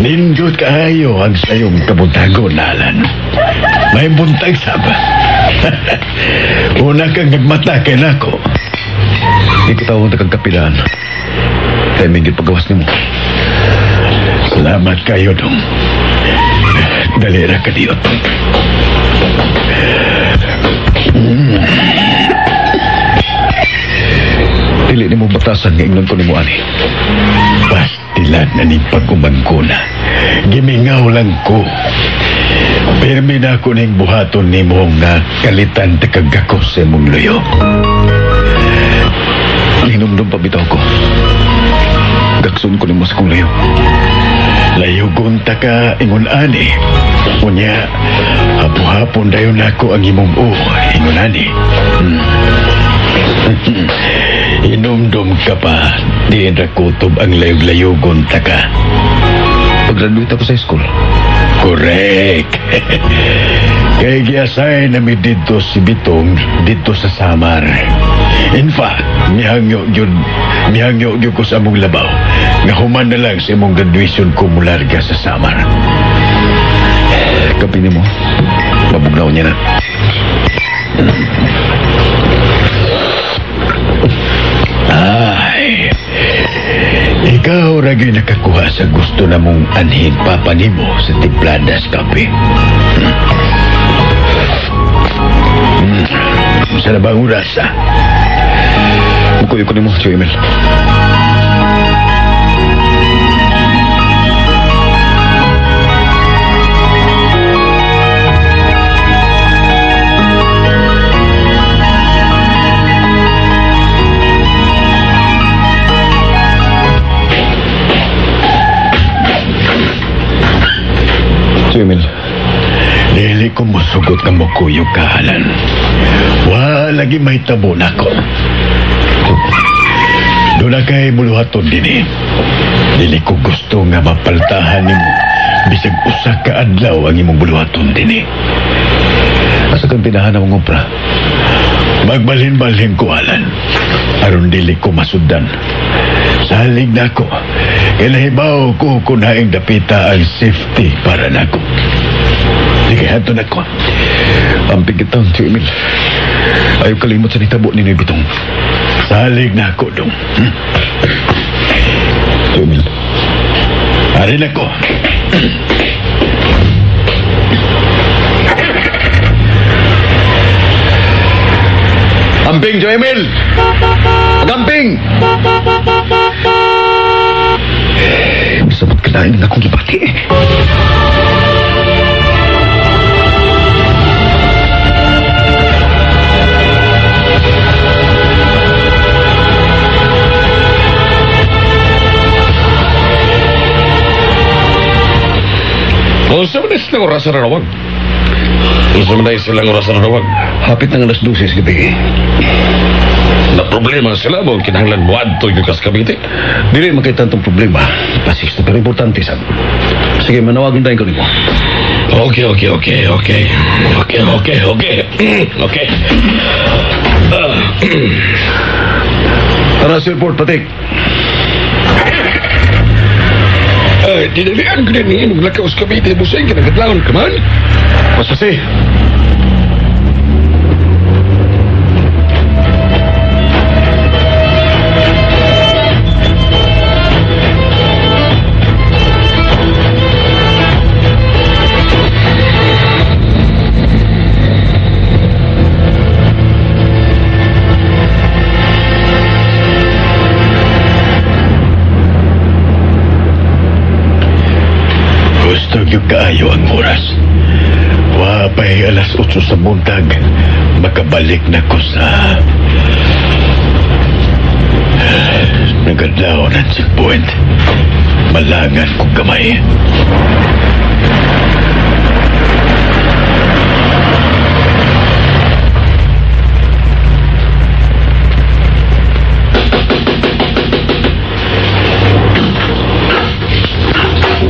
Speaker 9: Nindot kaayo ang sayong kabuntagon, Alan. May buntag saba. Una kang nagmata kay nako.
Speaker 14: Di ko tawag na kang kapilaan. Kaya may pagawas nimo.
Speaker 9: Salamat kayo, dong. Dali ra ka diyot.
Speaker 14: Dili nimo batasan nga ingnon ko nimo ani.
Speaker 9: Pastilan na ning pag-umangkuna. Gimingaw lang ko. Pirmi na ako ning buhaton nimo nga kalitan takagako sa imong luyo.
Speaker 14: Hinumdum pa bitaw ko. Gaksun ko nimo sa kong layo.
Speaker 9: Layugon ta ka ingon ani. Unya, hapo-hapon dayon nako ang imong o ingon ani. Hinumdum ka pa, diin ra kutob ang layog-layugon ta ka.
Speaker 14: Pag-graduate ako sa school.
Speaker 9: Correct. Kay giasay na mi dito si Bitong dito sa Samar. In fact, mihangyo gyud ko sa among labaw. Nga human na lang sa imong graduation ko mularga sa Samar.
Speaker 14: Kapi nimo, mabugnaw niya na.
Speaker 9: Ay, ikaw ragi nakakuha sa gusto na mong anhin papa nimo sa timpladas kape. Sa na bang oras, ah?
Speaker 14: Mukuyo ko nimo, Tio Emil. Tio Emil,
Speaker 9: dili ko musugot nga mukuyog ka, Alan. Wa lagi mahitabo nako. Doon na kay muluhaton din eh. Dili ko gusto nga mapaltahan nimo bisag usa ka adlaw ang imong buluhaton din eh.
Speaker 14: Asa kang tinahan ang obra?
Speaker 9: Magbalhin-balhin ko, Alan. Aron dili ko masudan. Salig nako. Kay nahibaw ko kung naing dapita ang safety para nako. Sige, hanto nako.
Speaker 14: Amping kitang, Tio Emil. Ayaw kalimot sa nitabo ni Noy Bitong.
Speaker 9: Salig na ako, dong.
Speaker 14: Tio Emil.
Speaker 9: Arin ako.
Speaker 14: Amping, Tio Emil! Agamping! Bisa magkalain ang akong gibati eh.
Speaker 5: Unsa man silang oras sa rawag? Unsa man silang oras sa rawag?
Speaker 14: Hapit ng 12:00 sa gabi.
Speaker 5: Na problema sila mo kinahanglan mo adto gyud kas Cavite.
Speaker 14: Dili man kay tantong problema. Pasiste pero importante sab. Sige, manawagan tayo ko nimo.
Speaker 5: Okay. Okay.
Speaker 14: Tara sa airport, Patik.
Speaker 5: Ay, dinalian ko din ni imong lakaw sa Cavite, busay ka nagkadlawon ka man.
Speaker 14: Pasase.
Speaker 9: Kaayo ang oras. Wapay 8:00 sa buntag, makabalik na ko sa nagadlaw ng checkpoint. Malangan kong gamay.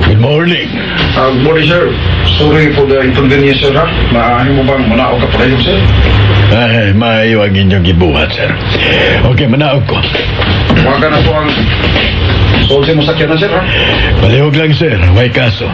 Speaker 9: Good morning.
Speaker 12: Good morning, sir. Sorry for the inconvenience, sir, ha? Maaari mo bang manaog ka pala yun, sir?
Speaker 9: Ay, maayo ang inyong gibuhat, sir. Okay, manaog ko.
Speaker 12: Waga na po ang Solsi mo sakyanan, sir, ha?
Speaker 9: Palihog lang, sir. May kaso.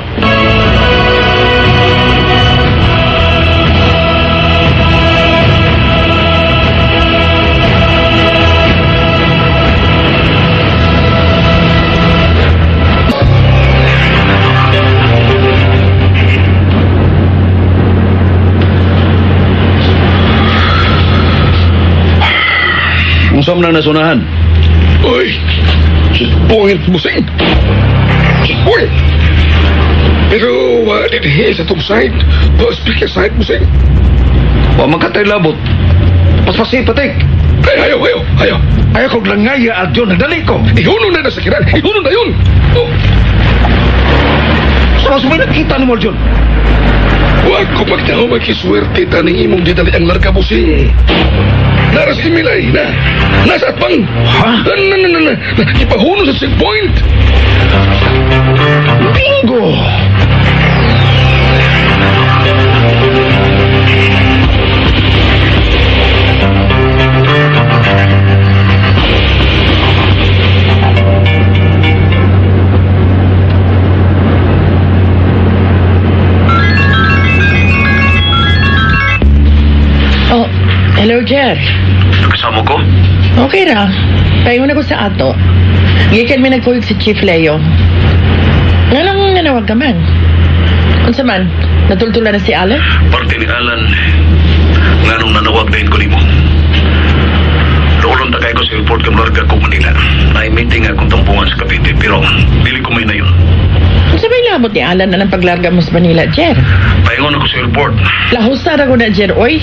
Speaker 14: Unsa man ang nasunahan?
Speaker 5: Uy! Checkpoint, busing! Checkpoint! Pero wa dinhi sa tong side. Wa speaker side, busing.
Speaker 14: Wa man katay labot. Paspasi, patik.
Speaker 5: Ay, ayaw, ayaw, ayaw.
Speaker 14: Ayaw kog langaya, Arjun. Nagdali ko.
Speaker 5: Ihuno na na sa kiran. Ihuno na yun. Oh.
Speaker 14: Sa mas may nakita ni mo, Arjun.
Speaker 5: Wa ko pagtao makiswerte taning imong didali ang larga, busing. Naras Emilay na. Nasa atbang.
Speaker 14: Ha?
Speaker 5: Na. Ipahuno sa checkpoint.
Speaker 14: Bingo!
Speaker 10: Oh, hello, Jer.
Speaker 15: Kasama ko?
Speaker 10: Okay ra. Paingon ako sa ato. Gikan mi nagkuyog si Chief Leo. Nganong nanawag ka man? Unsa man? Natultula na si Alan?
Speaker 15: Parte ni Alan, nganong nanawag din ko nimo. Doon takay ko sa airport kang larga ko Manila. May meeting akong tampungan sa Cavite, pero dili ko may na yun.
Speaker 10: Unsa may labot ni Alan na ng paglarga mo sa Manila, Jer?
Speaker 15: Paingon ako sa airport.
Speaker 10: Lahusa ra ko na, Jer, oy.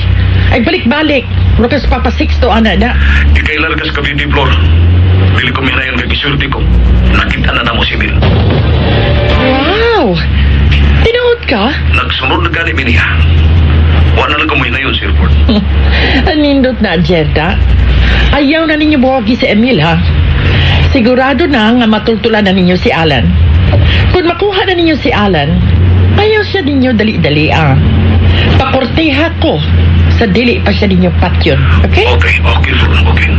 Speaker 10: Ay balik-balik. Rukas Papa Sixto, ana na.
Speaker 15: Ikay larga sa Cavite, Flor. Dili ko may na yun kay gisulti ko. Nakita na namo si Bill.
Speaker 10: Wow! Tinuod ka?
Speaker 15: Nagsunod na gani mi niya. Wala na lang ko may na yun sa airport.
Speaker 10: Anindot na, Jerda. Ayaw na ninyo buwagi si Emil, ha? Sigurado na nga matultulan na ninyo si Alan. Kung makuha na ninyo si Alan, ayaw siya ninyo dali-dali, ah. Pakorteha ko sa dili pa siya ninyo patyon. Okay?
Speaker 15: Okay, okay, Flor, okay.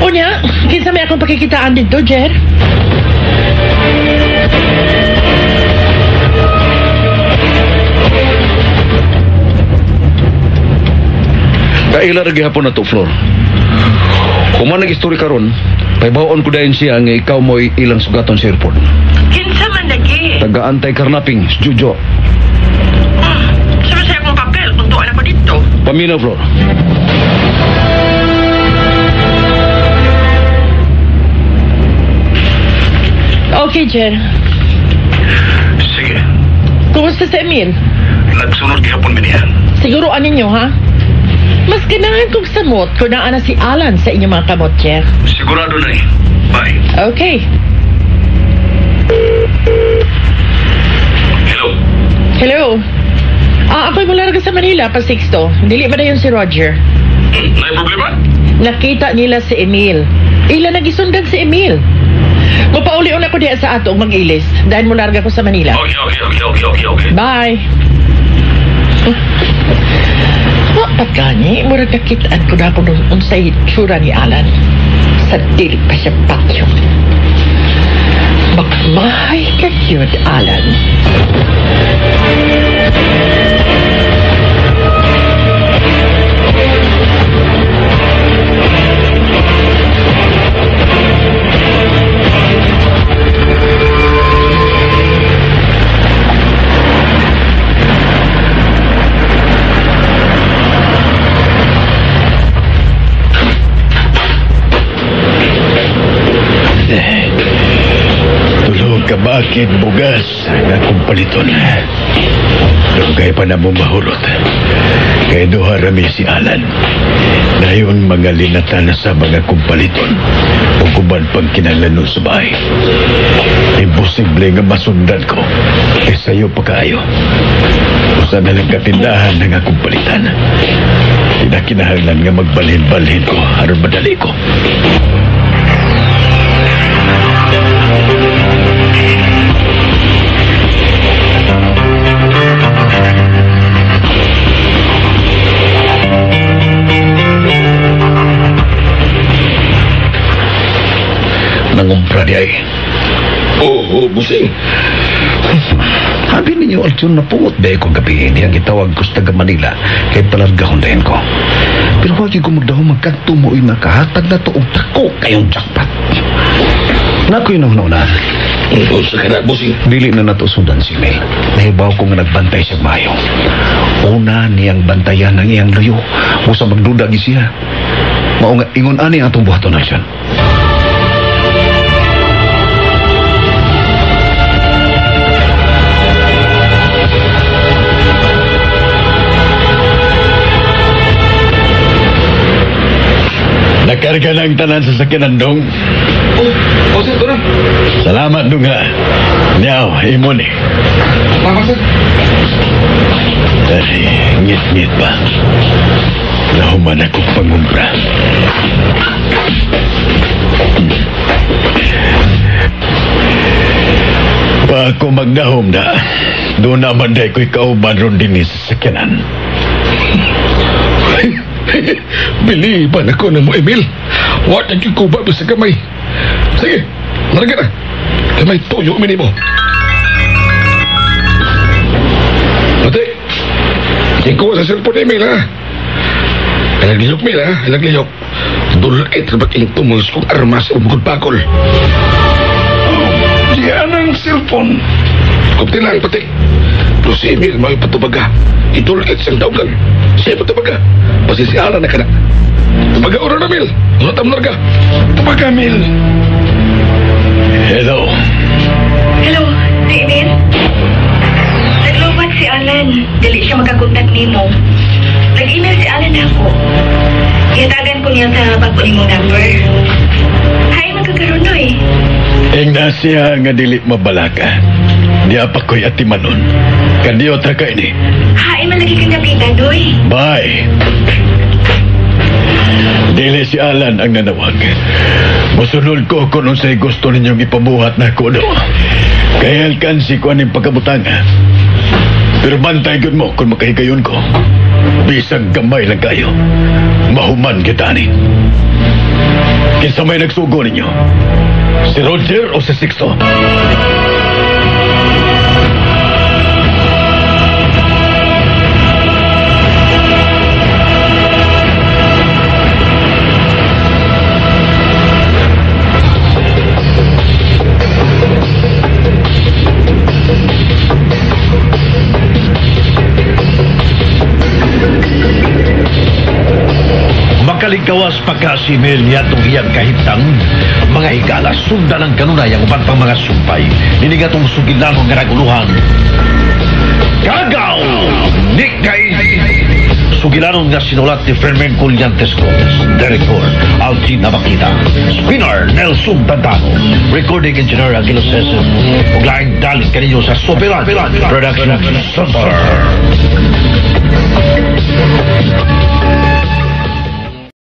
Speaker 10: Unya, kinsa may akong pakikitaan dito, Jer?
Speaker 14: Kaila ra gihapon na to, Flor. Human nag-istorya karon, paibawon ko dayon siya nga ikaw mo'y ilang sugaton sa airport.
Speaker 10: Kinsa man lagi?
Speaker 14: Taga-antay karnaping, Jojo.
Speaker 10: Sama sa akong papel kung tuwan ako dito.
Speaker 14: Paminaw, Flor.
Speaker 10: Okay, Jer.
Speaker 15: Sige.
Speaker 10: Kumusta si Emil?
Speaker 15: Nagsunod gihapon mi niya.
Speaker 10: Siguro ninyo, ha? Mas ganahan kong samot kung naa na si Alan sa inyong mga kamot, Jer.
Speaker 15: Sigurado na eh. Bye.
Speaker 10: Okay.
Speaker 15: Hello?
Speaker 10: Hello? Ah, ako'y mula sa Manila, pa Sixto. Dili ba na yun si Roger?
Speaker 15: May problema?
Speaker 10: Nakita nila si Emil. Ila nagisundan si Emil. Mupauli-uli ako diya sa ato mag-ilis dahil mularga ko sa Manila.
Speaker 15: Okay.
Speaker 10: Bye. Wa pa gani, murag nakitaan ko na ako nung unsay itsura ni Alan. Sa dili pa siya patyo. Magmahay ka yun, Alan.
Speaker 9: Tulog ka bakit bugas nga akong paliton. Dugay pa na mo mahulot. Kay duha rami si Alan. Dayon mga linatan sa mga kumpaliton. O kuban pang kinalano sa bahay. Imposible nga masundan ko. Kay sayo pa kaayo. Usa na lang katindahan ng akong palitan. Pinakinahanglan nga magbalhin-balhin ko aron madali ko.
Speaker 14: Nangumpra di ay.
Speaker 5: Oo, busing.
Speaker 14: Sabi ninyo, Altion, napungot ba ko gabi ini ang gitawag ko sa taga Manila kay palargahon dahin ko. Pero huwag yung kumagdahon magkagto mo ay makahatag na to og dako kayong jackpot. Nako'y nauna-una.
Speaker 5: Sa kana, busing.
Speaker 14: Dili na nato sundan si Mel. Nahibaw ko nga nagbantay siya maayo. Una niyang bantayan ang iyang luyo. Busa magduda gi siya. Mao nga ingon ani ang atong buhaton, Altion. Nakarga na ang tanan sa sakyanan, Dong.
Speaker 5: Oh, sir, ito na.
Speaker 9: Salamat, Dong, ha. Niyaw, imo ni.
Speaker 5: Tama, sir.
Speaker 9: Ay, ngit-ngit pa. Nahuman ako pangumpra. Pa ako magdahom na. Doon naman dahil ko'y kauban ron din sa sakyanan.
Speaker 5: Biliban ako na mo, Emil. Wa na gyud kuba sa gamay. Sige, larga na. Gamay tuyo mi nimo. Pati, ikaw sa cellphone, Emil, ha? Ilagliyok, Emil, ha? Ilagliyok. Dulait na ba't iyong tumulos kong armas o mukod bakol? Diyan ang cellphone. Kupti lang, pati. Pero si Emil, may patubaga. Idulait siyang daugan. Siya patubaga. Pasisialan na ka na. Tubaga, ora na, Mil. Ano tam larga? Tubaga, Mil.
Speaker 9: Hello.
Speaker 16: Hello, si Emil? Naglubat si Alan. Dili siya makakontak nimo. Nag-email si Alan ako. Ihatagan ko niya sa bago nimong number. Hi, magkakaroon no eh.
Speaker 9: Ing na siya nga dili mabalaka. Diya pa ko'y atimanon. Kadiyo ta ka ini.
Speaker 16: Hi, malagi kang kapitan, doy.
Speaker 9: Bye. Dili si Alan ang nanawag. Musunod ko kung unsay gusto ninyong ipabuhat na ko do. Kaya alkansi ko aning pagkabutanga. Pero bantay gyud mo kung makahigayon ko. Bisag gamay lang kayo. Mahuman kita ni. Kinsa may nagsugo ninyo? Si Roger o si Sixto?
Speaker 1: Makaligkawas pagka si Mel niya itong iyang kahimtang, mga higala, sundan ang kanunay ang uban pang mga sumpay. Nininga itong sugilanong nga naguluhan. Kagaw! Ni kay Sugilanon nga sinulat ni Fermin Collantes Gomez. Director, Altin Nabakita. Spinner, Nelson Tantano. Recording Engineer, Aguilo Cesar. Ug laing dalit kaninyo sa Soberan Production Center.